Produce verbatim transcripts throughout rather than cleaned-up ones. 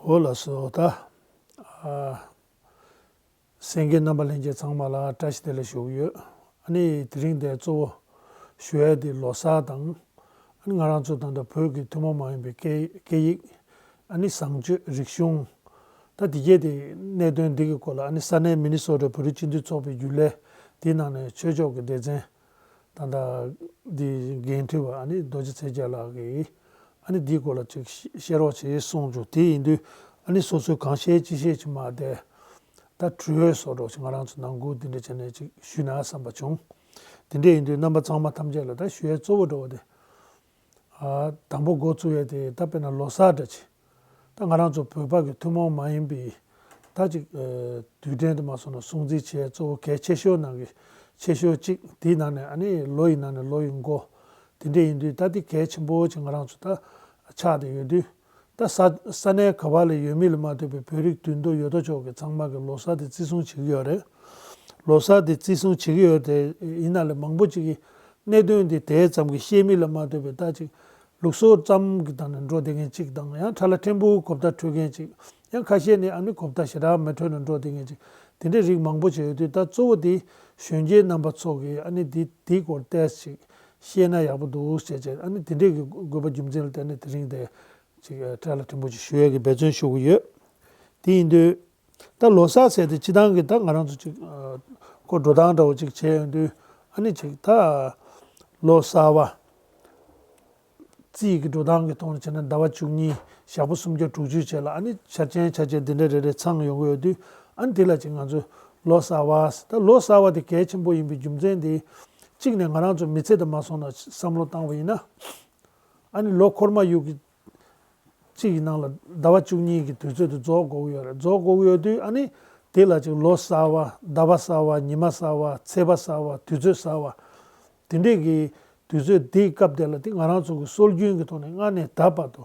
འོ་ལགས་སོ། ད་ཨ་གསན་མཁན་རྣམ་པ་ལྷན་རྒྱས་ཚང་མ་ལ་བཀྲ་ཤིས་བདེ་ལེགས་ཞུ་གི་ཡོད། ཨ་ནི་དེ་རིང་འདིར་གཙོ་བོ་ཞུ་ཡ་དེ་ལོ་གསར་དང་། ཨ་ནི་ང་རང་ཚོ་ད་ལྟ་བོད་ཀྱི་ཐུན་མོང་མ་ཡིན་པའི་སྐད་སྐད་ཡིག་ཨ་ནི་བཟང་སྤྱོད་རིག་གཞུང་། ད་དེ་གས་དེ་གནད་དོན་འདི་གི་སྐོར་ལ། ཨ་ནི་ས་གནས་མི་ནི་སོ་ཊ་བོད་རིགས་སྤྱི་མཐུན་ཚོགས་པའི་རྒྱུན་ལས་དེའི་ནང་ནས་ཆོས་ཕྱོགས་ཀྱི་སྡེ་ཚན་ད་ལྟ་འདི་འགན་འཁྲི་བ་ཨ་ནི་རྡོ་རྗེ་ཚེ་རྒྱལ་ལགས་ཀྱིས་ཨ་ནི་འདིའི་སྐོར་ལ་ཅིག་བཤད་རོགས་བྱེད་གསུངས་བྱུང་། དེ་ཡིན་དུས་ཨ་ནི་སོ་སོས་གང་བཤད་ཅི་བཤད་ཅི་མ་བསྡད། ད་དྲི་བ་བཟོ་འདྲ་ཅིག་ང་རང་ཚོ་ནང་ཁུལ་འདི་འདྲ་བྱས་ནས་ཅིག་ཞུས་ན་བསམ་པ་བྱུང་། དེ་འདྲ་ཡིན་དུས་རྣམ་པ་ཚང་མ་ཐམས་ཅད་ལ་ད་ཞུ་ཡ་གཙོ་བོ་འདྲ་བོ་དེ། ཨ་དང་པོ་འགོ་བཙུགས་ཡས་དེ་ད་དཔེར་ན་ལོ་གསར་འདྲ་ཅིག་ད་ང་རང་ཚོ་བོད་པ་གི་ཐུན་མོང་མ་ཡིན་པའི་ད་ཅིག་ཨ་དུས་དྲན་དུ་མ་སོང་ན་སྲུང་བརྩི་བྱེད་གཙོ་བོ་གལ་ཆེ་ཤོས་ནང་གི་ཆེ་ཤོས་གཅིག་དེའི་ནང་ནས་ཨ་ནི་ལོ་ཡི་ནང་ནས་ལོ་ཡི་མགོ་དེ་འདྲ་ཡིན་དུས། ད་དེ་གལ་ཆེན་པོ་ཅིག་ང་རང་ཚོ་ད་ཆགས་བསྡད་ཡོད་དུས། ད་ས་ས་གནས་ག་བ་ལ་ཡོད་མི་ལ་མ་ལྟོས་པའི་བོད་རིགས་དུད་འགྲོ་ཡོད་དོ་ཅོག་གི་ཚང་མ་གི་ལོ་གསར་དེ་བརྩི་སྲུང་བྱེད་ཀྱི་ཡོད་རེད། ལོ་གསར་དེ་བརྩི་སྲུང་བྱེད་ཀྱི་ཡོད་དེ་ཡིན་ན་ལས་མང་པོ་ཅིག་གི་གནད་དོན་དེ་དེ་ཙམ་གྱིས་ཤེས་མི་ལ་མ་ལྟོས་པའི་ད་ཅིག་ལུགས་སྲོལ་ཙམ་གྱི་སྟེང་ནས་འགྲོ་བསྡད་མཁན་ཅིག་དང་། ཡང་ཁྲ་ལ་ཕྲན་བུ་གོ་བརྡ་འཕྲོད་མཁན་ཅིག་ཡང་ཁ་ཤས་ནི་ཨ་ནི་གོ་བརྡ་ཞེ་དྲག་མི་འཕྲོད་ནས་འགྲོ་བསྡད་མཁན་ཅིག་དེ་འདྲའི་རིགས་མང་པོ་ཅིག་ཡོད་དུས། ད་གཙོ་བོ་དེ་གཞོན་སྐྱེས་རྣམ་པ་ཚོ་གིས་ཨ་ནི་དེ་དེའི་སྐོར་ཏོག་ཙམ་ཅིག་ཤེས་ན་ཡག་པོ་འདུག་ཟེར་བྱས། ཨ་ནི་དེ་འདྲའི་གི་དགོས་པ་རྒྱུ་མཚན་ལ་བརྟེན་ནས་དེ་རིང་དེ་ཅིག་ཁྲ་ལ་ཕྲན་བུ་ཅིག་ཞུ་ཡས་ཀྱི་འབད་བརྩོན་ཞུ་གི་ཡོད། དེ་ཡིན་དུས་ད་ལོ་གསར་ཟེར་དེ་སྤྱི་བཏང་གི་ད་ང་རང་ཚོ་ཅིག་ཨ་ཁོ་འགྲོ་སྟངས་འདྲ་བོ་ཅིག་བྱས་ཡོང་དུས། ཨ་ནི་ཅིག་ད་ལོ་གསར་བ་རྩིས་ཀྱི་འགྲོ་སྟངས་ཀྱི་ཐོག་ནས་བྱས་ན་ཟླ་བ་བཅུ་གཉིས་ཞག་པོ་སུམ་བརྒྱ་དྲུག་ཅུ་བྱས་ལ། ཨ་ནི་འཆར་ཅན་འཆར་ཅན་འདི་འདྲ་རེ་རེ་ཚང་ཡོང་གི་ཡོད་དུས། ཨ་ནི་དེ་ལ་ཅིག་ང་ཚོས་ལོ་གསར་བ་ཟེར། ད་ལོ་གསར་བ་དེ་གལ་ཆེན་པོ་ཡིན་པའི་རྒྱུ་མཚན་དེ། གཅིག་ནས་ང་རང་ཚོ་མི་ཚེ་དང་མ་སོང་ན་བསམ་བློ་བཏང་བ་ཡིན་ན། ཨ་ནི་ལོ་འཁོར་མ་ཡུག་གི་གཅིག་གི་ནང་ལ་ཟླ་བ་བཅུ་གཉིས་ཀྱི་དུས་ཚོད་དེ་རྫོགས་དགོས་ཀྱི་ཡོད་རེད། རྫོགས་དགོས་ཀྱི་ཡོད་དུས། ཨ་ནི་དེ་ལ་ཅིག་ལོ་གསར་བ། ཟླ་བ་གསར་བ། ཉི་མ་གསར་བ། ཚེས་པ་གསར་བ། དུས་ཚོད་གསར་བ། དེ་འདྲས་ཀྱི་དུས་ཚོད་དེའི་སྐབས་དེ་ལ་དེ་ང་རང་ཚོ་གི་སྲོལ་རྒྱུན་གྱི་ཐོག་ནས་སྔ་ནས་ད་བར་དུ་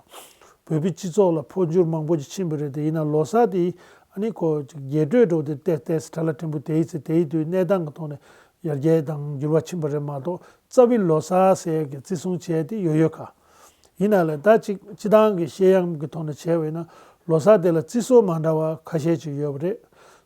བོད་པའི་སྤྱི་ཚོགས་ལ་འཕོ་འགྱུར་མང་པོ་ཅིག་ཕྱིན་པ་རེད། དེ་ཡིན་ན་ལོ་གསར་དེ་ཨ་ནི་ཁོ་ཅིག་རྒྱས་སྤྲོས་འགྲོ་དེ་ཏོག་ཙམ་ཁྲ་ལ་ཕྲན་བུ་དེའི་ཚེ་དེའི་དུས་གནས་སྟངས་ཀྱི་ཐོག་ནས་ཡར་རྒྱས་དང་འགྱུར་བ་ཕྱིན་པ་རེད་མ་གཏོགས། རྩ་བའི་ལོ་གསར་ཟེར་ཡས་ཀྱི་བརྩི་སྲུང་བྱས་དེ་ཡོད་ཡོད་ག་ཡིན་ན་ལས། ད་ཅིག་སྤྱི་བཏང་གི་བཤད་ཡམ་གྱི་ཐོག་ནས་བྱས་པ་ཡིན་ན། ལོ་གསར་དེ་ལ་བརྩི་སྲོལ་མ་འདྲ་བ་ཁ་ཤས་ཅིག་ཡོད་པ་རེད།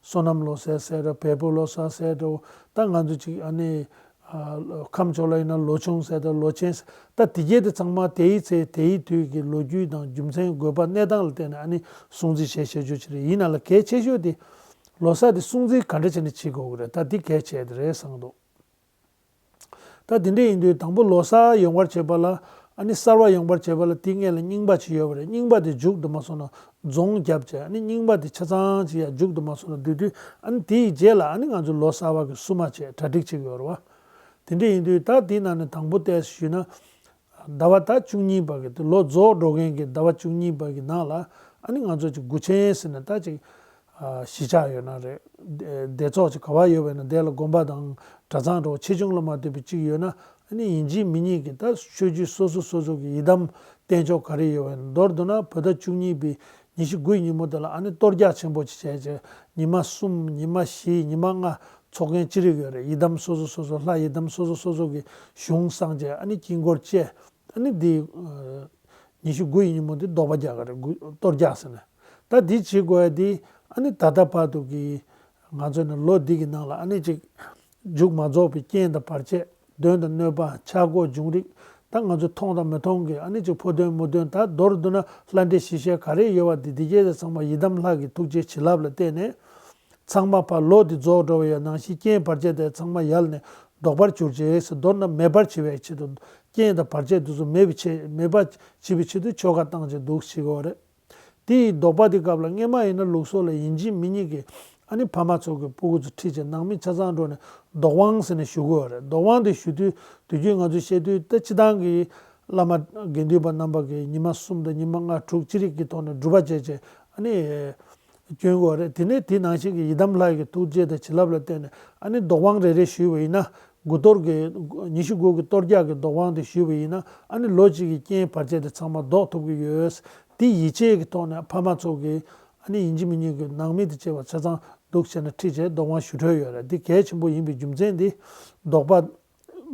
སོ་ནམ་ལོ་གསར་ཟེར་འདྲ་བོ། བལ་པོ་ལོ་གསར་ཟེར་འདྲ་བོ། ད་ང་ཚོ་ཅིག་ཨ་ནི་ཨ་ཁམས་ཕྱོགས་ལ་ཡིན་ན་ལོ་ཆུང་ཟེར་འདྲ་བོ། ལོ་ཆེན་ཟེར། ད་དེ་གས་དེ་ཚང་མ་དེའི་ཚེ་དེའི་དུས་ཀྱི་ལོ་རྒྱུས་དང་རྒྱུ་མཚན་དགོས་པ་གནས་སྟངས་ལ་བལྟས་ནས་ཨ་ནི་སྲུང་བརྩི་བྱེད་བྱེད་རྒྱུ་ཅིག་རེད། ཡིན་ན་ལས་གལ་ཆེ་ཤོས་དེ་ལོ་གསར་དེ་སྲུང་བརྩི་ག་འདྲ་བྱས་ནས་བྱེད་དགོས་ཀྱི་རེད། ད་འདི་གལ་ཆེ་དེ་རེད་བསམ་གྱི་འདུག་ད་དེ་འདྲ་ཡིན་དུས་དང་པོ་ལོ་གསར་ཡོང་བར་བྱེད་པ་ལ། ཨ་ནི་གསར་བ་ཡོང་བར་བྱེད་པ་ལ་དེའི་སྔོན་ལ་རྙིང་པ་ཅིག་ཡོད་པ་རེད། རྙིང་པ་དེ་མཇུག་ཏུ་མ་སོང་ན་རྫོང་བརྒྱབ་བྱས། ཨ་ནི་རྙིང་པ་དེ་ཆ་ཚང་ཅིག་ཡང་མཇུག་ཏུ་མ་སོང་ན་བསྡུས་དུས། ཨ་ནི་དེའི་རྗེས་ལ་ཨ་ནི་ང་ཚོ་ལོ་གསར་བ་གི་བསུ་མ་བྱས་གྲ་སྒྲིག་བྱེད་ཀྱི་ཡོད་རེད་བ། དེ་འདྲ་ཡིན་དུས་ད་དེའི་ནང་ནས་དང་པོ་ཏོག་ཙམ་ཞུས་ན། ཟླ་བ་ད་བཅུ་གཉིས་པ་གི་དེ་ལོ་རྫོགས་འགྲོ་མཁན་གྱི་ཟླ་བ་བཅུ་གཉིས་པ་གི་ནང་ལ་ཨ་ནི་ང་ཚོ་ཅིག་དགུ་ཆེན་ཟེར་ནས་ད་ཅིག་ཨ་གཞིས་ཆགས་ཡོད་ན་རེད། སྡེ་ཚོགས་ཅིག་ག་བ་ཡོད་པ་ཡིན་ན། དེ་ལ་དགོན་པ་དང་གྲྭ་ཚང་འདྲ་བོ་ཆེ་ཆུང་ལ་མ་ལྟོས་པའི་ཅིག་ཡོད་ན། ཨ་ནི་ཡིན་གཅིག་མིན་གཉིས་ཀྱི་ད་ཆོས་བརྒྱུད་སོ་སོ་སོ་སོ་གི་ཡི་དམ་བསྟེན་ཕྱོགས་ག་རེ་ཡོད་པ་ཡིན་ན། མདོར་བསྡུ་ན་བོད་ཟླ་བཅུ་གཉིས་པའི་ཉི་ཤུ་དགུ་ཡི་ཉིན་མོ་དེ་ལ་ཨ་ནི་གཏོར་རྒྱག་ཆེན་པོ་ཅིག་བྱས་བྱས། ཉི་མ་གསུམ། ཉི་མ་བཞི། ཉི་མ་ལྔ་ཚོགས་མཁན་ཅི་རིགས་ཡོད་རེད། ཡི་དམ་སོ་སོ་སོ་སོ། ལྷ་ཡི་དམ་སོ་སོ་སོ་སོ་གི་གཞུང་བསྲངས་བྱས། ཨ་ནི་དཀྱིལ་འཁོར་བཅས། ཨ་ནི་འདི་ཨ་ཉི་ཤུ་དགུ་ཡི་ཉིན་མོ་འདི་བཟློག་པ་རྒྱག་གི་རེད། དགུ་གཏོར་རྒྱག་ཟེར་ནས། ད་འདི་བྱེད་དགོས་ཡ་འདི་ཨ་ནི་ད་ལྟ་བར་དུ་གི་ང་ཚོ་ནི་ལོ་འདི་གི་ནང་ལ་ཨ་ནི་ཅིག་མཇུག་མ་རྫོགས་པའི་རྐྱེན་དང་བར་ཆད། གདོན་དང་གནོད་པ། ཆག་སྒོ་འབྱུང་རིགས། ད་ང་ཚོ་མཐོང་དང་མི་མཐོང་གི་ཨ་ནི་ཅིག་ཕོ་གདོན་མོ་གདོན། ད་མདོར་བསྡུ་ན་ལྷ་འདྲེ་ཞི་ཞེས་ག་རེ་ཡོད་པ་འདི་འདི་གས་དེ་ཚང་མ་ཡི་དམ་ལྷ་གི་ཐུགས་རྗེ་བྱིན་རླབས་ལ་བརྟེན་ནས། ཚང་མ་ཕར་ལོ་འདི་རྫོགས་འགྲོ་བ་ཡི་ནང་བཞིན་རྐྱེན་བར་ཆད་དེ་ཚང་མ་ཡལ་ནས་ལྡོག་པར་གྱུར་ཅིག་ཟེར། མདོར་ན་མེད་པར་བྱེད་པའི་ཆེད་དུ་རྐྱེན་དང་བར་ཆད་འདི་ཚོ་མེད་པའི་ཆེད། མེད་པར་བྱེད་པའི་ཆེད་དུ་ཆོ་ག་བཏང་བྱས་འདུག་ཟེར་གྱི་ཡོད་རེད། དེ་ཡི་བཟློག་པ་དེ་སྐབས་ལ་སྔོན་མ་ཡིན་ན་ལུགས་སྲོལ་ལ་ཡིན་གཅིག་མིན་གཉིས་ཀྱི་ཨ་ནི་ཕ་མ་ཚོ་གི་སྤུ་གུ་ཚོ་ཁྲིད་བྱས་ནང་མི་ཆ་ཚང་འགྲོ་ནས་བཟློག་དབང་ཟེར་ནས་ཞུ་གི་ཡོད་རེད། བཟློག་དབང་དེ་ཞུ་དུས་དུས་རྒྱུན་ང་ཚོས་བཤད་དུས་ད་སྤྱི་བཏང་གི་བླ་མ་དགེ་འདུན་པ་རྣམ་པ་གིས་ཉི་མ་གསུམ་དང་ཉི་མ་ལྔ་དྲུག་ཅི་རིགས་ཀྱི་ཐོག་ནས་སྒྲུབ་པ་བྱས་བྱས་ཨ་ནི་སྐྱོན་གྱི་ཡོད་རེད། དེ་ནས་དེ་ནང་བཞིན་གྱི་ཡི་དམ་ལྷ་ཡི་གི་ཐུགས་རྗེ་དང་བྱིན་རླབས་ལ་བརྟེན་ནས་ཨ་ནི་བཟློག་དབང་རེ་རེ་ཞུས་པ་ཡིན་ན། དགུ་གཏོར་གྱི་ཉི་ཤུ་དགུ་གི་གཏོར་རྒྱག་གི་བཟློག་དབང་དེ་ཞུས་པ་ཡིན་ན། ཨ་ནི་ལོ་གཅིག་གི་རྐྱེན་བར་ཆད་དེ་ཚང་མ་ཟློག་ཐུབ་ཀྱི་ཡོད། དེ་ཡིད་ཆེས་ཀྱི་ཐོག་ནས་ཕ་མ་ཚོ་གིས་ཨ་ནི་ཡིན་གཅིག་མིན་གཉིས་ཀྱི་ནང་མི་དེ་བཅས་པ་ཆ་ཚང་འདུག་བྱས་ནས་ཁྲིད་བྱས་བཟློག་དབང་ཞུ་འཕྲོད་ཡོད་རེད། འདི་གལ་ཆེན་པོ་ཡིན་པའི་རྒྱུ་མཚན་འདི། བཟློག་པ།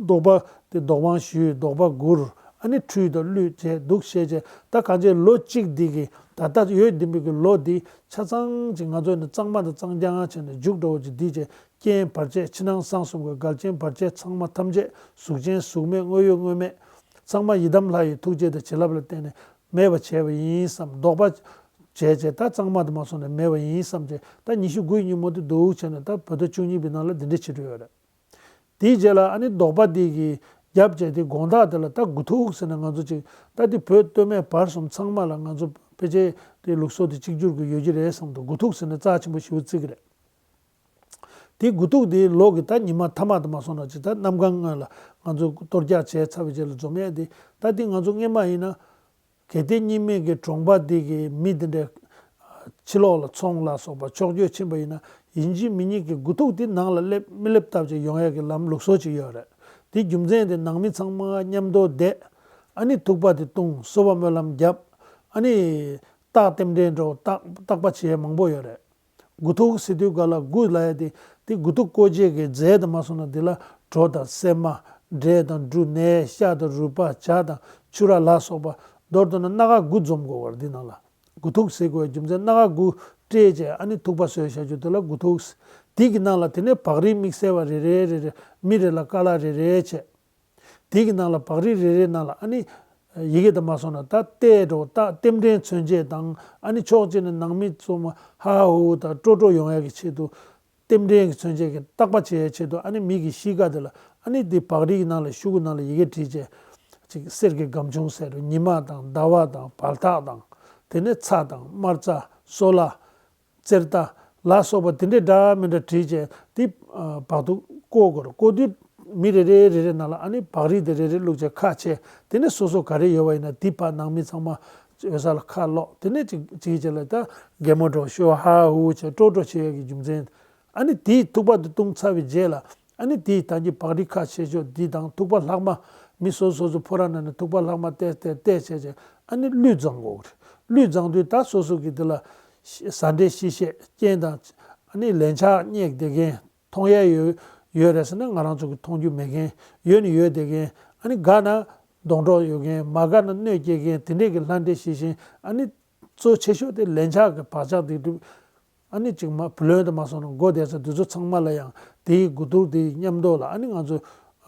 བཟློག་པ་དེ་བཟློག་དབང་ཞུས། བཟློག་པ་བསྐུར། ཨ་ནི་ཁྲུས་དང་གླུད་བྱས་འདུག་བྱས་བྱས། ད་གང་བྱས་ལོ་གཅིག་འདི་གི་ད་ ད་ལྟ་ཡོད་བསྡད་པའི་གི་ལོ་འདི་ཆ་ཚང་ཅིག་ང་ཚོ་ནི་གཙང་མ་དང་གཙང་རྐྱང་བྱས་ནས་རྒྱུགས་འགྲོ་བ་ཅིག་འདི་བྱས། རྐྱེན་བར་ཆད་ཕྱི་ནང་གསང་གསུམ་གྱི་འགལ་རྐྱེན་བར་ཆད་ཚང་མ་ཐམས་ཅད་གཟུགས་ཅན་གཟུགས་མེད་དངོས་ཡོད་དངོས་མེད་ཚང་མ་ཡི་དམ་ལྷ་ཡི་ཐུགས་རྗེ་དང་བྱིན་རླབས་ལ་བརྟེན་ནས་མེད་པ་བྱས་པ་ཡིན་བསམ། བཟློག་པ་བྱས་བྱས་ད་གཙང་མ་དུ་མ་སོང་ནས་མེད་པ་ཡིན་བསམ་བྱས། ད་ཉི་ཤུ་དགུའི་ཉིན་མོ་དེ་འདུག་བྱས་ནས་ད་བོད་ཟླ་བཅུ་གཉིས་པའི་ནང་ལ་འདི་འདྲ་བྱེད་འགྲོ་ཡོད་རེད། དེའི་རྗེས་ལ་ཨ་ནི་བཟློག་པ་འདི་གི་རྒྱབ་བྱས་ཏེ་དགོང་དག་དེ་ལ་ད་དགུ་ཐུག་ཟེར་ནས་ང་ཚོ་ཅིག་ད་འདི་བོད་སྟོད་སྨད་བར་གསུམ་ཚང་མ་ལ་ང་ཚོ་ཕལ་ཆེར་དེ་ལུགས་སྲོལ་དེ་གཅིག་གྱུར་གྱི་ཡོད་ཀྱི་རེད་བསམ་འདུག་དགུ་ཐུག་ཟེར་ནས་རྩ་ཆེན་པོ་ཞེ་པོ་བརྩི་གི་རེད། དེ་དགུ་ཐུག་དེ་ལོ་གི་ད་ཉི་མ་མཐའ་མ་དུ་མ་སོང་ན་ཅིག་ད་གནམ་གང་སྔོན་ལ་ང་ཚོ་གཏོར་རྒྱག་བྱས་ཚར་བའི་རྗེས་ལ་འཛོམས་ཡས་དེ། ད་དེ་ང་ཚོ་སྔས་མ་ཡིན་ན་གལ་ཏེ་རྙིང་མའི་གི་གྲོང་པ་འདི་གི་མི་འདི་འདྲའི་ཕྱི་ལོགས་ལ་ཚོང་ལ་སོགས་པ་ཕྱོགས་བསྐྱོད་ཕྱིན་པ་ཡིན་ན་ཡིན་གཅིག་མིན་གཉིས་ཀྱི་དགུ་ཐུག་དེ་ནང་ལ་སླེབས་མི་སླེབས་ལྟ་བྱས་ཡོང་ཡས་ཀྱི་ལམ་ལུགས་སྲོལ་ཅིག་ཡོད་རེད། དེ་རྒྱུ་མཚན་དེ་ནང་མི་ཚང་མ་མཉམ་དུ་བསྡད། ཨ་ནི་ཐུག་པ་དེ་བཏུང་། གསོལ་བ་སྨོན་ལམ་བརྒྱབ། ཨ་ནི་རྟགས་རྟེན་འབྲེལ་འགྲོ་བརྟག་བརྟག་པ་བྱེད་ཡས་མང་པོ་ཡོད་རེད། དགུ་ཐུག་ཟེར་དུས་ག་ལ་དགུ་ལ་ཡ་དེ་དེ་དགུ་ཐུག་བཀོད་བྱེད་ཀྱི་རྫས་དུ་མ་སོང་ན་དེ་ལ་གྲོ་དང་སྲན་མ། འབྲས་དང་འབྲུ། ནས་ཤ་དང་རུས་པ། ཇ་དང་ཕྱུ་ར་ལ་སོགས་པ། མདོར་བསྡུ་ན་སྣ་ཁ་དགུ་འཛོམས་དགོས་པར་འདི་ནང་ལ། དགུ་ཐུག་ཟེར་དགོས་པའི་རྒྱུ་མཚན་སྣ་ཁ་དགུ་སྤྲད་བྱས་ཨ་ནི་ཐུག་པ་བཟོས་བཞག་རྒྱུ་དེ་ལ་དགུ་ཐུག་ཟེར། དེ་གི་ནང་ལ་དེ་ནས་བག་རིལ་དམིགས་བསལ་བ་རེ་རེ་རེ་རེ་མི་རེ་ལ་དཀར་ལ་རེ་རེ་བྱས། དེ་གི་ནང་ལ་བག་རིལ་རེ་རེའི་ནང་ལ་ཨ་ནི་ཡི་གེ་དུ་མ་སོང་ན་ད་ལྟའི་འགྲོ་ད་རྟེན་འབྲེལ་མཚོན་བྱེད་དང་ཨ་ནི་ཕྱོགས་གཅིག་ནས་ནང་མི་ཚོ་མ་ཧ་ཧུ་དང་སྤྲོ་སྤྲོ་ཡོང་ཡ་གི་ཆེད་དུ། རྟེན་འབྲེལ་གྱི་མཚོན་བྱེད་ཀྱི་བརྟག་པ་བྱེད་ཡའི་ཆེད་དུ་ཨ་ནི་མི་གི་གཤིས་ཀ་དེ་ལ་ཨ་ནི་དེ་བག་རིལ་གྱི་ནང་ལ་ཤུ་གུ་ནང་ལ་ཡི་གེ་བྲིས་བྱས། ཅིག་གསེར་གྱི་སྒམ་ཆུང་ཟེར་རུ་ཉི་མ་དང་ཟླ་བ་དང་བལ་ཐག་དང་དེ་ནས་ཚྭ་དང་དམར་རྩྭ། སོལ་བ། རྩེར་ལྟ་ལ་སོགས་པ་དེ་འདྲའི་འདྲ་མི་འདྲ་བྲིས་བྱས་དེ་བག་ཐུག་བརྐོ་དགོས་རེད། བརྐོ་དུས་མི་རེ་རེ་རེ་རེ་ནང་ལ་ཨ་ནི་བག་རིལ་དེ་རེ་རེ་བླུགས་བྱས་ཁ་ཕྱེ། དེ་ནས་སོ་སོ་ག་རེ་ཡོད་པ་ཡིན་ན་དེ་ཕར་ནང་མི་ཚང་མ་འོད་ས་ལ་ཁ་སློག་དེ་ནས་ཅིག་ཅིག་བྱས་ལ་ད་གད་མོ་འདྲ་ཤོར་ཧ་ཧུ་བྱས་སྤྲོ་སྤྲོ་བྱེད་ཡ་གི་རྒྱུ་མཚན། ཨ་ནི་དེའི་ཐུག་པ་དེ་བཏུང་ཚར་བའི་རྗེས་ལ་ཨ་ནི་དེའི་ད་གིན་བག་རིལ་ཁ་ཕྱེ་ཕྱོགས་འདི་དང་ཐུག་པ་ལྷག་མ་མི་སོ་སོ་སོ་ཕོ་བྲང་ནང་ནས་ཐུག་པ་ལྷག་མ་བལྟས་བལྟས་བལྟས་བྱས་བྱས་ཨ་ནི་གླུད་བརྫང་དགོས་རེད། གླུད་བརྫང་དུས་ད་སོ་སོ་གི་དེ་ལ་ཟ་འདྲེ་ཤི་བཤད་རྐྱེན་དང་ཨ་ནི་ལན་ཆགས་རྙེད་བསྡད་མཁན་མཐོང་ཡས་ཡོད་ཡོད་རེད་ཟེར་ན་ང་རང་ཚོ་གི་མཐོང་རྒྱུ་མེད་མཁན། ཡོད་ནི་ཡོད་བསྡད་མཁན། ཨ་ནི་དགའ་ན་སྡོང་གྲོགས་ཡོད་མཁན། མ་དགའ་ན་གནོད་སྐྱེལ་མཁན་དེ་འདྲས་ཀྱི་ལྷ་འདྲེ་ཤི་བཞིན་ཨ་ནི་གཙོ་ཆེ་ཤོས་དེ་ལན་ཆགས་ཀྱི་བག་ཆགས་དེ་སྒྲུབ། ཨ་ནི་ཅིག་མ་བུ་ལོན་དུ་མ་སོང་ན་སྒོ་བསྡད་ས་དེ་ཚོ་ཚང་མ་ལ་ཡང་དེའི་དགུ་ཐུག་དེའི་མཉམ་དུ་ལ་ཨ་ནི་ང་ཚོ་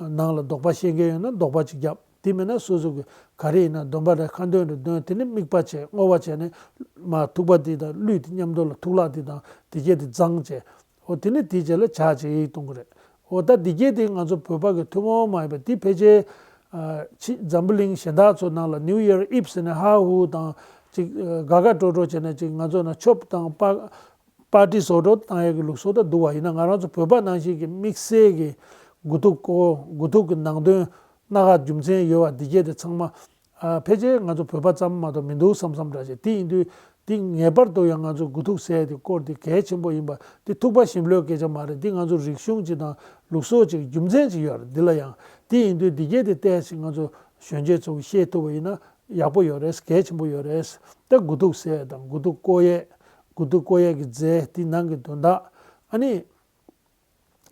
ནང་ལ་བཟློག་པ་ཤེས་མཁན་ཡོད་ན་བཟློག་པ་ཅིག་བརྒྱབ། དེ་མེད་ན་སོ་སོ་གི་ག་རེ་ཡིན་ན་སྡོམ་པ་རེ་ཁ་འདོན་རེ་འདོན་དེ་ནི་དམིགས་པ་བྱས་བསྔོ་བ་བྱས་ནས་མ་ཐུག་པ་དེ་དང་གླུད་དེ་མཉམ་དུ་ལ་ཐུག་ལྷག་དེ་དང་དེ་གྱད་དེ་བརྫངས་བྱས། འོ་དེ་ནི་དེའི་རྗེས་ལ་ཇ་ཅིག་གཏོང་གི་རེད། འོ་ད་འདི་གྱད་དེ་ང་ཚོ་བོད་པ་གི་ཐུན་མོང་མ་ཡིན་པ་དེ་ཕལ་ཆེར་ཕྱི་འཛམ་བུ་གླིང་གཞན་དག་ཚོ་ནང་ལ་New Year Eve་ཟེར་ནས་ཧ་ཧུ་དང་ཅིག་དགའ་དགའ་སྤྲོ་སྤྲོ་བྱས་ནས་ཅིག་ང་ཚོ་ནང་ཆོབ་དང་པ་པར་ཊི་བཟོ་སྤྲོ་བཏང་ཡས་ཀྱི་ལུགས་སྲོལ་ད་འདུག་བ། ཡིན་ན་ང་རང་ཚོ་བོད་པ་ནང་བཞིན་གྱི་དམིགས་བསལ་གྱི་དགུ་ཐུག་བརྐོ་དགུ་ཐུག་གི་ནང་དོན་སྣ་ཁ་རྒྱུ་མཚན་ཡོད་པ་འདི་གྱད་དེ་ཚང་མ་ཨ་ཕལ་ཆེར་ང་ཚོ་བོད་པ་ཙམ་མ་གཏོགས་མི་འདུག་བསམ་བསམ་འདྲ་ཞིག་དེ་ཡིན་དུས་དེ་ངེས་པར་དུ་ཡང་ང་ཚོ་དགུ་ཐུག་ཟེར་ཡས་དེ་སྐོར་དེ་གལ་ཆེན་པོ་ཡིན་པ་དེ་ཐུག་པ་ཞིམ་ལོས་སྐད་ཆ་མ་རེད། དེ་ང་ཚོ་རིག་གཞུང་ཅིག་དང་ལུགས་སྲོལ་ཅིག་རྒྱུ་མཚན་ཅིག་ཡོད་རེད། འདི་ལ་ཡང་དེ་ཡིན་དུས་འདི་གྱད་དེ་ཏོག་ཙམ་ང་ཚོ་གཞོན་སྐྱེས་ཚོ་གིས་ཤེས་ཐུབ་པ་ཡིན་ན་ཡག་པོ་ཡོད་རེད། གལ་ཆེན་པོ་ཡོད་རེད། ད་དགུ་ཐུག་ཟེར་ཡས་དང་དགུ་ཐུག་བརྐོ་ཡས་དགུ་ཐུག་བརྐོ་ཡས་ཀྱི་རྫས་དེ་ནང་གི་དོན་དག་ཨ་ནི།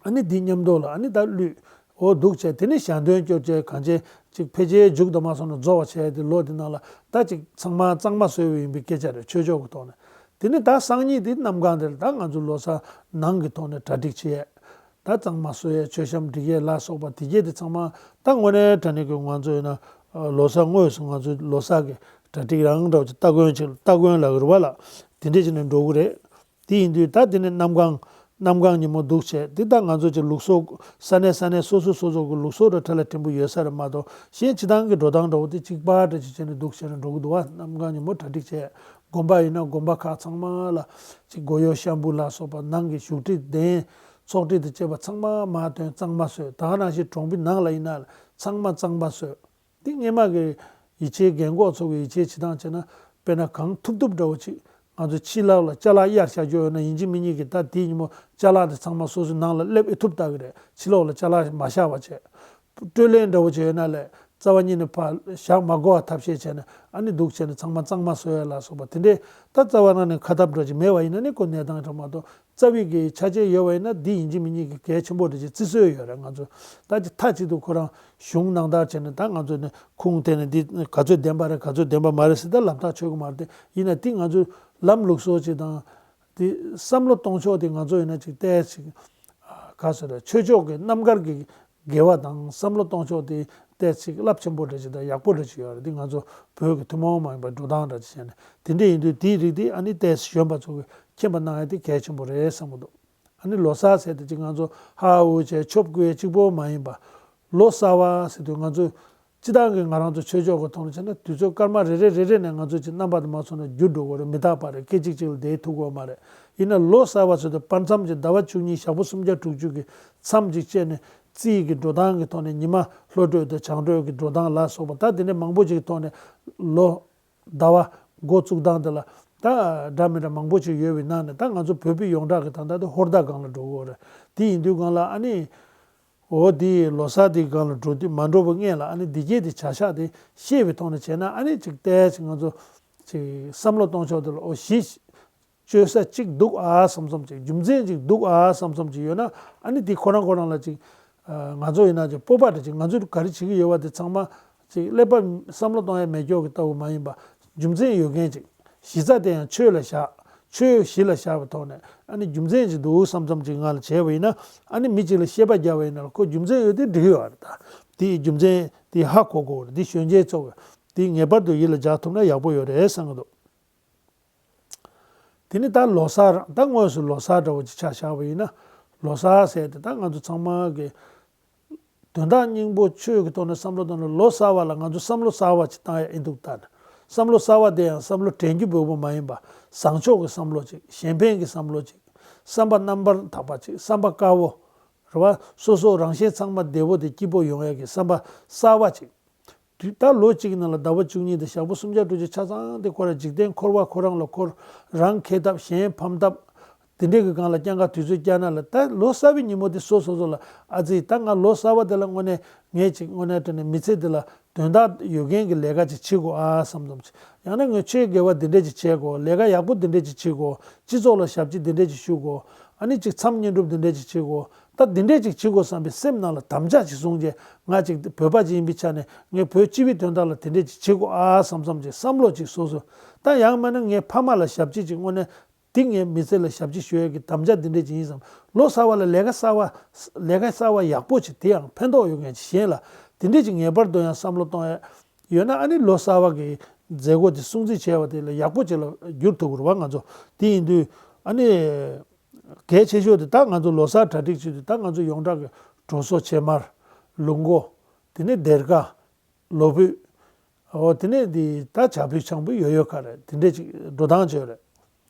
ཨ་ནི་འདི་མཉམ་དུ་ལ་ཨ་ནི་ད་གླུད་འོ་འདུག་བྱས་དེ་ནི་ཞལ་འདོན་སྐྱོར་བྱས་གང་བྱས་ཅིག་ཕལ་ཆེར་མཇུག་དུ་མ་སོང་ན་རྫོགས་པ་བྱས་ཏེ་ལོ་འདི་ནང་ལ་ད་ཅིག་ཚང་མ་གཙང་མ་བཟོས་པ་ཡིན་པའི་སྐད་ཆ་རེད། ཆོས་ཕྱོགས་ཀྱི་ཐོག་ནས། དེ་ནི་ད་སང་ཉིན་འདི་གནམ་གང་དེར་ད་ང་ཚོ་ལོ་གསར་ནང་གི་ཐོག་ནས་གྲ་སྒྲིག་བྱེད་ཡས་ད་གཙང་མ་བཟོ་ཡས་མཆོད་བཤམས་སྒྲིག་ཡས་ལ་སོགས་པ་དེ་གྱད་དེ་ཚང་མ་ད་དངོས་གནས་དྲང་གནས་ཀྱི་ང་ཚོ་ཡིན་ན་ལོ་གསར་དངོས་སུ་ང་ཚོ་ལོ་གསར་གྱི་གྲ་སྒྲིག་རང་འདྲ་བོ་ཅིག་སྟ་གོན་ཅིག་སྟ་གོན་ལབ་ཀྱི་རེད་བ་ལ་དེ་འདྲས་བྱས་ནས་འགྲོ་གི་རེད། དེ་ཡིན་དུས་ད་དེ་ནས་གནམ་གང་གནམ་གང་ཉིན་མོ་འདུག་བྱས་དེ་ད་ང་ཚོ་ཀྱི་ལུགས་སྲོལ་ས་གནས་ས་གནས་སོ་སོ་སོ་སོ་གི་ལུགས་སྲོལ་ར་ཁྲ་ལ་ཕྲན་བུ་ཡོད་ས་རེད་མ་གཏོགས་གཞན་སྤྱི་བཏང་གི་འགྲོ་སྟངས་འདྲ་བོ་དེ་གཅིག་པ་འདྲ་ཅིག་བྱས་ནས་འདུག་བྱས་ནས་འགྲོ་གི་འདུག་བ། གནམ་གང་ཉིན་མོ་གྲ་སྒྲིག་བྱས་དགོན་པ་ཡིན་ན་དགོན་པ་ཁག་ཚང་མ་ལ་ཅིག་སྒོ་ཡོལ་ཤམ་བུ་ལ་སོགས་པ་ནང་གི་བཞུགས་ཁྲི་གདན་ཚོགས་ཁྲི་དང་བཅས་པ་ཚང་མ་མར་ཐོན་གཙང་མ་བཟོས། ད་ག་ནང་བཞིན་གྲོང་པའི་ནང་ལ་ཡིན་ན་ཚང་མ་གཙང་མ་བཟོས། འདི་སྔས་མ་གི་ཡིད་ཆེས་རྒན་གོག་ཚོ་གི་ཡིད་ཆེས་བྱེད་སྟངས་བྱས་ན་དཔེར་ན་གང་ཐུབ་ཐུབ་འདྲ་བོ་ཅིག་ང་ཚོ་ཕྱི་ལོགས་ལ་ཅ་ལག་གཡར་བཞག་རྒྱུ་ཡོད་ན་ཡིན་གཅིག་མིན་གཉིས་ཀྱི་ད་དེའི་ཉིན་མོ་ཅ་ལག་དེ་ཚང་མ་སོ་སོའི་ནང་ལ་སླེབས་ཨེ་ཐུབ་ལྟ་གི་རེད། ཕྱི་ལོགས་ལ་ཅ་ལག་མ་བཞག་པ་བྱས། སྤྲོད་ལེན་འདྲ་བོ་བྱས་ཡོད་ན་ལས་ རྩ་བ་ཉིད་ནས་ཕར་བཞག་མ་དགོས་པ་ཐབས་ཤེས་བྱས་ནས་ཨ་ནི་འདུག་བྱས་ནས་ཚང་མ་གཙང་མ་བཟོ་ཡ་ལ་སོགས་པ་དེ་འདྲས་ད་རྩ་བ་རང་ནས་ཁ་འཐབ་འདྲ་ཅིག་མེད་པ་ཡིན་ན་ནི་ཁོ་གནས་སྟངས་འདྲ་མ་གཏོགས། རྩ་བའི་གི་ཆ་ཆས་ཡོད་པ་ཡིན་ན་འདི་ཡིན་གཅིག་མིན་གཉིས་ཀྱི་གལ་ཆེན་པོ་རེད་ཅེས་བརྩི་སྲོལ་ཡོད་རེད། ང་ཚོ་ད་ཅི་མཐའ་གཅིག་ཏུ་ཁོ་རང་གཞུང་ནང་ལྟར་བྱས་ནས་ད་ང་ཚོ་ནི་ཁུངས་བཏེགས་ནས་འདི་ག་ཚོད་བདེན་པ་རེད་ག་ཚོད་བདེན་པ་མ་རེད་ཟེར་ད་ལབ་ཐག་ཆོད་གི་མ་རེད་དེ། ཡིན་ན་དེ་ང་ཚོ་ལམ་ལུགས་སྲོལ་ཅིག་དང་དེ་བསམ་བློ་གཏོང་ཕྱོགས་དེ་ང་ཚོ་ཡིན་ན་ཅིག་ཏོག་ཙམ་ག་ཟེར་རེད། ཆོས་ཕྱོགས་ཀྱི་རྣམ་དཀར་གྱི་དགེ་བ་དང་བསམ་བློ་གཏོང་ཕྱོགས་དེ་ཏོག་ཙམ་རླབས་ཆེན་པོ་འདྲ་ཅིག་དང་ཡག་པོ་འདྲ་ཅིག་ཡོད་རེད། འདི་ང་ཚོ་བོད་ཀྱི་ཐུན་མོང་མ་ཡིན་པའི་འགྲོ་སྟངས་འདྲ་ཅིག་བྱས་ནས་དེ་འདྲ་ཡིན་དུས་དེའི་རིགས་དེ་ཨ་ནི་ཏོག་ཙམ་གཞོན་པ་ཚོ་གིས་མཁྱེན་པ་གནང་ཡ་དེ་གལ་ཆེན་པོ་རེད་བསམ་གྱི་འདུག་ཨ་ནི་ལོ་གསར་ཟེར་དེ་ཅིག་ང་ཚོ་ཧ་ཧ་འུ་བྱས་ཆོབ་བསྐུལ་ཡ་གཅིག་པོ་མ་ཡིན་པ། ལོ་གསར་བ་ཟེར་དུས་ང་ཚོ་སྤྱི་བཏང་གི་ང་རང་ཚོ་ཆོས་ཕྱོགས་ཀྱི་ཐོག་ནས་བྱས་ན་དུས་ཚོད་སྐར་མ་རེ་རེ་རེ་རེ་ནས་ང་ཚོ་ཅིག་རྣམ་པ་དེ་མ་སོང་ན་འགྱུར་འགྲོ་གི་རེད། མི་རྟག་པ་རེད། སྐད་ཅིག་གཅིག་ལ་བསྡད་ཐུབ་ཀྱི་ཡོད་མ་རེད། ཡིན་ན་ལོ་གསར་བ་ཟེར་དུས་བར་མཚམས་ཀྱི་ཟླ་བ་བཅུ་གཉིས་ཞག་པོ་སུམ་བརྒྱ་དྲུག་ཅུ་གི་མཚམས་ཅིག་བཅད་ནས་རྩིས་ཀྱི་འགྲོ་སྟངས་ཀྱི་ཐོག་ནས་ཉི་མ་ལྷོ་བགྲོད་དང་བྱང་བགྲོད་ཀྱི་འགྲོ་སྟངས་ལ་སོགས་པ་ད་དེ་འདྲ་མང་པོ་ཅིག་གི་ཐོག་ནས་ལོ་ཟླ་བ་འགོ་བཙུགས་སྟངས་དེ་ལ་ད་འདྲ་མི་འདྲ་མང་པོ་ཅིག་ཡོད་པའི་ནང་ནས་ད་ང་ཚོ་བོད་པའི་ཡོངས་གྲགས་ཀྱི་ད་ལྟ་དེ་ཧོར་ཟླ་སྒང་ལ་འགྲོ་གི་ཡོད་རེད། དེ་ཡིན་དུས་སྒང་ལ་ཨ་ནི་འོ་དེ་ལོ་གསར་དེའི་སྒང་ལ་འགྲོ་དུས་མ་འགྲོ་བའི་སྔོན་ལ་ཨ་ནི་འདི་གས་དེ་བྱ་གཞག་དེ་ཤེས་པའི་ཐོག་ནས་བྱས་ན་ཨ་ནི་ཅིག་ཏོག་ཙམ་ང་ཚོ་ཅིག་བསམ་བློ་གཏོང་ཕྱོགས་དེ་ལ་འོ་གཞི་བཅོལ་ས་གཅིག་འདུག་ཨ་བསམ་བསམ་ཅིག་རྒྱུ་མཚན་ཅིག་འདུག་ཨ་བསམ་བསམ་ཅིག་ཡོད་ན་ཨ་ནི་དེ་ཁོ་རང་ཁོ་རང་ལ་ཅིག་ཨ། ང་ཚོ་ཡིན་ན་ཅིག་སྤོབས་པ་འདྲ་ཅིག་ང་ཚོས་ག་རེ་བྱེད་ཀྱི་ཡོད་པ་དེ་ཚང་མ་ཅིག་ཀླད་པ་བསམ་བློ་གཏོང་ཡ་མེད་སྐྱོ་གི་ལྟ་བུ་མ་ཡིན་པ། རྒྱུ་མཚན་ཡོད་མཁན་ཅིག་གཞི་རྩ་དེ་ཡང་ཆོས་ལ་བཞག་ཆོས་གཞི་ལ་བཞག་པའི་ཐོག་ནས་ཨ་ནི་རྒྱུ་མཚན་ཅིག་འདུག་བསམ་བསམ་ཅིག་ང་ལ་བྱས་པ་ཡིན་ན་ཨ་ནི་མི་གཅིག་ལ་བཤད་པ་རྒྱག་པ་ཡིན་ན་ཁོ་རྒྱུ་མཚན་ཡོད་དེ་འགྲིག་ཡོད་རེད། ད་དེའི་རྒྱུ་མཚན་དེ་ཧ་གོ་དགོས་རེད། དེ་གཞོན་སྐྱེས་ཚོ་གི་དེ་ངེས་པར་དུ་ཡིད་ལ་འཇགས་ཐུབ་ན་ཡག་པོ་ཡོད་རེད་བསམ་གྱི་འདུག་དེ་ནི་ད་ལོ་གསར་ད་དངོས་སུ་ལོ་གསར་འདྲ་བོ་ཅིག་ཆ་བཞག་པ་ཡིན་ན་ལོ་གསར་ཟེར་དེ་ད་ང་ཚོ་ཚང་མ་གི་དོན་དག་སྙིང་པོ་ཆོས་ཀྱི་ཐོག་ནས་བསམ་བློ་བཏང་ན་ལོ་གསར་བ་ལ་ང་ཚོ་བསམ་བློ་གསར་བ་ཅིག་བཏང་ཡ་ཨེ་འདུག་ད་ནི་བསམ་བློ་གསར་བ་དེ་ཡང་བསམ་བློ་དྲན་རྒྱུ་འབོལ་པོ་མ་ཡིན་པ་བཟང་ཕྱོགས་ཀྱི་བསམ་བློ་ཅིག་གཞན་ཕན་གྱི་བསམ་བློ་ཅིག་བསམ་པ་རྣམ་པར་དག་པ་ཅིག་བསམ་པ་དཀར་བོ་རེད་བ། སོ་སོ་རང་གཞན་ཚང་མ་བདེ་བོ་དང་སྐྱིད་པོ་ཡོང་ཡ་གི་བསམ་པ་གསར་བ་ཅིག་དུས་ད་ལོ་གཅིག་གི་ནང་ལ་ཟླ་བ་བཅུ་གཉིས་དང་ཞག་པོ་སུམ་བརྒྱ་དྲུག་ཅུ་ཆ་ཚང་དེ་ཁོ་ར་འཇིག་རྟེན་འཁོར་བ་ཁོ་རང་ལ་འཁོར། རང་ཁེ་ཐབས་གཞན་ཕམ་ཐབས་དེ་འདྲས་ཀྱི་སྒང་ལ་སྐྱེལ་ག་དུས་ཚོད་བསྐྱལ་ན་ལ་ད་ལོ་གསར་བའི་ཉིན་མོ་དེ་སོ་སོ་སོ་ལ་ཨ་ཙི་ད་ང་ལོ་གསར་བ་དེ་ལ་དངོས་གནས་ངས་ཅིག་དངོས་གནས་དྲན་ནས་མི་ཚེ་འདི་ལ་དོན་དག་ཡོད་མཁན་གྱི་ལས་ཀ་ཅིག་བྱེད་དགོས་ཨ་བསམ་བསམ་ཅིག་ཡང་ན་ངས་ཆོས་དགེ་བ་འདི་འདྲས་ཅིག་བྱེད་དགོས། ལས་ཀ་ཡག་པོ་འདི་འདྲས་ཅིག་བྱེད་དགོས། སྤྱི་ཚོགས་ལ་ཞབས་ཕྱི་འདི་འདྲས་ཅིག་ཞུ་དགོས། ཨ་ནི་ཅིག་མཚམས་བསྙེན་སྒྲུབ་འདི་འདྲས་ཅིག་བྱེད་དགོས། ད་འདི་འདྲས་ཅིག་བྱེད་དགོས་བསམ་པའི་སེམས་ནང་ལ་དམ་བཅའ་ཅིག་བཟུང་རྗེས་ང་ཅིག་བོད་པ་ཅིག་ཡིན་པའི་ཆ་ནས་ངས་བོད་སྤྱི་པའི་དོན་དག་ལ་དེ་འདྲས་ཅིག་བྱེད་དགོས་ཨ་བསམ་བསམ་ཅིག་བསམ་བློ་ཅིག་སོ་སོ། ད་ཡང་མིན་ན་ངའི་ཕ་མ་ལ་ཞབས་ཕྱི་ཅིག་དངོས་གནས་འདི་ངའི་མི་ཚེ་ལ་ཞབས་ཕྱི་ཞུ་ཡས་ཀྱི་དམ་བཅའ་འདི་འདྲས་ཅིག་ཡིན་བསམ། ལོ་གསར་བ་ལ་ལས་ཀ་གསར་བ་ལས་ཀ་གསར་བ་ཡག་པོ་ཅིག་དེ་ཡང་ཕན་ཐོགས་ཡོད་མཁན་ཅིག་གཞན་ལ་དེ་འདྲས་ཅིག་ངེས་པར་དུ་ཡང་བསམ་བློ་གཏོང་ཡས་ཡོད་ན་ཨ་ནི་ལོ་གསར་བ་གི་མཛད་སྒོ་དེ་སྲུང་བརྩི་བྱས་པ་དེ་ལ་ཡག་པོ་ཅིག་ལ་འགྱུར་ཐུབ་ཀྱི་རེད་བ། ང་ཚོ་དེ་ཡིན་དུས་ཨ་ནི་གལ་ཆེ་ཤོས་དེ་ད་ང་ཚོ་ལོ་གསར་གྲ་སྒྲིག་བྱེད་དུས་ད་ང་ཚོ་ཡོངས་གྲགས་ཀྱི་གྲོ་སོ་ཕྱེ་མར་ལུག་མགོ་དེ་ནས་སྡེར་ཀ་ལོ་ཕུད། འོ་དེ་ནས་འདི་ད་བྱ་ཕུད་ཆང་ཕུད་ཡོད་ཡོད་ཁ་རེད། དེ་འདྲས་ཅིག་འགྲོ་སྟངས་ཅིག་ཡོད་རེད།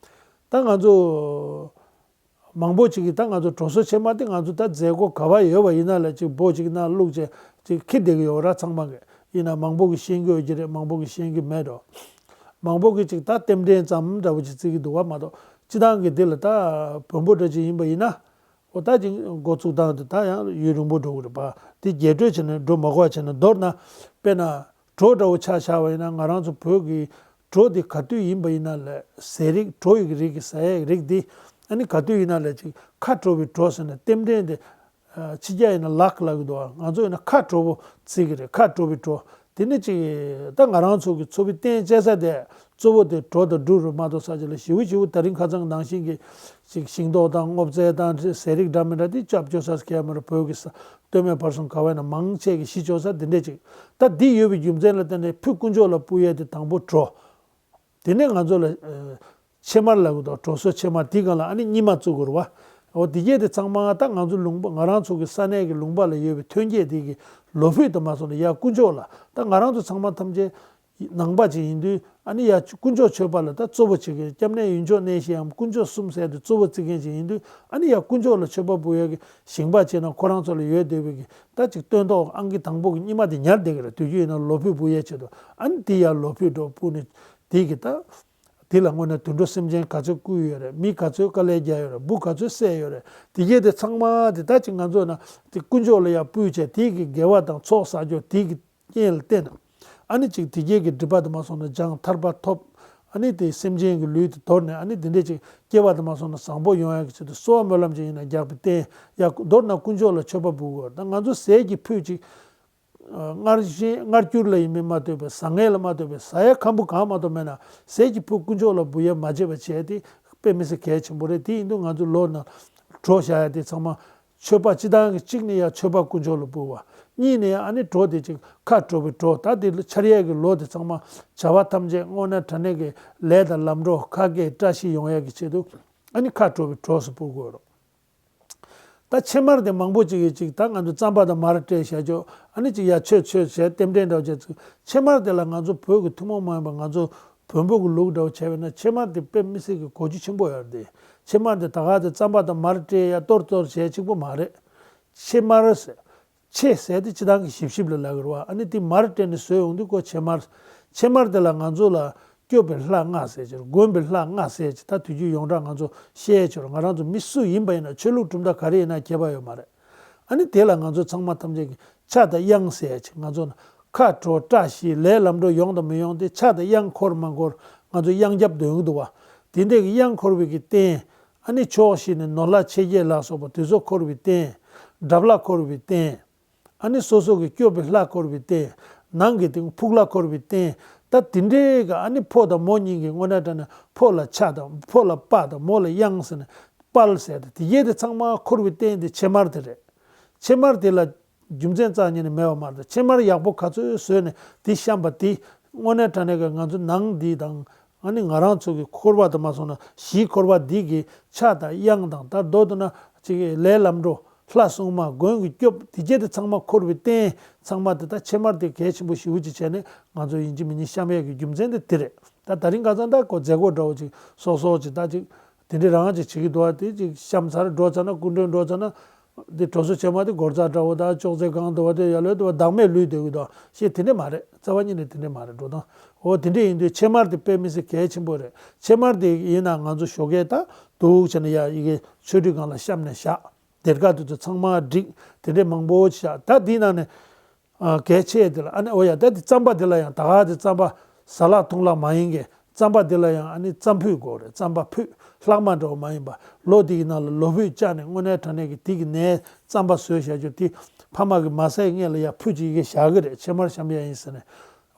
ད་ང་ཚོ་མང་པོ་ཅིག་གིས་ད་ང་ཚོ་གྲོ་སོ་ཕྱེ་མར་དེ་ང་ཚོ་ད་མཛད་སྒོ་ག་བ་ཡོད་པ་ཡིན་ན་ལས་ཅིག་འབོ་ཅིག་ནང་བླུགས་བྱས་ཅིག་འཁྱེར་བསྡད་ཀྱི་ཡོད་ར་ཚང་མ་གི། ཡིན་ན་མང་པོ་གིས་ཤེས་ཀྱི་ཡོད་ཀྱི་རེད། མང་པོ་གིས་ཤེས་ཀྱི་མེད་འགྲོ། མང་པོ་གིས་ཅིག་ད་རྟེན་འབྲེལ་ཙམ་འདྲ་བོ་ཅིག་བརྩི་གི་འདུག་བ་མ་གཏོགས་སྤྱི་བཏང་གི་འདི་ལ་ད་བོན་པོ་འདྲ་ཅིག་ཡིན་པ་ཡིན་ན། འོ་ད་ཅིག་འགོ་བཙུགས་སྟངས་དེ་ད་ཡང་ཡུན་རིང་པོ་འགྲོ་གི་རེད་པ། དེ་རྒྱས་སྤྲོས་བྱས་ནས་འགྲོ་མ་དགོས་པ་བྱས་ན། མདོར་ན་དཔེར་ན་གྲོ་འདྲ་བོ་ཆ་བཞག་པ་ཡིན་ན་ང་རང་ཚོ་བོད་ཀྱི་གྲོ་དེ་ག་དུས་ཡིན་པ་ཡིན་ན་ལས་ཟས་རིགས་གྲོ་ཡི་རིགས་ཀྱི་ཟ་ཡའི་རིགས་དེ་ཨ་ནི་ག་དུས་ཡིན་ན་ལས་ཅིག་ཁ་དྲོ་བའི་གྲོ་ཟེར་ནས་རྟེན་འབྲེལ་དེ་ཕྱི་རྒྱལ་ཡིན་ན་ལག་ལབ་ཀྱི་འདུག་ང་ཚོ་ཡིན་ན་ཁ་དྲོ་པོ་བརྩི་གི་རེད། ཁ་དྲོ་བའི་གྲོ། དེ་ནི་ཅིག་ད་ང་རང་ཚོ་གི་འཚོ་བའི་རྟེན་སྐྱེལ་ས་དེ་གཙོ་བོ་དེ་གྲོ་དང་འབྲུ་རུ་མ་གཏོགས་ས་ཆ་ལ་ཞེ་པོ་ཞེ་པོ་ད་རིང་ཁ་སང་ནང་བཞིན་གྱི་ཅིག་ཤིང་ཏོག་དང་སྔོ་ཚལ་དང་ཟས་རིགས་འདྲ་མི་འདྲ་དེ་སྐྱབས་བཅོལ་ས་ཁེལ་མ་རེད། བོད་ཀྱི་ས་སྟོད་སྨད་བར་གསུམ་ག་བས་ན་མང་ཆེ་གི་གཞིས་བཅོལ་ས་དེ་འདྲས་ཅིག་ད་འདི་ཡོད་པའི་རྒྱུ་མཚན་ལ་བརྟེན་ནས་ཕུད་དཀོན་མཆོག་ལ་ཕུལ་ཡས་དེ་དང་པོ་གྲོ། དེ་ནས་ང་ཚོ་ལ་ཕྱེ་མར་ལབ་ཀྱི་འདུག་གྲོ་སོ་ཕྱེ་མར་དེའི་སྒང་ལ་ཨ་ནི་སྙེ་མ་བཙུགས་དགོས་རེད་བ། འོ་དེ་གས་དེ་ཚང་མ་ད་ང་ཚོ་ལུང་པ་ང་རང་ཚོ་གི་ས་གནས་ཀྱི་ལུང་པ་ལ་ཡོད་པའི་ཐོན་སྐྱེད་དེ་གི་ལོ་ཕུད་དུ་མ་སོང་ནས་ཡ་དཀོན་མཆོག་ལ་ད་ང་རང་ཚོ་ཚང་མ་ཐམས་ཅད་ནང་པ་ཅིག་ཡིན་དུས་ཨ་ནི་ཡ་དཀོན་མཆོག་མཆོད་པ་ལ་ད་གཙོ་བོ་བྱེད་མཁན་སྐྱབས་གནས་ཡུལ་མཆོག་གནས་བཞིའམ་དཀོན་མཆོག་གསུམ་ཟེར་དུས་གཙོ་བོ་བརྩི་མཁན་ཅིག་ཡིན་དུས་ཨ་ནི་ཡ་དཀོན་མཆོག་ལ་མཆོད་པ་འབུལ་ཡ་གི་ཞིང་པ་བྱས་ན་ཁོ་རང་ཚོ་ལ་ཡོད་བསྡད་པའི་གི་ད་ཅིག་སྟོན་ཐོག་ཨང་ཀི་དང་པོ་གི་སྙེ་མ་དེ་ཉར་བསྡད་ཀྱི་རེད། དུས་རྒྱུན་ཡིན་ན་ལོ་ཕུད་འབུལ་ཡ་ཆེད་དུ་ཨ་ནི་དེ་ཡ་ལོ་ཕུད་འགྲོ་སྤུ་ནི། དེ་གི་ད། དེ་ལ་དངོས་གནས་དུད་འགྲོ་སེམས་ཅན་ག་ཚོད་བརྐུས་ཡོད་རེད། མི་ག་ཚོད་དཀའ་ལས་བརྒྱབ་ཡོད་རེད། འབུ་ག་ཚོད་བསད་ཡོད་རེད། དེ་གས་དེ་ཚང་མ་དེ་ད་ཅིག་ང་ཚོ་ན་དེ་དཀོན་མཆོག་ལ་ཡང་ཕུལ་བྱས་དེ་གི་དགེ་བ་དང་ཚོགས་བསགས་རྒྱུ་དེ་གི་ རྐྱེན་ལ་བརྟེན་ནས། ཨ་ནི་ཅིག་དེ་སྐྱེས་ཀྱི་སྒྲིབ་པ་དེ་མ་སོང་ན་སྦྱངས་ཐར་པ་ཐོབ། ཨ་ནི་དེ་སེམས་ཅན་གྱི་ལུས་དེ་དོར་ནས། ཨ་ནི་དེ་འདྲས་ཅིག་སྐྱེ་བ་དེ་མ་སོང་ན་བཟང་པོ་ཡོང་ཡག་གི་ཆེད་དུ་གསོལ་བ་སྨོན་ལམ་ཅིག་ཡིན་ན་རྒྱག་པའི་རྟེན་ཡ། མདོར་ན་དཀོན་མཆོག་ལ་མཆོད་པ་འབུལ་དགོས། ད་ང་ཚོ་ཟས་ཀྱི་ཕུད་ཅིག་སྔར་བཞིན་སྔར་འགྱུར་ལ་ཡིན་མིན་མ་ལྟོས་པའི། བཟང་ངན་ལ་མ་ལྟོས་པའི། ཟ་ཡ་ཁམ་བུ་གང་མ་གཏོགས་མེད་ན། ཟས་ཀྱི་ཕུད་དཀོན་མཆོག་ལ་འབུལ་ཡ་མ་བརྗེད་པ་བྱས་ཏེ་དཔེ་མི་སྲིད་གལ་ཆེན་པོ་རེད། དེ་ཡིན་དུས་ང་ཚོ་ལོ་ན་གྲོ་བཞག་ཡ་དེ་ཚང་མ་མཆོད་པ་སྤྱི་བཏང་གི་གཅིག་ནས་ཡ་མཆོད་པ་དཀོན་མཆོག་ལ་འབུལ་བ། གཉིས་ནས་ཡ་ཨ་ནི་གྲོ་དེ་ཅིག་ཁ་དྲོ་བའི་གྲོ། ད་དེ་འཆར་ཡས་ཀྱི་ལོ་དེ་ཚང་མ་བྱ་བ་ཐམས་ཅད་དངོས་གནས་དྲང་གནས་ཀྱི་ལས་དང་ལམ་འགྲོ་ཁ་སྐད་བཀྲ་ཤིས་ཡོང་ཡས་ཀྱི་ཆེད་དུ་ཨ་ནི་ཁ་དྲོ་བའི་གྲོ་སུ་འབུལ་དགོས་རོགས། ད་ཕྱེ་མར་དེ་མང་པོ་ཅིག་གིས་ཅིག་ད་ང་ཚོ་རྩམ་པ་དང་མར་སྤྲད་བཞག་ཆོག་ཨ་ནི་ཅིག་ཡ་མཆོད་མཆོད་བྱས་རྟེན་འབྲེལ་འདྲ་བོ་བྱས་ཚུལ། ཕྱེ་མར་དེ་ལ་ང་ཚོ་བོད་ཀྱི་ཐུན་མོང་མ་ཡིན་པ་ང་ཚོ་བོན་པོ་གི་ལུགས་འདྲ་བོ་བྱས་པས་ན་ཕྱེ་མར་དེ་དཔེ་མི་སྲིད་ཀྱི་གོ་རྒྱུ་ཆེན་པོ་ཡོད་རེད་དེ། ཕྱེ་མར་དེ་ད་ག་དེ་རྩམ་པ་དང་མར་སྤྲད་ཡ་གཏོར་གཏོར་བྱས་གཅིག་པོ་མ་རེད། ཕྱེ་མར་ཟེར། ཕྱེ་ཟེར་དེ་སྤྱི་བཏང་གི་ཞིབ་ཞིབ་ལ་ལབ་ཀྱི་རེད་བ། ཨ་ནི་དེ་མར་སྤྲད་ནས་བཟོས་ཡོང་དུས་ཁོ་ཕྱེ་མར། ཕྱེ་མར་དེ་ལ་ང་ཚོ་ལ་སྐྱོབ་པའི་ལྷ་ལྔ་ཟེར་གྱི་རེད། མགོན་པའི་ལྷ་ལྔ་ཟེར་གྱི། ད་དུས་རྒྱུན་ཡོངས་གྲགས་ང་ཚོ་བཤད་ཀྱི་རེད། ང་རང་ཚོ་མི་སུ་ཡིན་པ་ཡིན་ན། ཆོས་ལུགས་གྲུབ་མཐའ་ག་རེ་ཡིན་ན་ཁྱད་པར་ཡོད་མ་རེད། ཨ་ནི་དེ་ལ་ང་ཚོ་ཚང་མ་ཐམས་ཅད་ཀྱིས་ཕྱག་དང་གཡང་ཟེར་གྱི། ང་ཚོ་ཁ་དྲོ་བཀྲ་ཤིས་ལས་ལམ་འགྲོ་ཡོང་དང་མི་ཡོང་དེ་ཕྱག་དང་གཡང་འཁོར་མ་འཁོར་ང་ཚོ་གཡང་རྒྱབ་འདོན་གྱི་འདུག་བ། དེ་འདྲས་ཀྱི་གཡང་འཁོར་བའི་གི་རྟེན། ཨ་ནི་ཕྱོགས་བཞི་ནས་ནོར་ལྷ་མཆེད་བརྒྱད་ལ་སོགས་པ་དེ་ཚོ་འཁོར་བའི་རྟེན། དགྲ་ལྷ་འཁོར་བའི་རྟེན། ཨ་ནི་སོ་སོ་གི་སྐྱོབ་པའི་ལྷ་འཁོར་བའི་རྟེན། ནང་གི་དེ་ཕུག་ལྷ་འཁོར་བའི་རྟེན། ད་དེ་འདྲའི་གི་ཨ་ནི་ཕོ་དང་མོ་གཉིས་ཀྱི་དངོས་གནས་དྲང་གནས་ཕོ་ལ་ཕྱག་དང་ཕོ་ལ་དཔའ་དང་མོ་ལ་གཡང་ཟེར་ནས་དཔལ་ཟེར་དང་དེ་གྱད་དེ་ཚང་མ་འཁོར་བའི་རྟེན་དེ་ཕྱེ་མར་དེ་རེད། ཕྱེ་མར་དེ་ལ་རྒྱུ་མཚན་རྩ་བ་ཉིད་ནས་མེད་པ་མ་རེད། ཕྱེ་མར་ཡག་པོ་ག་ཚོད་བཟོས་ནས་དེ་བཤམས་པ་དེ་དངོས་གནས་དྲང་གནས་ཀྱི་ང་ཚོ་ནང་འདི་དང་། ཨ་ནི་ང་རང་ཚོ་གི་འཁོར་བ་དུ་མ་སོང་ན་གཞིའི་འཁོར་བ་འདི་གི་ཕྱག་དང་གཡང་དང་། ད་མདོར་བསྡུ་ན་ཅིག་ལས་ལམ་འགྲོ་ལྷ་སྲུང་མ་མགོན་གྱི་སྐྱོབ་དེ་གྱད་དེ་ཚང་མ་འཁོར་བའི་རྟེན་ཚང་མ་དེ་ད་ཕྱེ་མར་དེ་གལ་ཆེན་པོ་ཞེ་པོ་ཅིག་བྱས་ནས་ང་ཚོ་ཡིན་གཅིག་མིན་གཉིས་བཤམས་ཡས་ཀྱི་རྒྱུ་མཚན་དེ་དེ་རེད། ད་ད་རིང་ཁ་སང་ད་ཁོ་མཛད་སྒོ་འདྲ་བོ་ཅིག་སོ་སོ་ཅིག་ད་ཅིག་དེ་འདྲའི་རང་ཅིག་བྱེད་ཀྱི་འདུག་བ། དེ་ཅིག་བཤམས་ཚར་འགྲོ་ཚར་ན། སྐུ་མགྲོན་འགྲོ་ཚར་ན། འདི་གྲོ་སོ་ཕྱེ་མར་དེ་སྒོར་རྩ་འདྲ་བོ་དང་ཅོག་ཙེ་གང་འདུག་བ། དེ་ཡ་ལོས་འདུག་བ། བདག་མེད་ལུས་སྡོད་ཀྱི་འདུག་བ། ཞེས་དེ་འདྲ་མ་རེད། རྩ་བ་ཉིད་ནས་དེ་འདྲ་མ་རེད། འགྲོ་སྟངས་འོ་དེ་འདྲ་ཡིན་དུས་ཕྱེ་མར་དེ་དཔེ་མི་སྲིད་གལ་ཆེན་པོ་རེད། ཕྱེ་མར་དེ་ཡིན་ན་ང་ཚོ་ཞོགས་ཀས་ད་འདུག་བྱས་ནས་ཡ་ཡི་གེ་ཆོས་ཁྲིའི་སྒང་ལ་བཤམས་ནས་བཞག་སྡེར་ཁ་དེ་ཚོ་ཚང་མ་བསྒྲིགས། དེ་འདྲ་མང་པོ་བཞག་ད་དེའི་ནང་ནས་ཨ་གལ་ཆེ་དེ་ལ་ཨ་ནི་འོ་ཡ་ད་དེ་རྩམ་པ་དེ་ལ་ཡང་ད་ག་དེ་རྩམ་པ་ཟ་ལག་འཐུང་ལག་མ་ཡིན་གྱི། རྩམ་པ་འདི་ལ་ཡང་ཨ་ནི་རྩམ་ཕུད་དགོས་རེད། རྩམ་པ་ཕུད་ལྷག་མ་འདྲ་བོ་མ་ཡིན་པ། ལོ་འདི་ཡི་ནང་ལ་ལོ་ཕུད་བཅག་ནས་དངོས་གནས་དྲང་གནས་ཀྱི་དེ་གི་ནས་རྩམ་པ་བཟོས་བཞག་རྒྱུ་དེ་ཕ་མ་གི་མ་ཟས་སྔོན་ལ་ཡ་ཕུད་ཅིག་ཡི་གེ་བཞག་གི་རེད། ཕྱེ་མར་བཤམས་ཡ་ཡིན་ཟེར་ནས།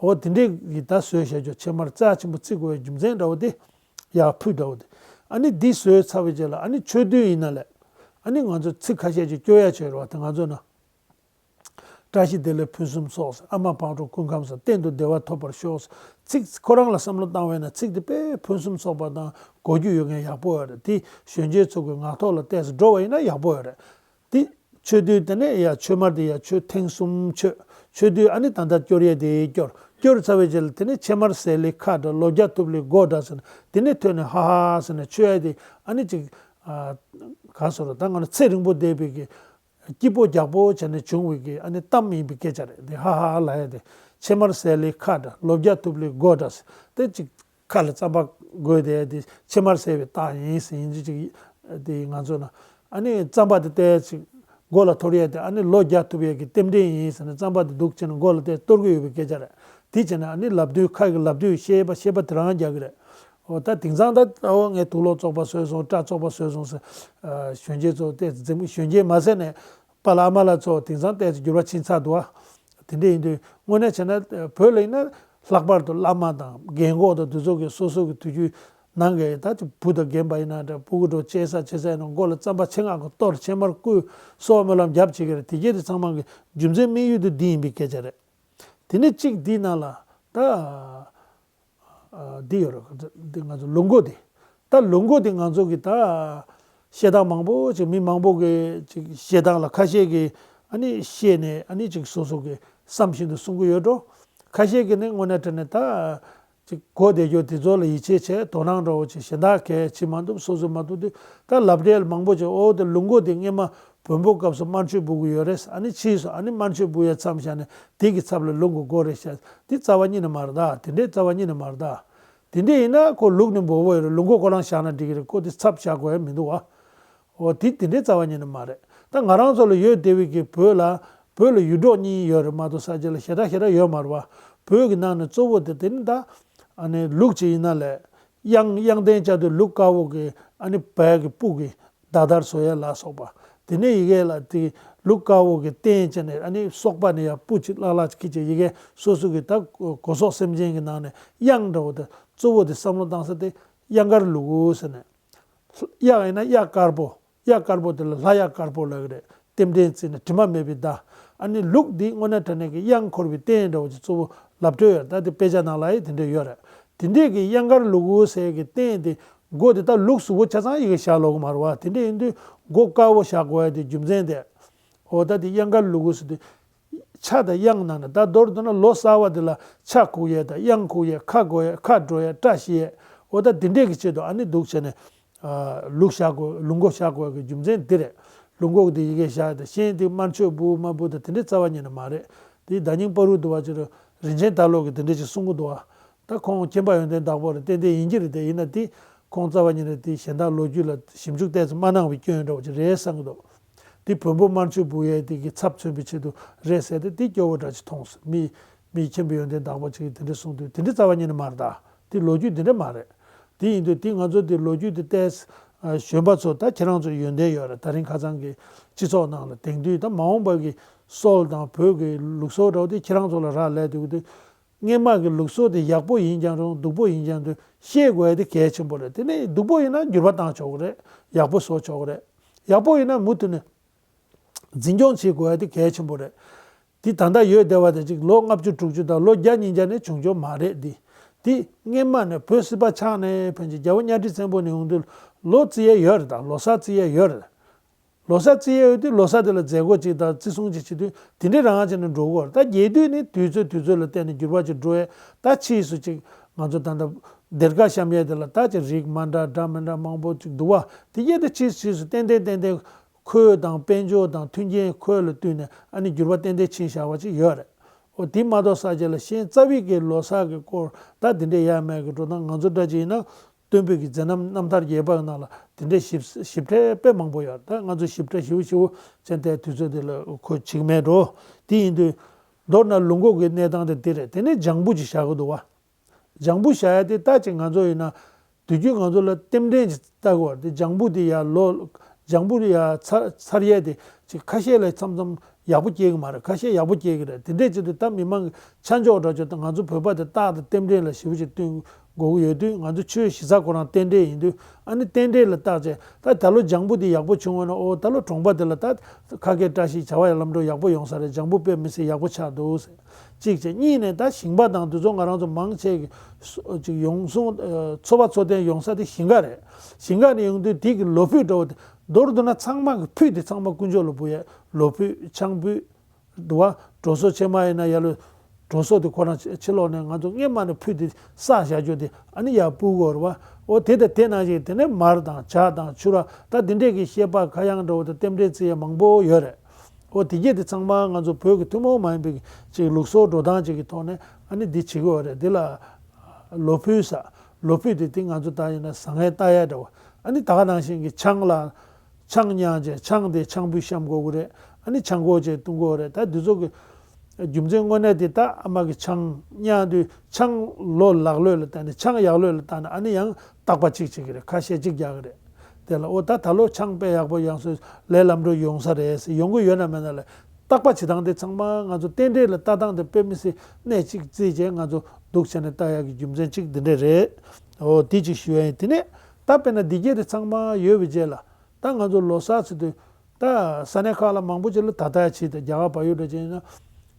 འོ་དེ་འདྲས་ཀྱི་ད་བཟོས་བཞག་རྒྱུ་ཕྱེ་མར་རྩ་ཆེན་པོ་བརྩི་དགོས་པའི་རྒྱུ་མཚན་འདྲ་བོ་དེ་ཡ་ཕུད་འདྲ་བོ་དེ། ཨ་ནི་འདི་བཟོས་ཚར་བའི་རྗེས་ལ་ཨ་ནི་ཆོས་འདུན་ཡིན་ན་ལས་ཨ་ནི་ང་ཚོ་ཚིག་ཁ་ཤས་ཅིག་སྐྱོར་ཡ་བྱས་རེད་བ། དེ་ང་ཚོ་ན། བཀྲ་ཤིས་བདེ་ལེགས་ཕུན་སུམ་ཚོགས་ཟེར། ཨ་མ་བག་དྲོ་སྐུ་ཁམས་བཟང་། གཏན་དུ་བདེ་བ་ཐོབ་པར་ཤོག་ཟེར། ཚིག་ཁོ་རང་ལ་བསམ་བློ་བཏང་བས་ན་ཚིག་དེ་དཔེ་ཕུན་སུམ་ཚོགས་པ་དང་གོ་རྒྱུ་ཡོད་མཁན་ཡག་པོ་ཡོད་རེད། དེ་གཞོན་སྐྱེས་ཚོ་གི་ངག་ཐོག་ལ་ཏོག་ཙམ་འགྲོ་བ་ཡིན་ན་ཡག་པོ་ཡོད་རེད། དེ་མཆོད་དུས་དེ་ནས་ཡ་མཆོད་མར་དེ་ཡ་མཆོད་ཐེངས་གསུམ་མཆོད། མཆོད་དུས་ཨ་ནི་ད་ལྟ་སྐྱོར་ཡས་དེ་སྐྱོར། སྐྱོར་ཚར་བའི་རྗེས་ལ་དེ་ནས་ཕྱེ་མར་ཟས་ལེ་ཁ་འདྲ། ལོ་བརྒྱ་ཐུབ་ལེ་སྒོ་འདྲ་ཟེར་ནས་དེ་ནས་ཐོན་ནས་ཧ་ཧ་ཟེར་ནས་མཆོད་ཡས་དེ་ཨ་ནི་ཅིག་ཨ་ག་སོ་ར་ད་ང་ཚོ་ཚེ་རིང་པོ་བསྡད་པའི་གི་སྐྱིད་པོ་རྒྱགས་པོ་བྱས་ནས་བྱུང་བའི་གི་ཨ་ནི་གཏམ་ཡིན་པའི་སྐད་ཆ་རེད། འདི་ཧ་ཧ་ལབ་ཡ་དེ། ཕྱེ་མར་ཟས་ལེ་ཁ་འདྲ། ལོ་བརྒྱ་ཐུབ་ལེ་སྒོ་འདྲ་ཟེར། དེ་ཅིག་ཁ་ལ་རྩམ་པ་དགོས་དེ་དེ་ཕྱེ་མར་ཟས་པའི་རྟགས་ཡིན་ཟེར་ཡིན་ཅིག་ཅིག་དེ་ང་ཚོ་ན། ཨ་ནི་རྩམ་པ་དེ་ཏོག་ཙམ་མགོ་ལ་གཏོར་ཡ་དེ་ཨ་ནི་ལོ་བརྒྱ་ཐུབ་ཡ་གི་རྟེན་འབྲེལ་ཡིན་ཟེར་ནས་རྩམ་པ་དེ་འདུག་བྱས་ནས་མགོ་ལ་དེ་གཏོར་གི་ཡོད་པའི་སྐད་ཆ་རེད། དེ་བྱས་ནས་ཨ་ནི་ལབ་དུས་ཁ་གི་ལབ་དུས་བཤད་པ་བཤད་པ་དེ་རང་རྒྱག་གི་རེད། འོ་ད་དེང་སང་ད་ཨོ་ངས་དུག་ལོག་བཙོག་པ་བཟོས་སོང་། སྐྲ་བཙོག་པ་བཟོས་སོང་ཟེར། ཨ་གཞོན་སྐྱེས་ཚོ་ཏོག་ཙམ་འཛེམ། གཞོན་སྐྱེས་མ་ཟེར་ནས་པཱ་ལགས་ཨ་མ་ལགས་ཚོ་དེང་སང་ཏོག་ཙམ་འགྱུར་བ་ཕྱིན་ཚར་འདུག་ཨ། དེ་འདྲ་ཡིན་དུས་དངོས་གནས་བྱས་ན་བོད་ལ་ཡིན་ན་ལྷག་པར་དུ་བླ་མ་དང་རྒན་གོག་དང་དེ་ཚོ་གིས་སོ་སོ་གི་དུས་རྒྱུན་ནང་གི་ད་ཅིག་བུ་དང་རྒན་པ་ཡིན་ན་འདྲ། སྤུ་གུ་འདྲ་བོ་སྐྱེས་ས་བྱེད་ས་ཡིན་ན་མགོ་ལ་རྩམ་པ་ཆེད་མངགས་ཀྱིས་གཏོར། ཕྱེ་མར་བསྐུས། གསོལ་བ་སྨོན་ལམ་རྒྱབ་བྱེད་ཀྱི་རེད། དེ་གྱད་དེ་ཚང་མ་གི་རྒྱུ་མཚན་དམིགས་ཡུལ་དེ་འདི་ཡིན་པའི་སྐད་ཆ་རེད། དེ་ནས་གཅིག་འདིའི་ནང་ལ་ད། ཨ་འདི་ཡོད་རེད། འདི་ང་ཚོ་ལུག་མགོ་འདི། ད་ལུག་མགོ་འདི་ང་ཚོ་གི་ད་བཤད་སྟངས་མང་པོ་ཅིག་མི་མང་པོ་གི་ཅིག་བཤད་སྟངས་ལ་ཁ་ཤས་ཀྱིས་ཨ་ནི་བཤད་ནས་ཨ་ནི་ཅིག་སོ་སོ་གི་བསམ་བཞིན་དུ་གསུང་གི་ཡོད་འགྲོ། ཁ་ཤས་ཀྱིས་ནི་དངོས་གནས་དྲང་གནས་ད་ཅིག་གོ་བདེ་སྐྱོ་དེ་ཚོ་ལ་ཡིད་ཆེས་བྱས་དོ་སྣང་འདྲ་བོ་ཅིག་གཞན་དག་གས་བྱེད་མ་ཐུབ། སོ་སོས་མ་ཐུབ་དུས་ད་ལབ་འགྲེལ་མང་པོ་ཅིག་འོ་དེ་ལུག་མགོ་འདི་སྔས་མ་བོན་པོ་སྐབས་སུ་དམར་མཆོད་འབུལ་གི་ཡོད་རེད། ཨ་ནི་ཕྱིས་སུ་ཨ་ནི་དམར་མཆོད་འབུལ་ཡ་མཚམས་བཞག་ནས་དེ་གི་ཚབ་ལ་ལུག་མགོ་དགོས་རེད་ཤག་འདི་རྩ་བ་ཉིད་ནས་མ་རེད་ད། དེ་འདྲའི་རྩ་བ་ཉིད་ནས་མ་རེད་ད། དེ་འདྲ་ཡིན་ན་ཁོ་ལུག་ནི་འབོ་བོ་ཡོད་རེད། ལུག་མགོ་ཁོ་རང་བཞག་ན་འགྲིག་གི་རེད། ཁོ་དེ་ཚབ་བཞག་དགོས་ཡ་མི་འདུག་བ། འོ་དེ་དེ་འདྲའི་རྩ་བ་ཉིད་ནས་མ་རེད། ད་ང་རང་ཚོ་ལ་ཡོད་བསྡད་པའི་གི་བོད་ལ་ བོད་ལ་ཡུལ་གྲོགས་གཉིས་ཡོད་རེད་མ་གཏོགས་ས་ཆ་ལ་ཞེ་དྲག་ཞེ་དྲག་ཡོད་མ་རེད་བ། བོད་ཀྱི་ནང་ནས་གཙོ་བོ་དེ་དེ་ནི་ད་ཨ་ནི་ལུག་ཅིག་ཡིན་ན་ལས་གཡང་གཡང་རྟེན་བཅའ་དུས་ལུག་དཀར་པོ་གི་ཨ་ནི་བལ་གྱི་སྤུ་གི་མདའ་དར་བཟོ་ཡས་ལ་སོགས་པ། དེ་ནས་ཡི་གེ་ལ་དེ་ལུག་དཀར་པོ་གི་རྟེན་བཅས་ནས་ཨ་ནི་སོག་པ་ནས་ཡང་སྤུ་ཅིག་ལྷག་ལྷག་ཅིག་ཁྱེར་བྱས་ཡི་གེ་སོ་སོ་གི་ད་སྒོ་ཟོག་སེམས་ཅན་གྱི་ནང་ནས་གཡང་འདྲ་བོ་དེ་གཙོ་བོ་དེ་བསམ་བློ་བཏང་ས་དེ་གཡང་དཀར་ལུག་གུ་ཟེར་ནས། གཡག་ཡིན་ན་གཡག་དཀར་པོ། གཡག་དཀར་པོ་དེ་ལ་ལྷ་གཡག་དཀར་པོ་ལབ་ཀྱི་རེད། རྟེན་འབྲེལ་བརྩིས་ནས་དྲི་མ་མེད་པའི་མདའ། ཨ་ནི་ལུག་འདི་དངོས་གནས་དྲང་གནས་ཀྱི་གཡང་འཁོར་བའི་རྟེན་འདྲ་བོ་ཅིག་གཙོ་བོ་ལབ་སྲོལ་ཡོད་རེད། ད་དེ་དཔེ་ཆ་ནང་ལ་ཡང་དེ་འདྲ་ཡོད་རེད། དེ་འདྲས་ཀྱི་གཡང་དཀར་ལུག་གུ་ཟེར་གྱི་རྟེན་དེ་མགོ་དེ་ད་ལུག་གཟུགས་པོ་ཆ་ཚང་ཡི་གེ་བཞག་ལོག་གི་མ་རེད་བ། དེ་འདྲས་ཡིན་དུས་མགོ་དཀར་པོ་བཞག་དགོས་ཡ་དེ་རྒྱུ་མཚན་དེ། འོ་ད་དེ་གཡང་དཀར་ལུག་གུ་ཟེར་དུས། ཕྱག་དང་གཡང་ནང་ནས་ད་མདོར་བསྡུ་ན་ལོ་གསར་བ་དེ་ལ་ཕྱག་ཁུག་ཡས་དང་གཡང་ཁུག་ཡས། ཁ་དགོ་ཡས། ཁ་འགྲོ་ཡས། བཀྲ་ཤིས་ཡས། འོ་ད་དེ་འདྲས་ཀྱི་ཆེད་དུ་ཨ་ནི་འདུག་བྱས་ནས། ཨ། ལུག་བཞག་དགོས། ལུག་མགོ་བཞག་དགོས་ཀྱི་རྒྱུ་མཚན་འདི་རེད། ལུག་མགོ་འདི་ཡི་གེ་བཞག་དང་གཞན་དེ་དམར་མཆོད་འབུལ་མ་འབུལ་དང་དེ་འདྲས་རྩ་བ་ཉིད་ནས་མ་རེད། དེ་ཟླ་ཉིན་པ་རུ་འདུ་བ་ཅིག་རིན་ཆེན་དར་ལོ་གིས་དེ་འདྲས་ཅིག་གསུང་གི་འདུག་བ། ད་ཁོང་མཁྱེན་པ་ཡོན་ཏན་བདག་པོ་རེད། ཏན་ཏན་ཡིན་གྱི་རེད། དེ་ཡིན་ན་དེ་ཁོང་རྩ་བ་ཉིད་ནས་དེ་གཞན་དག་ལོ་རྒྱུས་ལ་ཞིབ་འཇུག་ཏོག་ཙམ་མ་གནང་བའི་སྐྱོན་འདྲ་བོ་ཅིག་རེད་བསམ་གྱི་འདུག་དེ་བོན་པོ་དམར་མཆོད་འབུལ་ཡས་དེ་གི་ཚབ་མཚོན་པའི་ཆེད་དུ་རེད་ཟེར་ཏེ་དེ་སྐྱོ་བོ་འདྲ་ཅིག་མཐོང་སོང་། མི་མི་མཁྱེན་པའི་ཡོན་ཏན་བདག་པོ་ཅིག་གིས་དེ་འདྲ་གསུངས་དུས་དེ་འདྲ་རྩ་བ་ཉིད་ནས་མ་རེད། ད་དེ་ལོ་རྒྱུས་དེ་འདྲ་མ་རེད། དེ་ཡིན་དུས་དེ་ང་ཚོ་དེ་ལོ་རྒྱུས་དེ་ཏོག་ཙམ་གཞོན་པ་ཚོ། ད་ཁྱེད་རང་ཚོ་ཡོན་ཏན་ཡོད་རེད། ད་རིང་ཁ་སང་གི་སྤྱི་ཚོགས་ནང་ལ་དེང་དུས་ད་མ་འོངས་པ་གི་སྲོལ་དང་བོད་ཀྱི་ལུགས་སྲོལ་འདྲ་བོ་དེ་ཁྱེད་རང་ཚོ་ལ་རག་ལས་འདུག་དུས། སྔོན་མ་གི་ལུགས་སྲོལ་དེ་ཡག་པོ་ཡིན་ཀྱང་རུང་། སྡུག་པོ་ཡིན་ཀྱང་རུང་ཤེས་དགོས་ཡ་དེ་གལ་ཆེན་པོ་རེད། དེ་ནས་སྡུག་པོ་ཡིན་ན་འགྱུར་བ་བཏང་ཆོག་གི་རེད། ཡག་པོ་བཟོ་ཆོག་གི་རེད། ཡག་པོ་ཡིན་ན་མུ་མཐུད་ནས་འཛིན་སྐྱོང་བྱེད་དགོས་ཡ་དེ་གལ་ཆེན་པོ་རེད། དེ་ད་ལྟ་ཡོད་བསྡད་པ་དེ་ཅིག་ལོ་ལྔ་བཅུ་དྲུག་ཅུ་དང་ལོ་བརྒྱ་ཉིས་བརྒྱ་ནས་བྱུང་ཆོག་མ་རེད། དེ་དེ་སྔོན་མ་ནས་བོད་སྲིད་པ་ཆགས་ནས་ཕན་ཆད་རྒྱལ་པོ་གཉའ་ཁྲི་བཙན་པོ་ནས་ཡོང་དུས་ལོ་བརྩི་ཡ་ཡོད་རེད། ད་ལོ་གསར་བརྩི་ཡ་ཡོད་རེད། ལོ་གསར་བརྩི་ཡས་ཡོད་དུས་ལོ་གསར་དེ་ལ་མཛད་སྒོ་ཅིག་དང་བརྩི་སྲུང་ཅིག་བྱེད་དུས་དེ་འདྲའི་རང་བྱས་ནས་འགྲོ་གི་ཡོད་རེད། ད་རྒྱས་བསྡུས་ནི་དུས་ཚོད་དུས་ཚོད་ལ་བལྟས་ནས་འགྱུར་བ་ཅིག་འགྲོ་ཡས། ད་ཕྱིས་སུ་ཅིག་ང་ཚོ་ད་ལྟ་སྡེར་ཁ་བཤམས་ཡས་དེ་ལ་ད་ཅིག་རིགས་མ་འདྲ་འདྲ་མི་འདྲ་མང་པོ་ཅིག་འདུག་བ། དེ་གས་དེ་ཕྱིས་ཕྱིས་སུ་ཏན་ཏན་ཏན་ཏན་ཁོད་དང་དཔལ་འབྱོར་དང་མཐུན་རྐྱེན་ཁོད་ལ་བསྟུན་ནས་ཨ་ནི་འགྱུར་བ་ཏན་ཏན་ཕྱིན་བཞག་པ་ཅིག་ཡོད་རེད། འོ་དེ་མ་གཏོགས་ས་ཆ་ལ་གཞན་རྩ་བའི་གི་ལོ་གསར་གི་སྐོར་ད་དེ་འདྲའི་ཡ་མེད་གི་འགྲོ་སྟངས། ང་ཚོ་འདྲ་ཅིག་ཡིན་ན། སྟོན་པའི་གི་མཛད་རྣམ་རྣམ་ཐར་རྒྱས་པ་ནང་ལ་དེ་འདྲའི་ཞིབ་ཞིབ་ཕྲ་དཔེ་མང་པོ་ཡོད། ད་ང་ཚོ་ཞིབ་ཕྲ་ཞིབ་ཞིབ་ཅན་དེ་དུས་ཚོད་འདི་ལ་ཁོ་བྱེད་མེད་འགྲོ། དེ་ཡིན་དུས་མདོར་ན་ལུག་མགོ་གི་གནས་སྟངས་དེ་དེ་རེད། དེ་ནས་ལྗང་བུ་ཅིག་བཞག་གི་འདུག་བ། ལྗང་བུ་བཞག་ཡ་དེ་ད་ཅིག་ང་ཚོ་ཡིན་ན་དུས་རྒྱུན་ང་ཚོ་ལ་རྟེན་འབྲེལ་ཅིག་ལྟ་དགོས་པ་དེ། ལྗང་བུ་དེ་ཡ་ལོ་ལྗང་བུ་ཡ་ཚར་ཚར་ཡས་དེ་ཅིག་ཁ་ཤས་ལ་མཚམས་མཚམས་ཡག་པོ་སྐྱེ་གི་མ་རེད། ཁ་ཤས་ཡག་པོ་སྐྱེ་གི་རེད། དེ་འདྲས་བྱེད་དུས་ད་མི་མང་གི་ཆ་འཇོག་འདྲ་བྱེད་དུས་ང་ཚོ་བོད་པ་དེ་རྟག་ཏུ་རྟེན་འབྲེལ་ལ་ཞེ་པོ་ཅིག་བསྟུན་དགོས་ཀྱི་ཡོད་དུས། ང་ཚོ་ཆོས་གཞི་རྩ་ཁོ་རང་རྟེན་འབྲེལ་ཡིན་དུས། ཨ་ནི་རྟེན་འབྲེལ་ལ་བརྟག་བྱས་ད་ད་ལོ་ལྗང་བུ་དེ་ཡག་པོ་བྱུང་བ་ན། ཨོ་ད་ལོ་གྲོང་པ་དེ་ལ་ད་ཁ་སྐད་བཀྲ་ཤིས་བྱ་བ་ཡི་ལམ་འགྲོ་ཡག་པོ་ཡོང་ས་རེད། ལྗང་བུ་དཔེ་མི་སྲིད་ཡག་པོ་ཆགས་འདུག་ཟེར། གཅིག་བྱས། གཉིས་ནས་ད་ཞིང་པ་དང་དེ་ཚོ་ང་རང་ཚོ་མང་ཆེ་གི་སོ་ཅིག་ཡོང་སོང་། ཨ། འཚོ་བ་འཚོ་རྟེན་ཡོང་ས་དེ་ཞིང་ཁ་རེད། ཞིང་ཁ་ནས་ཡོང་དུས་དེ་གི་ལོ་ཕུད་འདྲ་བོ་དེ། མདོར་བསྡུ་ན་ཚང་མ་གི་ཕུད་དེ་ཚང་མ་དཀོན་མཆོག་ལ་འབུལ་ཡས། ལོ་ཕུད། ཆང་ཕུད། འདུག་བ། གྲོ་སོ་ཕྱེ་མ་ཡིན་ན་ཡ་ལོ། གྲོ་སོ་དེ་ཁོ་རང་ཕྱི་ཕྱི་ལོགས་ནས་ང་ཚོ་སྔས་མ་ནས་ཕུད་དེ་བསགས་བཞག་རྒྱུ་དེ་ཨ་ནི་ཡར་སྤུར་དགོས་རེད་བ། འོ་དེ་དང་དེ་ནང་བཞིན་དེ་ནས་མར་དང་ཇ་དང་ཕྱུར་ར་ད་དེ་འདྲས་ཀྱི་བཤད་པ་ཁ་གཡང་འདྲ་བོ་དང་རྟེན་འབྲེལ་བརྩི་ཡས་མང་པོ་ཡོད་རེད། འོ་དེ་གྱད་དེ་ཚང་མ་ང་ཚོ་བོད་ཀྱི་ཐུན་མོང་མ་ཡིན་པའི་ཅིག་ལུགས་སྲོལ་འགྲོ་སྟངས་ཅིག་གི་ཐོག་ནས་ཨ་ནི་འདི་བྱེད་ཀྱི་ཡོད་རེད། འདི་ལ་ལོ་ཕུད་ཟེར། ལོ་ཕུད་དེ་དེ་ང་ཚོ་ད་ཡིན་ན་བཟང་ངན་བལྟ་ཡས་འདྲ་བོ། ཨ་ནི་ད་ག་ནང་བཞིན་གྱི་ཆང་ལ། ཆང་མྱངས་བྱས་ཆང་དེ་ཆང་ཕུད་བཤམ་དགོས་ཀྱི་རེད། ཨ་ནི་ཆང་ཁོག་ཅིག་བཏུང་དགོས་རེད། ད་འདི་ཚོ་གི་རྒྱུ་མཚན་དངོས་གནས་དེ་ད་ཨ་མ་གི་ཆང་མྱངས་དུས་ཆང་ལོ་ལག་ལོས་ལ་བལྟས་ནས་ཆང་ཡག་ལོས་ལ་བལྟས་ན་ཨ་ནི་ཡང་བརྟག་པ་གཅིག་བྱེད་ཀྱི་རེད། ཁ་ཤས་གཅིག་རྒྱག་གི་རེད། དེ་ལ་འོ་ད་ད་ལོ་ཆང་དཔེ་ཡག་པོ་ཡོང་ས་རེད་ཟེར། ཡོང་གི་ཡོད་ན་མེད་ན་ལ་བརྟག་པ་བྱེད་སྟངས་དེ་ཚང་མ་ང་ཚོ་རྟེན་འབྲེལ་ལ་ལྟ་སྟངས་དེ་དཔེ་མི་སྲིད་གནད་གཅིག་བརྩིས་བྱས་ང་ཚོ་སྡུག་བྱས་ནས་ལྟ་ཡག་གི་རྒྱུ་མཚན་གཅིག་འདི་འདྲ་རེད། འོ་དེ་གཅིག་ཞུ་ཡ་ཡིན། དེ་ནས་ད་དཔེར་ན་འདི་གྱད་དེ་ཚང་མ་ཡོད་པའི་རྗེས་ལ། ད་ང་ཚོ་ལོ་གསར་ཟེར་དུས་ད་ས་གནས་ཁག་ལ་མང་པོ་ཅིག་ལ་ད་ལྟ་ཡ་བྱེད་དེ། རྒྱ་གར་བལ་ཡུལ་འདྲ་ཅིག་ཡིན་ན་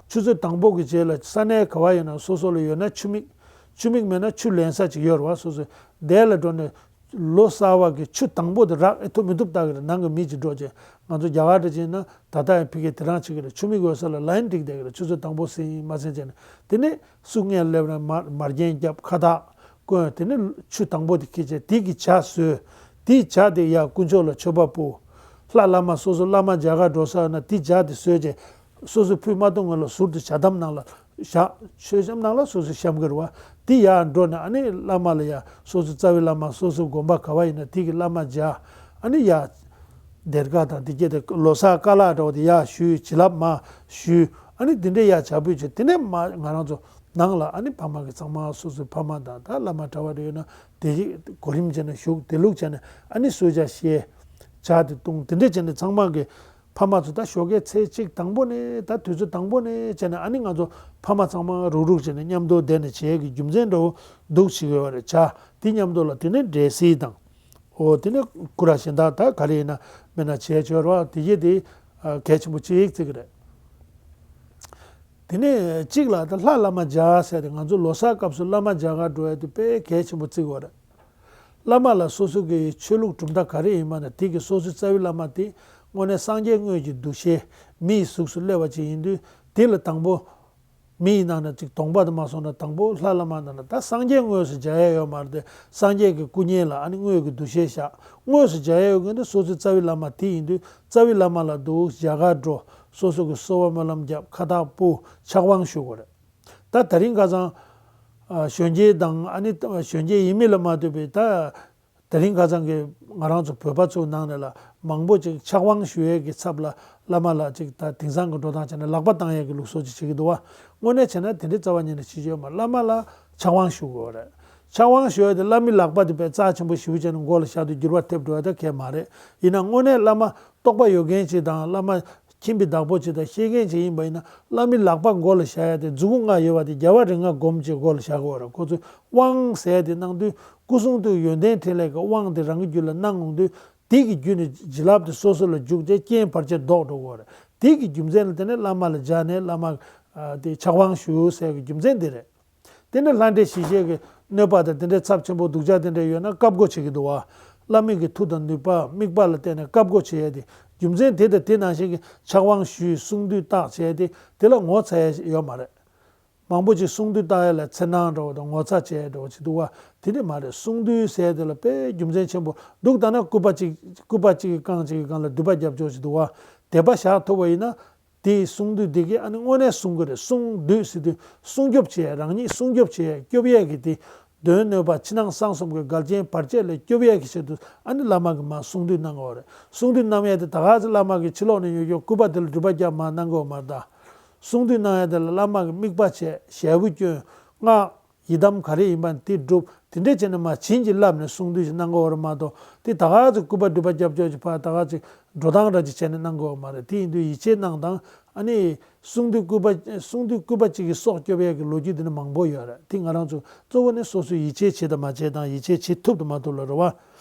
ཆུ་ཚོད་དང་པོ་གི་རྗེས་ལ་ས་གནས་ག་བ་ཡིན་ན་སོ་སོ་ལ་ཡོད་ན་ཆུ་མིག་ཆུ་མིག་མེད་ན་ཆུ་ལེན་ས་ཅིག་ཡོད་རེད་བ། སོ་སོའི་དེ་ལ་འགྲོ་ནས་ལོ་གསར་བ་གི་ཆུ་དང་པོ་དེ་རག་ཨེ་ཐུབ་མི་ཐུབ་ལྟ་གི་རེད། ནང་གི་མི་ཅིག་འགྲོ་བྱས། ང་ཚོ་རྒྱ་གར་འདྲ་ཅིག་ཡིན་ན་ད་ལྟ་ཡང་ཕ་གིར་དེ་རང་བྱེད་ཀྱི་རེད། ཆུ་མིག་ཡོད་ས་ལ་ལའིན་བསྒྲིགས་བསྡད་ཀྱི་རེད། ཆུ་ཚོད་དང་པོ་ཟིན་མ་ཟིན་བྱས་ནས། དེ་ནས་སུ་སྔོན་སླེབས་ན་མར་མར་རྒྱན་བརྒྱབ། ཁ་བཏགས་བསྐོན། དེ་ནས་ཆུ་དང་པོ་དེ་འཁྱེར་བྱས་དེ་གི་ཇ་བཟོས། དེའི་ཇ་དེ་ཡར་དཀོན་མཆོག་ལ་མཆོད་པ་ཕུལ། ལྷ་བླ་མ་སོ་སོ་བླ་མ་མཇལ་ཁ་འགྲོ་ས་ཡོད་ན་དེ་ཇ་དེ་བཟོས་བྱས་སོ་སོ་ཕུད་མ་གཏོང་སྔོན་ལ་ཟུར་དུ་ཇ་དམ་ནང་ལ་བཞག་ཆོས་བཤམས་ནང་ལ་སོ་སོ་བཤམས་ཀྱི་རེད་བ། དེ་ཡར་འགྲོ་ནས་ཨ་ནི་བླ་མ་ལ་ཡར་སོ་སོ་རྩ་བའི་བླ་མ་སོ་སོ་དགོན་པ་ག་བ་ཡིན་ན་དེ་གི་བླ་མ་མཇལ། ཨ་ནི་ཡར་ སྡེར་ཁ་དང་དེ་གྱད་དེ་ལོ་གསར་ཀ་ལག་འདྲ་བོ་དེ་ཡར་ཞུས། བྱིན་རླབས་མར་ཞུས། ཨ་ནི་དེ་འདྲས་ཡར་བྱ་འབུལ་བྱས། དེ་ནས་མར་ང་རང་ཚོ་ནང་ལ་ཨ་ནི་ཕ་མ་གི་ཚང་མ་སོ་སོའི་ཕ་མ་དང་ད་བླ་མ་གྲྭ་པ་འདྲ་ཡོད་ན་དེ་གོ་རིམ་བྱས་ནས་བཞུགས། དེ་ལུགས་བྱས་ནས་ཨ་ནི་གསོལ་ཇ་བཞེས། ཇ་དེ་བཏུང་། དེ་འདྲས་བྱས་ནས་ཚང་མ་གི་ཕ་མ་ཚོ་ད་ཞོགས་ཀའི་ཚེས་གཅིག་དང་པོ་ནས་ད་དུས་ཚོད་དང་པོ་ནས་བྱས་ནས་ཨ་ནི་ང་ཚོ་ཕ་མ་ཚང་མ་རུག་རུག་བྱས་ནས་མཉམ་དུ་བསྡད་ནས་བྱེད་ཀྱི་རྒྱུ་མཚན་འདྲ་བོ་འདུག་བྱེད་ཀྱི་ཡོད་རེད། ཇ་དེ་མཉམ་དུ་ལ་དེ་ནས་འབྲས་སིལ་དང་། འོ་དེ་ནས་སྐུ་ར་གཞན་དག་ད་ག་རེ་ཡིན་ན་མེད་ན་བྱས་ཆོག་རོགས། དེ་གྱད་དེ་གལ་ཆེན་པོ་གཅིག་བརྩི་གི་རེད། དེ་ནས་གཅིག་ལ་ད་ལྷ་བླ་མ་མཇལ་ཟེར་ཏེ་ང་ཚོ་ལོ་གསར་སྐབས་སུ་བླ་མ་མཇལ་གར་འགྲོ་ཡ་དེ་དཔེ་གལ་ཆེན་པོ་བརྩི་གི་ཡོད་རེད། བླ་མ་ལ་སོ་སོ་གི་ཆོས་ལུགས་གྲུབ་མཐའ་ག་རེ་ཡིན་པ་ན་དེ་གི་སོ་སོའི་རྩ་བའི་བླ་མ་དེ་དངོས་གནས་སངས་རྒྱས་དངོས་ཀྱི་འདུ་ཤེས་མི་ཡི་གཟུགས་སུ་སླེབས་པ་ཅིག་ཡིན་དུས་དེ་ལ་དང་པོ་མི་ཡི་ནང་ན་ཅིག་གདོང་པ་དུ་མ་སོང་ན་དང་པོ་ལྷ་བླ་མ་ནང་ན་ད་སངས་རྒྱས་དངོས་སུ་མཇལ་ཡ་ཡོད་མ་རེད་དེ། སངས་རྒྱས་ཀྱི་སྐུ་བརྙན་ལ་ཨ་ནི་དངོས་ཀྱི་འདུ་ཤེས་བཞག། དངོས་སུ་མཇལ་ཡ་ཡོད་མཁན་དེ་སོ་སོའི་རྩ་བའི་བླ་མ་དེ་ཡིན་དུས་རྩ་བའི་བླ་མ་ལ་འདུག་མཇལ་གར་འགྲོ། སོ་སོ་གི་གསོལ་བ་སྨོན་ལམ་བརྒྱབ། ཁ་བཏགས་ཕུལ། ཕྱག་དབང་ཞུ་དགོས་རེད། ད་དེ་རིང་ཁ་སང་གཞོན་སྐྱེས་དང་ཨ་ནི་གཞོན་སྐྱེས་ཡིན་མིན་ལ་མ་ལྟོས་པའི་ད་དེ་རིང་ཁ་སང་གི་ང་རང་ཚོ་བོད་པ་ཚོའི་ནང་ནས་ལ་མང་པོ་ཅིག་ཕྱག་དབང་ཞུ་ཡས་ཀྱི་ཚབ་ལ་བླ་མ་ལ་ཅིག་ད་དེང་སང་གི་འགྲོ་སྟངས་བྱས་ན་ལག་པ་བཏང་ཡས་ཀྱི་ལུགས་སྲོལ་ཅིག་བྱེད་ཀྱི་འདུག་བ། དངོས་གནས་བྱས་ན་དེ་འདྲའི་རྩ་བ་ཉིད་ནས་བྱེད་ཀྱི་ཡོད་མ་རེད། བླ་མ་ལ་ཕྱག་དབང་ཞུ་དགོས་རེད། ཕྱག་དབང་ཞུ་ཡས་དེ་བླ་མའི་ལག་པ་དེ་དཔེ་རྩ་ཆེན་པོ་ཞེ་པོ་བྱས་ནས་མགོ་ལ་བཞག་དུས་འགྱུར་བ་ཐེབས་འགྲོ་ཡ་ད་གས་མ་རེད། ཡིན་ན་དངོས་གནས་བླ་མ་རྟོགས་པ་ཡོད་མཁན་ཅིག་དང་བླ་མ་མཁྱེན་པའི་བདག་པོ་ཅིག་དང་ཤེས་མཁན་ཅིག་ཡིན་པ་ཡིན་ན་བླ་མའི་ལག་པ་མགོ་ལ་བཞག་ཡ་དེ་མཛུབ་གུ་ལྔ་ཡོད་པ་དེ་རྒྱལ་བ་རིགས་ལྔ་སྒོམ་ཅིག་མགོ་ལ་བཞག་དགོས་རེད། ཁོ་ཚོས་དབང་ཟེར་ཡ་དེ་གནང་དུས་སྐུ་གསུང་ཐུགས་ཡོན་ཏན་ཕྲིན་ལས་ཀྱི་དབང་དེ་རང་གི་རྒྱུད་ལ་གནང་འོང་དུས་དེ་གི་རྒྱུད་ནས་བྱིན་རླབས་དེ་སོ་སོ་ལ་འཇུག་བྱས་རྐྱེན་བར་ཆད་ཟློག་འགྲོ་དགོས་རེད། དེ་གི་རྒྱུ་མཚན་ལ་བརྟེན་ནས་བླ་མ་ལ་མཇལ་ནས་བླ་མ་དེ་ཕྱག་དབང་ཞུ་ཟེར་གི་རྒྱུ་མཚན་དེ་རེད། དེ་ནས་ལྷ་འདྲེ་ཞི་བྱེད་ཀྱི་གནོད་པ་དང་དེ་འདྲའི་ཚབས་ཆེན་པོ་སྡུག་ཅག་དེ་འདྲ་ཡོད་ན་བཀའ་བསྒོ་བྱེད་ཀྱི་འདུག་བ། བླ་མའི་གི་མཐུ་དང་ནུས་པ་དམིགས་པ་ལ་བརྟེན་ནས་བཀའ་བསྒོ་བྱེད་ཡས་དེ་རྒྱུ་མཚན་དེ་དང་དེ་ནང་བཞིན་གྱི་ཕྱག་དབང་ཞུས་གསུང་དུས་བཏགས་བྱས་ཏེ་དེ་ལ་ངོ་ཚ་ཡས་ཡོད་མ་རེད། མང་པོ་ཅིག་གསུང་དུས་བཏགས་ཡས་ལ་འཚེར་སྣང་འདྲ་བོ་དང་ངོ་ཚ་བྱས་འདྲ་བོ་ཅིག་འདུག་བ། དེ་ནི་མ་རེད། གསུང་དུས་ཟེར་དེ་ལ་དཔེ་རྒྱུ་མཚན་ཆེན་པོ་འདུག་ད་ན་སྐུད་པ་གཅིག་སྐུད་པ་གཅིག་གི་རྐང་གཅིག་གི་སྒང་ལ་མདུད་པ་རྒྱབ་ཕྱོགས་ཅིག་འདུག་བ། དད་པ་བཞག་ཐུབ་པ་ཡིན་ན། དེའི་གསུང་དུས་འདི་གིས་ཨ་ནི་དངོས་གནས་གསུང་གི་རེད། གསུང་དུས་ཟེར་དུས་སྲུང་སྐྱོབ་བྱེད་ཡས། རང་ཉིད་སྲུང་སྐྱོབ་བྱེད་ཡས། སྐྱོབ་ཡས་ཀྱི་དེ་གདོན་གནོད་པ་ཕྱི་ནང་གསང་གསུམ་གྱི་འགལ་རྐྱེན་བར་ཆད་ལས་སྐྱོབ་ཡས་ཀྱི་ཆེད་དུ་ཨ་ནི་བླ་མ་གིས་མར་གསུང་དུས་གནང་གི་ཡོད་རེད། གསུང་དུས་གནང་ཡས་དེ་ད་ག་ཚོད་བླ་མ་གིས་ཕྱི་ལོགས་ནས་ཡོད་ཀྱང་སྐུད་པ་དེ་ལ་མདུད་པ་རྒྱབ་མར་གནང་གི་ཡོད་མ་རེད་ད། གསུང་དུས་གནང་ཡས་དེ་ལ་བླ་མ་གིས་དམིགས་པ་བྱས། ཞལ་བུ་བསྐྱོན། སྔགས། ཡི་དམ་ག་རེ་ཡིན་པ་དེ་སྒྲུབ། དེ་འདྲས་བྱས་ནས་མར་བྱིན་གྱིས་བརླབས་ནས་གསུང་དུས་ཤིག་གནང་གི་ཡོད་རེད་མ་གཏོགས་དེ་ད་ག་ཚོད་སྐུད་པ་མདུད་པ་རྒྱབ་ཕྱོགས་ཀྱི་ཕར་ད་ག་ཚོད་འགྲོ་སྟངས་འདྲ་ཅིག་བྱས་ནས་གནང་གི་ཡོད་མ་རེད། དེ་ཡིན་དུས་ཡིད་ཆེས་གནང་དང་ཨ་ནི། གསུང་དུས་སྐུད་པ་གསུང་དུས་སྐུད་པ་གཅིག་གིས་སྲོག་སྐྱོབ་ཡས་ཀྱི་ལོ་རྒྱུས་འདི་ནི་མང་པོ་ཡོད་རེད། དེ་ང་རང་ཚོ་གཙོ་བོ་ནི་སོ་སོས་ཡིད་ཆེས་བྱེད་དང་མ་བྱེད་དང་ཡིད་ཆེས་བྱེད་ཐུབ་དང་མ་ཐུབ་ལ་རེད་བ།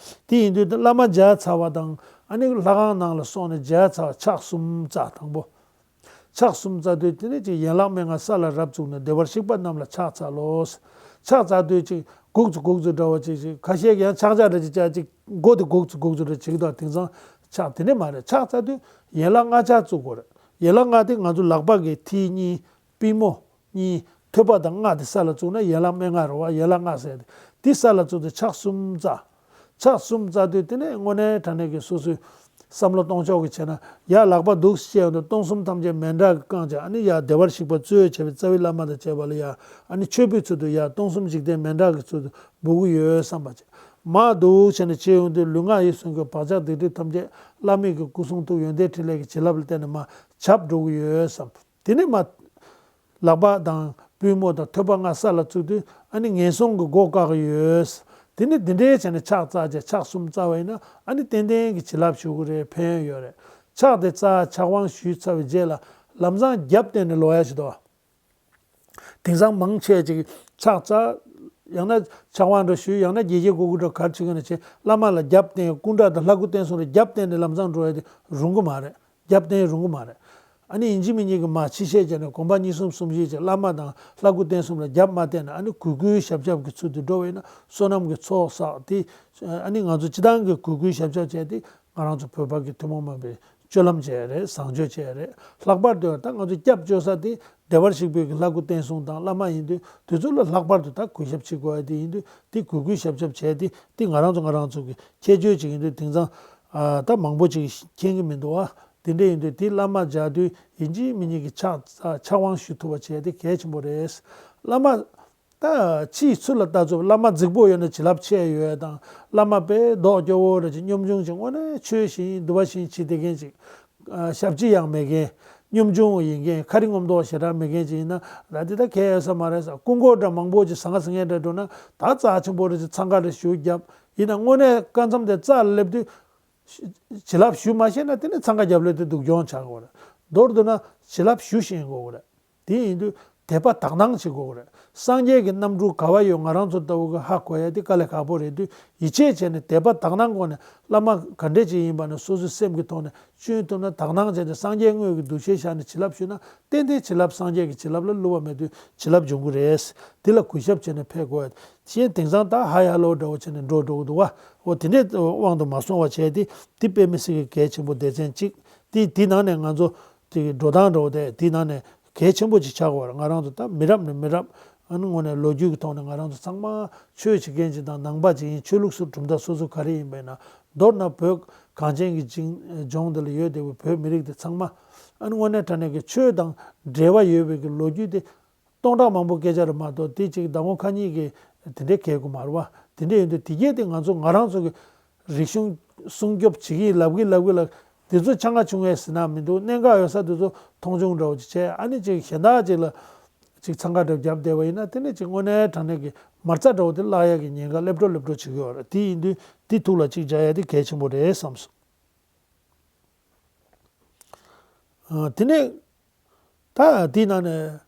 དེ་ཡིན་དུས་བླ་མ་མཇལ་ཚར་བ་དང་ཨ་ནི་ལྷ་ཁང་ནང་ལ་སོང་ནས་མཇལ་ཚར་བ་ཕྱག་གསུམ་བཙལ། དང་པོ། ཕྱག་གསུམ་བཙལ་དུས་དེ་ནས་ཅིག་ཡན་ལག་མན་ངག་ས་ལ་རབ་བཙུགས་ནས་བདེ་བར་གཤེགས་པ་རྣམས་ལ་ཕྱག་འཚལ་ལོ། ཕྱག་འཚལ་དུས་ཅིག་སྒུག་ཙམ་སྒུག་ཙམ་འདྲ་བོ་ཅིག་ཅིག་ཁ་ཤས་ཀྱིས་ཡང་ཕྱག་རྒྱ་འདྲ་ཅིག་བྱ་ཅིག་མགོ་དེ་སྒུག་ཙམ་སྒུག་ཙམ་འདྲ་བྱེད་ཀྱི་འདུག་དེང་སང་ཕྱག་དེ་འདྲས་མ་རེད། ཕྱག་འཚལ་དུས་ཡན་ལག་ལྔ་ཆ་བཙུགས་དགོས་རེད། ཡན་ལག་ལྔ་དེ་ང་ཚོ་ལག་པ་གི་མཐིལ་གཉིས། པུས་མོ་གཉིས། ཐོད་པ་དང་རྔ་དེ་ས་ལ་བཙུགས་ན་ཡན་ལག་མན་ངག་རེད་བ། ཡན་ལག་ལྔ་ཟེར་དེ་དེ་ས་ལ་བཙུགས་ཏེ་ཕྱག་གསུམ་བཙལ། ཕྱག་གསུམ་བཙལ་དུས་དེ་ནས་དངོས་གནས་དྲང་གནས་ཀྱི་སོ་སོའི་བསམ་བློ་གཏོང་ཕྱོགས་ཀྱི་བྱས་ན་ཡར་ལག་པ་འདུག་སེ་བྱས་ཡོང་དུས་སྟོང་གསུམ་ཐམས་ཅད་མཎྜལ་གྱིས་བཀང་བྱས། ཨ་ནི་ཡར་བདེ་བར་གཤེགས་པ་གཙོས་བྱས་པའི་རྩ་བའི་བླ་མ་དང་བཅས་པ་ལ་ཡར་ཨ་ནི་མཆོད་འབུལ་ཚུལ་དུ་ཡར་སྟོང་གསུམ་འཇིག་རྟེན་མཎྜལ་གྱི་ཚུལ་དུ་འབུལ་གྱི་ཡོད་བསམ་པ་བྱས། མར་འདུག་སེ་བྱས་ནས་བྱས་ཡོང་དུས་ལུས་ངག་ཡིད་གསུམ་གྱི་བག་ཆགས་སྡིག་སྒྲིབ་ཐམས་ཅད་བླ་མའི་གི་སྐུ་གསུང་ཐུགས་ཡོན་ཏན་ཕྲིན་ལས་ཀྱི་བྱིན་རླབས་ལ་བརྟེན་ནས་མར་བྱབས་འགྲོ་གི་ཡོད་བསམ། དེ་ནས་མར་ལག་པ་དང་པུས་མོ་དང་ཐོད་པ་ལྔ་ས་ལ་བཙུགས་དུས་ཨ་ནི་ངན་སོང་གི་སྒོ་བཀག་གི་ཡོད། དེ་ནི་འདི་འདྲའི་བྱས་ནས་ཕྱག་བཙལ་བྱས་ཕྱག་གསུམ་བཙལ་བ་ཡིན་ན་ཨ་ནི་ཏན་ཏན་གྱི་བྱིན་རླབས་ཞུགས་ཀྱི་རེད། ཕན་ཡོན་ཡོད་རེད། ཕྱག་དེ་བཙལ། ཕྱག་དབང་ཞུས་ཚར་བའི་རྗེས་ལ་ལམ་སང་རྒྱབ་བསྟན་ནས་ལོག་ཡ་ཞིག་འདུག་དེང་སང་མང་ཆེ་ཅིག་ཕྱག་བཙལ། ཡང་ན་ཕྱག་དབང་འདྲ་ཞུས། ཡང་ན་དགྱེས་སྐྱེས་དགོས་མཁོ་འདྲ་ག་རེ་བྱེད་མཁན་ནས་བྱས། བླ་མ་ལ་རྒྱབ་བསྟན། སྐུ་འདྲ་དང་ལྷ་སྐུ་བསྟན་གསུམ་ལ་རྒྱབ་བསྟན་ནས་ལམ་སང་འགྲོ་ཡ་དེ་རུང་གི་མ་རེད། རྒྱབ་བསྟན་རུང་གི་མ་རེད། ཨ་ནི་ཡིན་གཅིག་མིན་གཅིག་གི་མར་ཕྱི་བཤོལ་བྱས་ནས་དགོན་པ་གཉིས་གསུམ་གསུམ་བཞི་བྱས་བླ་མ་དང་ལྷ་སྐུ་བསྟན་གསུམ་ལ་རྒྱབ་མ་བསྟན་ན་ཨ་ནི་གུས་བཀུར་ཞབས་ཞབས་ཀྱི་ཚུལ་དུ་འགྲོ་བས་ན་བསོད་ནམས་ཀྱི་ཚོགས་བསགས་ཏེ། ཨ་ནི་ང་ཚོ་སྤྱི་བཏང་གི་གུས་བཀུར་ཞབས་ཞབས་བྱས་ཏེ་ང་རང་ཚོ་བོད་པ་གི་ཐུན་མོང་མ་ཡིན་པའི་སྤྱོད་ལམ་བྱས་རེད། བཟང་སྤྱོད་བྱས་རེད། ལྷག་པར་དུ་ད་ང་ཚོ་སྐྱབས་བཅོལ་ས་དེ་བདེ་བར་གཤེགས་པའི་གི་ལྷ་སྐུ་བསྟན་གསུམ་དང་བླ་མ་ཡིན་དུས་དེ་ཚོ་ལ་ལྷག་པར་དུ་ད་གུས་ཞབས་བྱེད་དགོས་ཡ་དེ་ཡིན་དུས་དེ་གུས་བཀུར་ཞབས་ཞབས་བྱས་ཏེ་དེ་ང་རང་ཚོ་ང་རང་ཚོ་གི་ཁྱད་ཆོས་ཅིག་ཡིན་དུས་དེང་སང་ཨ་ད་མང་པོ་ཅིག་མཁྱེན་གི་མི་འདུག་ཨ། དེ་འདྲ་ཡིན་དུས་དེ་བླ་མ་མཇལ་དུས་ཡིན་གཅིག་མིན་གཉིས་ཀྱི་ཕྱག་ཕྱག་དབང་ཞུ་ཐུབ་པ་བྱས་ཏེ་གལ་ཆེན་པོ་རེད། བླ་མ་ ད་ཕྱིའི་ཚུལ་ལ་ལྟ་ཚུལ་བླ་མ་རྫིག་པོ་ཡོད་ན་བྱིན་རླབས་ཆེ་ཡོད་དང་བླ་མ་དཔེ་མདོག་སྐྱོ་བོ་རེད་ཅིག་སྙོམས་ཆུང་ཅིག་དངོས་གནས་ཆོས་བཞིན་འདུལ་བ་བཞིན་བྱེད་བསྡད་མཁན་ཅིག་ཨ་ཞབས་ཕྱི་ཡང་མེད་མཁན། སྙོམས་ཆུང་ཡིན་མཁན། ཁ་རི་ངོ་མདོག་ཞེ་དྲག་མེད་མཁན་ཅིག་ཡིན་ན་ད་འདི་ད་གལ་ཡོད་ས་མ་རེད་ཟེར། སྐུ་འཁོར་འདྲ་མང་པོ་ཅིག་ཟང་ངེ་ཟིང་ངེ་འདྲ་འགྲོ་ན་ད་རྩ་ཆེན་པོ་རེད་ཅིག་འཚང་ཁ་རེ་ཞུ་རྒྱབ་ཡིན་ན་དངོས་གནས་སྐབས་མཚམས་དེ་རྩ་ལ་སླེབས་དུས་བྱིན་རླབས་ཞུ་མ་ཤེས་ན་དེ་ནི་འཚང་ཁ་རྒྱབ་ལོས་དེ་སྡུག་གྱོང་ཆགས་དགོས་རེད། མདོར་བསྡུ་ན་བྱིན་རླབས་ཞུ་ཤེས་དགོས་རེད། དེ་ཡིན་དུས་དད་པ་དག་སྣང་བྱེད་དགོས་རེད། སངས་རྒྱས་ཀྱི་རྣམ་སྤྲུལ་ག་བ་ཡོད་ང་རང་ཚོ་ལྟ་བུ་གི་ཧ་གོ་ཡ་དེ་དཀའ་ལས་ཁག་པོ་རེད་དུས་ཡིད་ཆེས་བྱས་ནས་དད་པ་དག་སྣང་སྒོ་ནས་བླ་མ་ག་འདྲས་ཅིག་ཡིན་པ་ནས་སོ་སོའི་སེམས་ཀྱི་ཐོག་ནས་བཅུན་ཐུབ་ན་དག་སྣང་བྱས་ཏེ་སངས་རྒྱས་དངོས་ཀྱི་འདུ་ཤེས་བཞག་ནས་བྱིན་རླབས་ཞུས་ན་ཏན་ཏན་བྱིན་རླབས་སངས་རྒྱས་ཀྱི་བྱིན་རླབས་ལ་བསླུ་བ་མེད་དུས་བྱིན་རླབས་འབྱུང་གི་རེད། དེ་ལ་གུས་ཞབས་བྱས་ནས་ཕེབས་དགོས། གཞན་དེང་སང་ད་ཧ་ཡ་ལོ་འདྲ་བོ་བྱས་ནས་འགྲོ་འགྲོ་གི་འདུག་བ། འོ་དེ་འདྲའི་དབང་དུ་མ་སོང་བ་བྱས་ཏེ་དེ་དཔེ་མི་སྲིད་ཀྱི་གལ་ཆེན་པོ་སྡེ་ཚན་གཅིག་དེ་དེའི་ནང་ནས་ང་ཚོ་དེ་གི་འགྲོ་སྟངས་འདྲ་བོ་དེ་དེའི་ནང་ནས་གལ་ཆེན་པོ་ཅིག་ཆགས་དགོས་པ་རེད། ང་རང་ཚོ་ད་མི་རབས་ནས་མི་རབས་ཨ་ནི་དངོས་གནས་ལོ་རྒྱུས་ཀྱི་ཐོག་ནས་ང་རང་ཚོ་ཚང་མ་ཆོས་བྱེད་མཁན་ཅིག་དང་ནང་པ་ཅིག་ཡིན། ཆོས་ལུགས་སུ་གྲུབ་མཐའ་སོ་སོ་ག་རེ་ཡིན་པ་ཡིན་ན་མདོར་ན་བོད་གངས་ཅན་གྱི་ཅིང་ལྗོངས་འདི་ལ་ཡོད་བསྡད་པའི་བོད་མི་རིགས་དེ་ཚང་མ་ཨ་ནི་དངོས་གནས་དྲང་གནས་ཀྱི་ཆོས་དང་འབྲེལ་བ་ཡོད་པའི་གི་ལོ་རྒྱུས་དེ་སྟོང་ཕྲག་མང་པོ་སྐད་ཆ་རེད་མ་གཏོགས་དེ་གཅིག་ཟླ་ངོ་ཁ་ཉིན་གི་དེ་འདྲའི་གལ་དགོས་མ་རེད་བ། དེ་འདྲ་ཡིན་དུས་དེ་གས་དེ་ང་ཚོ་ང་རང་ཚོ་གི་རིག་གཞུང་སྲུང་སྐྱོབ་བྱེད་ཀྱི་ལབ་གི་ལབ་གི་ལ་དེ་ཚོ་ཆང་ཁ་ཆུང་ངའི་ཟིན་ན་མི་འདུག་གནད་འགག་ཡོད་ས་དེ་ཚོ་མཐོང་ཆུང་འདྲ་བོ་ཅིག་བྱས་ཨ་ནི་ཅིག་གཞན་དག་ཅིག་ལ་ཅིག་འཚང་ཁ་འདྲ་བརྒྱབ་བསྡད་པ་ཡིན་ན་དེ་ནི་ཅིག་དངོས་གནས་དྲང་གནས་ཀྱི་མ་རྩ་འདྲ་བོ་དེ་བརླག་ཡ་གི་ཉེན་ཁ་སླེབས་འགྲོ་སླེབས་འགྲོ་བྱེད་ཀྱི་ཡོད་རེད། དེ་ཡིན་དུས་དེ་ཐུགས་ལ་ཅིག་འཇགས་ཡ་དེ་གལ་ཆེན་པོ་རེད་བསམ་སོང་། ཨ་དེ་ནས་ད་དེའི་ནང་ནས་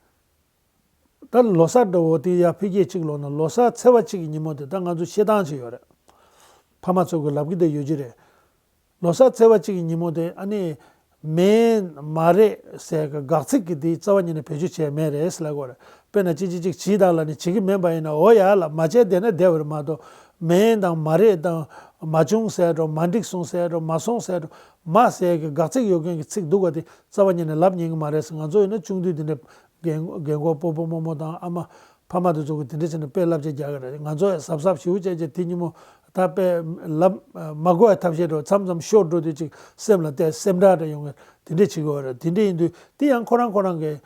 ད་ལོ་གསར་འདྲ་བོ་དེ་ཡར་འཕེལ་རྒྱས་གཅིག་ལོག་ན་ལོ་གསར་ཚེས་པ་གཅིག་གི་ཉིན་མོ་དེ་ད་ང་ཚོ་བཤད་སྟངས་ཅིག་ཡོད་རེད། ཕ་མ་ཚོ་གི་ལབ་གི་དེ་ཡོད་ཀྱི་རེད། ལོ་གསར་ཚེས་པ་གཅིག་གི་ཉིན་མོ་དེ་ཨ་ནི་མིན་མ་རེད་ཟེར་གི་དགག་ཚིག་གི་དེ་རྩ་བ་ཉིད་ནས་བེད་སྤྱོད་བྱས་མེད་རེད་ཟེར་ལབ་གི་ཡོད་རེད། དཔེར་ན་གཅིག་གཅིག་གཅིག་བྱིས་དང་ལབ་ནས་བྱེད་གི་མིན་པ་ཡིན་ན་འོ་ཡ་ལ་མ་བྱས་བསྡད་ན་བསྡད་པ་རེད་མ་གཏོགས་མིན་དང་མ་རེད་དང་མ་བྱུང་ཟེར་འགྲོ་མ་འགྲིག་སོང་ཟེར་འགྲོ་མ་སོང་ཟེར་འགྲོ། མ་ཟེར་གི་དགག་ཚིག་ཡོད་མཁན་གྱི་ཚིག་འདུག་ག་དེ་རྩ་བ་ཉིད་ནས་ལབ་ཉན་གི་མ་རེད་ཟེར། ང་ཚོ་ཡིན་ན་ཆུང་དུས་དེ་འདྲ་རྒན་རྒན་གོག་སྤོ་བོ་རྨོ་མོ་དང་ཨ་མ་ཕ་མ་དེ་ཚོ་གི་དེ་འདྲ་བྱས་ནས་དཔེ་བསླབ་བྱ་རྒྱག་གི་རེད། ང་ཚོ་ཡང་གཟབ་གཟབ་ཞེ་པོ་བྱས་བྱས་དེ་ཉིན་མོ་ད་དཔེ་ལབ་མ་གོ་ཡ་ཐབས་ཤེས་འགྲོ་མཚམས་མཚམས་ཤོར་འགྲོ་དུས་ཅིག་སེམས་ལ་དེ་སེམས་ཁྲལ་འདྲ་ཡོང་གི་དེ་འདྲ་བྱེད་གི་ཡོད་རེད། དེ་འདྲ་ཡིན་དུས་དེ་ཡང་ཁོ་རང་ཁོ་རང་གི་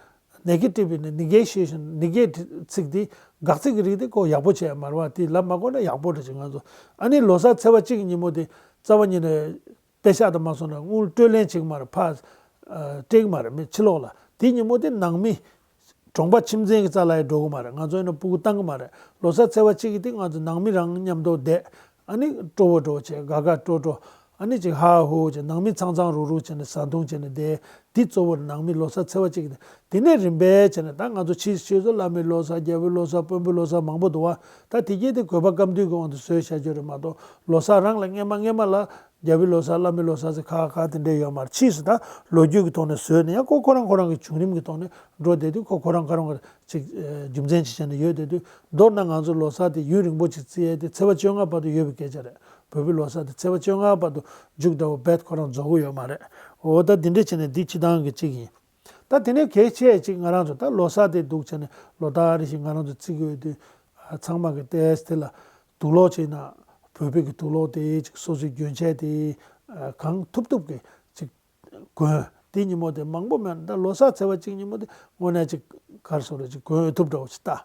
ནེ་གེ་ཊིབ་ནི་ནེ་གེ་ཤེ་ཤན་ནེ་གེ་ཊིབ་ཚིག་དེ་དགག་ཚིག་གི་རིགས་དེ་ཁོ་ཡག་པོ་བྱས་ཡ་མ་རེད་བ། དེ་ལབ་མ་གོ་ན་ཡག་པོ་འདྲ་ཅིག་ང་ཚོ་ཨ་ནི་ལོ་གསར་ཚེས་པ་གཅིག་གི་ཉིན་མོ་དེ་རྩ་བ་ཉིད་ནས་པེ་ཤག་དང་མ་སོང་ན་དངུལ་སྤྲོད་ལེན་བྱེད་ཀྱི་མ་རེད། ཕར་ཨ་སྤྲད་ཀྱི་མ་རེད་མི་ཕྱི་ལོགས་ལ། དེ་ཉིན་མོ་དེ་ནང་མི་གྲོང་པ་ཁྱིམ་མཚེས་ཀྱི་རྩ་ལ་ཡང་འགྲོ་གི་མ་རེད། ང་ཚོ་ཡིན་ན་སྤུ་གུ་བཏང་གི་མ་རེད། ལོ་གསར་ཚེས་པ་གཅིག་གི་དེ་ང་ཚོ་ནང་མི་རང་མཉམ་དུ་བསྡད་ཨ་ནི་སྤྲོ་བོ་སྤྲོ་བོ་བྱས་དགའ་དགའ་སྤྲོ་སྤྲོ་ཨ་ནི་ཅིག་ཧ་ཧུ་བྱས་ནང་མི་ཚང་ཚང་རུག་རུག་བྱས་ནས་བཟའ་བཏུང་བྱས་ནས་བསྡད། དེ་གཙོ་བོར་ནང་མི་ལོ་གསར་ཚེས་པ་གཅིག་གི་དེ་ནས་རིམ་པས་བྱས་ནས་ད་ང་ཚོ་ཕྱིས་ཕྱིས་སུ་བླ་མའི་ལོ་གསར་རྒྱལ་པོའི་ལོ་གསར་དཔོན་པོའི་ལོ་གསར་མང་པོ་འདུག་བ། ད་དེ་གྱད་དེ་དགོས་པ་སྐབས་དུས་ཀྱི་དབང་དུ་བཟོས་བཞག་རྒྱུ་རེད་མ་གཏོགས་ལོ་གསར་རང་ལ་སྔས་མ་སྔས་མ་ལ་རྒྱལ་པོའི་ལོ་གསར་བླ་མའི་ལོ་གསར་ཟེར་ཁ་ཁ་དེ་འདྲས་ཡོད་མ་རེད། ཕྱིས་སུ་ད་ལོ་རྒྱུས་ཀྱི་ཐོག་ནས་བཟོས་ནས་ཡང་ཁོ་ཁོ་རང་ཁོ་རང་གི་བྱུང་རིམ་གྱི་ཐོག་ནས་འགྲོ་བསྡད་དུས་ཁོ་ཁོ་རང་ཁོ་རང་གི་ཅིག་ཨེ་རྒྱུ་མཚན་ཅིག་བྱས་ནས་ཡོད་བསྡད་དུས་མདོར་ན་ང་ཚོ་ལོ་གསར་དེ་ཡུན་རིང་པོ་ཅིག་བརྩི་ཡས་དེ་ཚེས་པ་བཅོ་ལྔ་བར་དུ་ཡོད་པའི་སྐད་ཆ་རེད། བོད་པའི་ལོ་གསར་དེ་ཚེས་པ་བཅོ་ལྔ་བར་དུ་མཇུག་འདྲ་བོ་རྦད་ཁོ་རང་རྫོགས་ཀྱི་ཡོད་མ་རེད། འོ་ད་འདི་འདྲས་བྱས་ནས་འདི་སྤྱི་བཏང་གི་གཅིག་ཡིན། ད་དེ་ནས་གལ་ཆེ་ཅིག་ང་རང་ཚོ་ད་ལོ་གསར་དེ་འདུག་བྱས་ནས་ལོ་ལྟར་རེ་བཞིན་ང་རང་ཚོ་བརྩི་གི་ཡོད་དུས་ཚང་མ་གི་ཏེས་དེ་ལ་དུག་ལོག་ཅིག་ན་བོད་པའི་གི་དུག་ལོག་དེ་ཅིག་སོ་སོའི་གྱོན་ཆས་དེ་གང་ཐུབ་ཐུབ་གི་ཅིག་གོན། དེ་ཉིན་མོ་དེ་མང་པོ་མེད་ན་ད་ལོ་གསར་ཚེས་པ་གཅིག་ཉིན་མོ་དེ་དངོས་གནས་ཅིག་གར་སོང་རེ་ཅིག་གོན་ཐུབ་འདྲ་བོ་ཅིག་ལྟ།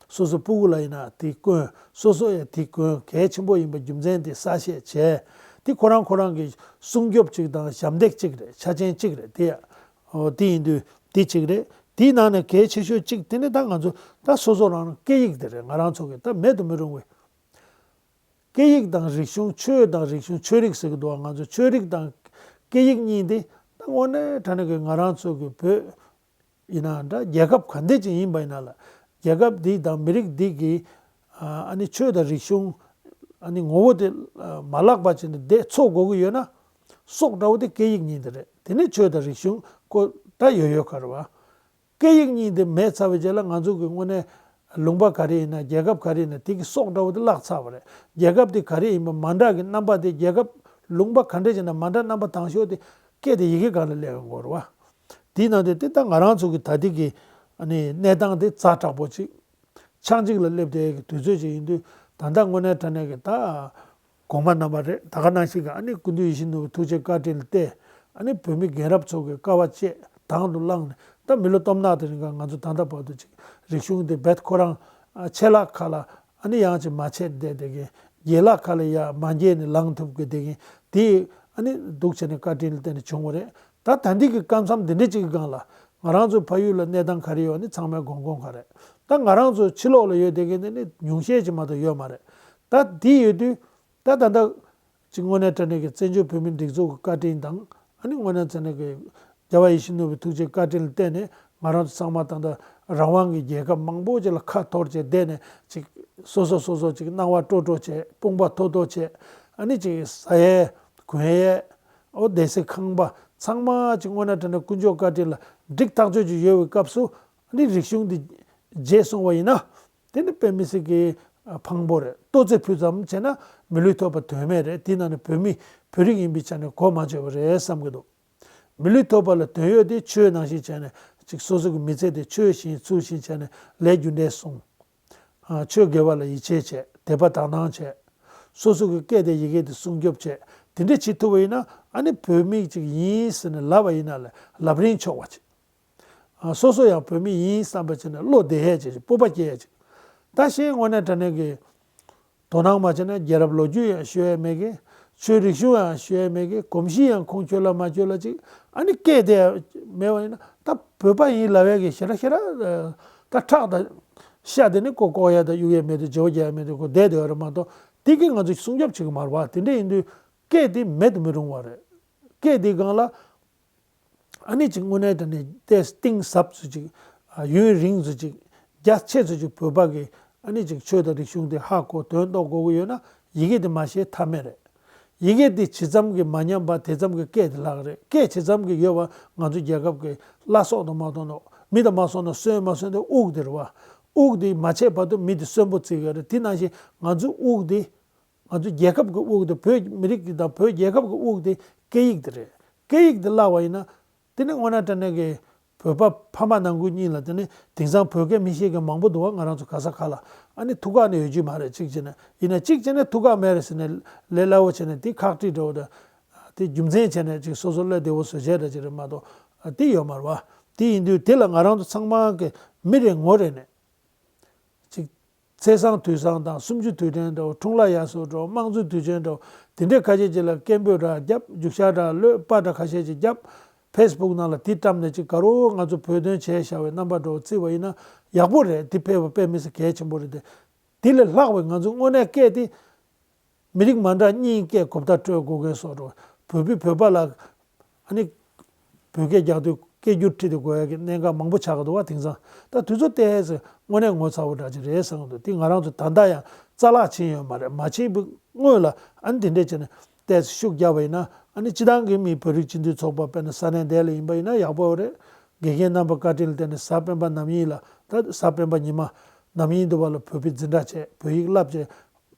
སོ་སོ་སྤུ་གུ་ལ་ཡིན་ན་དེ་གོན་སོ་སོ་ཡང་དེ་གོན་གལ་ཆེན་པོ་ཡིན་པ་རྒྱུ་མཚན་དེ་གསལ་བཤད་བྱས། དེ་ཁོ་རང་ཁོ་རང་གི་སྲུང་སྐྱོབ་ཅིག་དང་ཞབས་འདེགས་ཅིག་རེད། ཆ་རྐྱེན་གཅིག་རེད་དེ། ཨོ་དེ་ཡིན་དུས་དེ་གཅིག་རེད། དེའི་ནང་ནས་གལ་ཆེ་ཤོས་གཅིག་དེ་ནི་ད་ང་ཚོ་ད་སོ་སོ་རང་རང་སྐད་ཡིག་དེ་རེད། ང་རང་ཚོ་གི་ད་མེད་དུ་མི་རུང་བའི་སྐད་ཡིག་དང་རིག་གཞུང་། ཆོས་དང་རིག་གཞུང་། ཆོས་རིག་ཟེར་གི་འདུག་ང་ཚོ་ཆོས་རིག་དང་སྐད་ཡིག་གཉིས་དེ་ད་དངོས་གནས་དྲང་གནས་ཀྱི་ང་རང་ཚོ་གི་བོད་ཡིན་ན་འདྲ་རྒྱལ་ཁབ་ག་འདྲ་ཅིག་ཡིན་པ་ཡིན་ན་ལ་རྒྱལ་ཁབ་འདི་དང་མི་རིགས་འདི་གི་ཨ་ནི་ཆོས་དང་རིག་གཞུང་ཨ་ནི་ངོ་བོ་དེ་མ་བརླག་པ་བྱས་ནས་བསྡད་ཚུགས་དགོས་ཀྱི་ཡོད་ན་སྲོག་འདྲ་བོ་དེ་སྐད་ཡིག་གཉིས་དེ་རེད། དེ་ནས་ཆོས་དང་རིག་གཞུང་ཁོ་ད་ཡོད་ཡོད་ག་རེད་བ། སྐད་ཡིག་གཉིས་དེ་མེད་ཚར་བའི་རྗེས་ལ་ང་ཚོ་གི་དངོས་གནས་ལུང་པ་ག་རེ་ཡིན་ན་རྒྱལ་ཁབ་ག་རེ་ཡིན་ན་དེ་གི་སྲོག་འདྲ་བོ་དེ་བརླག་ཚར་བ་རེད། རྒྱལ་ཁབ་དེ་ག་རེ་ཡིན་པ་མ་འདྲ་གི་རྣམ་པ་དེ་རྒྱལ་ཁབ་ལུང་པ་ག་འདྲ་ཡིན་ན་མ་འདྲ་རྣམ་པ་དང་ཤོས་དེ་སྐད་དེ་ཡི་གེ་སྒང་ལ་སླེབས་ཡོང་གི་རེད་བ། དེའི་ནང་དེ་དེ་ད་ང་རང་ཚོ་གི་ད་ལྟའི་གི་ཨ་ནི་གནས་སྟངས་དེ་ཛ་དྲག་པོ་ཅིག་ཆགས་འཇིག་ལ་སླེབས་བསྡད་ཀྱི་དུས་ཚོད་ཅིག་ཡིན་དུས་ད་ལྟ་དངོས་གནས་དྲང་གནས་ཀྱི་ད་གོང་མ་རྣམ་པ་རེད། ད་ག་ནང་བཞིན་གྱི་ཨ་ནི་སྐུ་མདུན་ཡིད་བཞིན་ནོར་བུའི་ཐུགས་རྗེ་བཀའ་དྲིན་ལ་བརྟེན་ཨ་ནི་བོད་མི་རྒན་རབས་ཚོ་གི་དཀའ་བ་སྤྱད་དང་དུ་བླངས་ནས་ད་མི་ལོ་སྟོང་ཕྲག་དེ་རིང་ག་ང་ཚོ་ད་ལྟ་བར་དུ་ཅིག་རིག་གཞུང་དེ་རྦད་ཁོ་རང་ ཆད་ལྷག་ཁ་ལ་ཨ་ནི་ཡང་ཅིག་མ་ཆད་བསྡད་བསྡད་མཁན། རྒྱལ་ལྷག་ཁ་ལ་ཡ་མ་འགྱེལ་ནས་ལངས་ཐུབ་དགོས་བསྡད་མཁན་དེ་ཨ་ནི་འདུག་བྱས་ནས་བཀའ་དྲིན་ལ་བརྟེན་ནས་བྱུང་བ་རེད། ད་ད་འདི་གི་སྐབས་མཚམས་འདི་འདྲ་ཅིག་གི་སྒང་ལ་ང་རང་ཚོའི་ཕ་ཡུལ་ལ་གནས་སྟངས་ག་རེ་ཡོད་ནི་ཚང་མས་དགོངས་དགོངས་ག་རེད། ད་ང་རང་ཚོ་ཕྱི་ལོགས་ལ་ཡོད་བསྡད་མཁན་དེ་ནི་ཉུང་ཤས་ཅིག་མ་གཏོགས་ཡོད་མ་རེད། ད་འདི་ཡོད་དུས་ད་ད་ལྟ་ཅིག་དངོས་གནས་དྲང་གནས་ཀྱི་བཙན་བྱོལ་བོད་མིའི་སྒྲིག་འཛུགས་ཀྱི་བཀའ་དྲིན་དང་། ཨ་ནི་དངོས་གནས་དྲང་གནས་ཀྱི་རྒྱལ་བ་ཡིད་བཞིན་ནོར་བུའི་ཐུགས་རྗེ་བཀའ་དྲིན་ལ་བརྟེན་ནས་ང་རང་ཚོ་ཚང་མ་ད་ལྟ་རང་དབང་གི་རྒྱལ་ཁབ་མང་པོ་ཅིག་ལ་ཁ་འཐོར་བྱས་བསྡད་ནས་ཅིག་སོ་སོ་སོ་སོ་ཅིག་སྣང་བ་སྤྲོ་སྤྲོ་བྱས། དཔུང་པ་མཐོ་མཐོ་བྱས། ཨ་ནི་ཅིག་ཟ་ཡས་གོན་ཡས། ཨོ་སྡེ་སྲིད་ཁང་པ་ཚང་མ་ཅིག་དངོས་གནས་དྲང་གནས་དཀོན་མཆོག་བཀའ་དྲིན་ལ་འགྲིག་ཐག་ཆོད་ཅིག་ཡོད་པའི་སྐབས་སུ། ཨ་ནི་རིག་གཞུང་འདི་བརྗེད་སོང་བ་ཡིན་ན། དེ་ནི་དཔེ་མི་སྲིད་ཀྱི་ཕངས་པོ་རེད། ལྟོ་ཚོད་ཕུལ་ཙམ་བྱས་ན་མི་ལུས་ཐོབ་པ་དོན་མེད་རེད། དེ་ནང་ནས་བོད་མི་བོད་རིགས་ཡིན་པའི་ཆ་ནས་གོ་མ་ཆོད་པ་རེད་བསམ་གྱི་འདུག་མི་ལུས་ཐོབ་པ་ལ་དོན་ཡོད་དེ། ཆོས་ནང་བཞིན་བྱས་ནས་ཅིག་སོ་སོ་གི་མི་ཚེ་དེ་ཆོས་བཞིན་ཚུལ་བཞིན་བྱས་ནས་ལས་རྒྱུ་འབྲས་སྲུང་། ཆོས་དགེ་བ་ལ་ཡིད་ཆེས་བྱས། དད་པ་དག་སྣང་བྱས། སོ་སོ་གི་སྐད་དེ་ཡི་གེ་དེ་སྲུང་སྐྱོབ་བྱས། དེ་འདྲ་བྱེད་ཐུབ་པ་ཡིན་ན། ཨ་ནི་བོད་མི་ཅིག་ཡིན་ཟེར་ནས་ལབ་པ་ཡིན་ན་ལ་ལབ་རིན་ཆོག་པ་ཅིག་ཨ། སོ་སོ་ཡང་བོད་མི་ཡིན་བསམ་པ་བྱས་ནས་བློ་བདེ་ཡས་བྱེད་ཅིག་སྤོབས་པ་སྐྱེ་ཡས་ཅིག་ད་ཤེས་དངོས་གནས་དྲང་གནས་ཀྱི་དོ་སྣང་མ་བྱས་ན་རྒྱལ་རབས་ལོ་རྒྱུས་ཡང་ཤོད་ཡས་མེད་གི། ཆོས་རིག་གཞུང་ཡང་ཤོད་ཡས་མེད་གི། གོམས་གཤིས་ཡང་ཁུངས་འཁྱོལ་ལ་མ་འཁྱོལ་ལ་ཅིག་ཨ་ནི་སྐད་དེ་མེད་པ་ཡིན་ན། ད་བོད་པ་ཡིན་ལབ་ཡས་ཀྱི་ཞེ་དྲག་ཞེ་དྲག་ད་ཁྲག་དང་ཤ་དེ་ནི་ཀོ་བཀོག་ཡས་དང་གཡུག་ཡས་མེད་དུས། བརྗེ་པོ་རྒྱག་ཡས་མེད་དུས་ཁོ་བསྡད་བསྡད་ཡོད་རེད་མ་གཏོགས། དེ་གིས་ང་ཚོ་སྲུང་སྐྱོབ་བྱེད་ཀྱི་མ་རེད་བ། དེ་འདྲ་ཡིན་དུས་སྐད་དེ་མེད་དུ་མི་རུང་བ་རེད། སྐད་དེའི་སྒང་ལ། ཨ་ནི་ཅིག་དངོས་གནས་དྲང་གནས་ཏོག་ཙམ་གཏིང་ཟབ་ཙམ་ཅིག་ཨ། ཡུན་རིང་ཙམ་ཅིག་རྒྱ་ཆེ་ཙམ་ཅིག་བོད་པ་གིས་ཨ་ནི་ཅིག་ཆོས་དང་རིག་གཞུང་དེ་ཧ་གོ་དོན་རྟོགས་དགོས་ཀྱི་ཡོད་ན། ཡི་གེ་དེ་མ་ཤེས་ཐབས་མེད་རེད། ཡི་གེ་དེ་ཇི་ཙམ་གྱིས་མ་ཉམས་པ། དེ་ཙམ་གྱིས་སྐད་དེ་ལྷག་རེད། སྐད་ཇི་ཙམ་གྱིས་ཡོད་པ། ང་ཚོ་རྒྱལ་ཁབ་ཀྱི་བླ་སྲོག་དང་མ་གཏོགས་ནོ། མི་དང་མ་སོང་ན་གསོན་མ་གསོན་དེ་དབུགས་དེ་རེད་བ། དབུགས་དེ་མ་ཆད་བར་དུ་མི་དེ་གསོན་པོ་བརྩི་གི་རེད། དེ་ནང་བཞིན་ང་ཚོའི་དབུགས་དེ། ང་ཚོ་རྒྱལ་ཁབ་ཀྱི་དབུགས་དེ། བོད་མི་རིགས་ཀྱི་དང་བོད་རྒྱལ་ཁབ་ཀྱི་དབུགས་དེ་སྐད་ཡིག་དེ་རེད། སྐད་ཡིག་དེ་བརླག་པ་ཡིན་ན། དེ་ནི་དངོས་གནས་དྲང་གནས་ཀྱི་བོད་པ་ཕ་མ་ནང་ཁུལ་གཉིས་ལ། དེ་ནི་དེང་སང་བོད་སྐད་མི་ཤེས་མཁན་མང་པོ་འདུག་བ། ང་རང་ཚོ་ག་ས་ག་ལ། ཨ་ནི་ཐུག་ཁག་ནི་ཡོད་རྒྱུ་མ་རེད། གཅིག་བྱས་ན་ཡིན་ན། གཅིག་བྱས་ན་ཐུག་ཁག་མེད་རེད་ཟེར་ནས་ལས་སླ་བོ་བྱས་ནས་དེ་ཁག་དཀྲིས་འདྲ་བོ་དང་། དེ་རྒྱུ་མཚན་བྱས་ནས་ཅིག་སོ་སོ་བློ་བདེ་བོ་བཟོ་བྱས་འདྲ་ཅིག་རེད་མ་གཏོགས། དེ་ཡོད་མ་རེད་བ། དེ་ཡིན་དུས་དེ་ལ་ང་རང་ཚོ་ཚང་མ་གི་མི་རེ་ངོ་རེ་ནས། ཅིག་ཚེས་བཟང་དུས་བཟང་དང་། གསུམ་བཅུ་དུས་དྲན་འདྲ་བོ། འཁྲུངས་ལྷ་དབྱར་གསོལ་འདྲ་བོ། དམངས་གཙོའི་དུས་ཆེན་འདྲ་བོ། དེ་འདྲའི་ཁ་ཤས་ཅིག་ལ་སྐད་འབོད་འདྲ་བརྒྱབ། རྒྱུག་ཤར་འདྲ། གློད་པ་འདྲ་ཁ་ཤས་ཅིག་བརྒྱབ། ཕེ་སི་བུག་ནང་ལ་དེ་བཀྲམ་ནས་ཅིག་ག་རུ་ང་ཚོ་བོད་དོན་བྱས་བཞག་པའི་རྣམ་པ་འདྲ་བོ་བརྩིས་པ་ཡིན་ན་ཡག་པོ་རེད། དེ་ཕལ་བ་དཔེ་མི་སྲིད་གལ་ཆེན་པོ་རེད་དེ། དེ་ལས་ལྷག་པའི་ང་ཚོ་དངོས་གནས་སྐད་དེ། མི་རིགས་མ་འདྲ་གཉིས་སྐད་གོ་བརྡ་སྤྲོད་དགོས་མཁན་སོགས་འགྲོ། བོད་པས་བོད་པ་ལ་ཨ་ནི་བོད་སྐད་རྒྱག་དུས་སྐད་སྒྱུར་ཁྲིད་དེ་དགོས་ཡ་གི་གནད་འགག་མང་པོ་ཆགས་ཀྱི་འདུག་བ། དེང་སང་ད་དུས་ཚོད་བལྟས་ཚེ་དངོས་གནས་ངོ་ཚ་བོ་འདྲ་ཅིག་རེད་བསམ་གྱི་འདུག་དེ་ང་རང་ཚོ་ད་ལྟ་ཡང་རྩ་བརླག་ཕྱིན་ཡོད་མ་རེད། མ་ཕྱིན་པའི་སྔོན་ལ་ཨ་ནི་དེ་འདྲས་བྱས་ནས་བལྟས་ཚེ་ཤུགས་རྒྱབ་པ་ཡིན་ན། ཨ་ནི་སྤྱི་བཏང་གི་མི་བོད་རིགས་སྤྱི་མཐུན་ཚོགས་པ་དཔེར་ན་ས་གནས་འདི་ལ་ཡིན་པ་ཡིན་ན་ཡག་པོ་རེད། དགེ་རྒན་རྣམ་པ་བཀའ་དྲིན་ལ་བརྟེན་ནས་གཟའ་སྤེན་པ་ནམ་ཡིན་ལ། ད་གཟའ་སྤེན་པ་ཉི་མ་ནམ་ཡིན་དུ་བ་ལ་བོད་པའི་འཛིན་གྲྭ་བྱས། བོད་ཡིག་བསླབ་བྱས།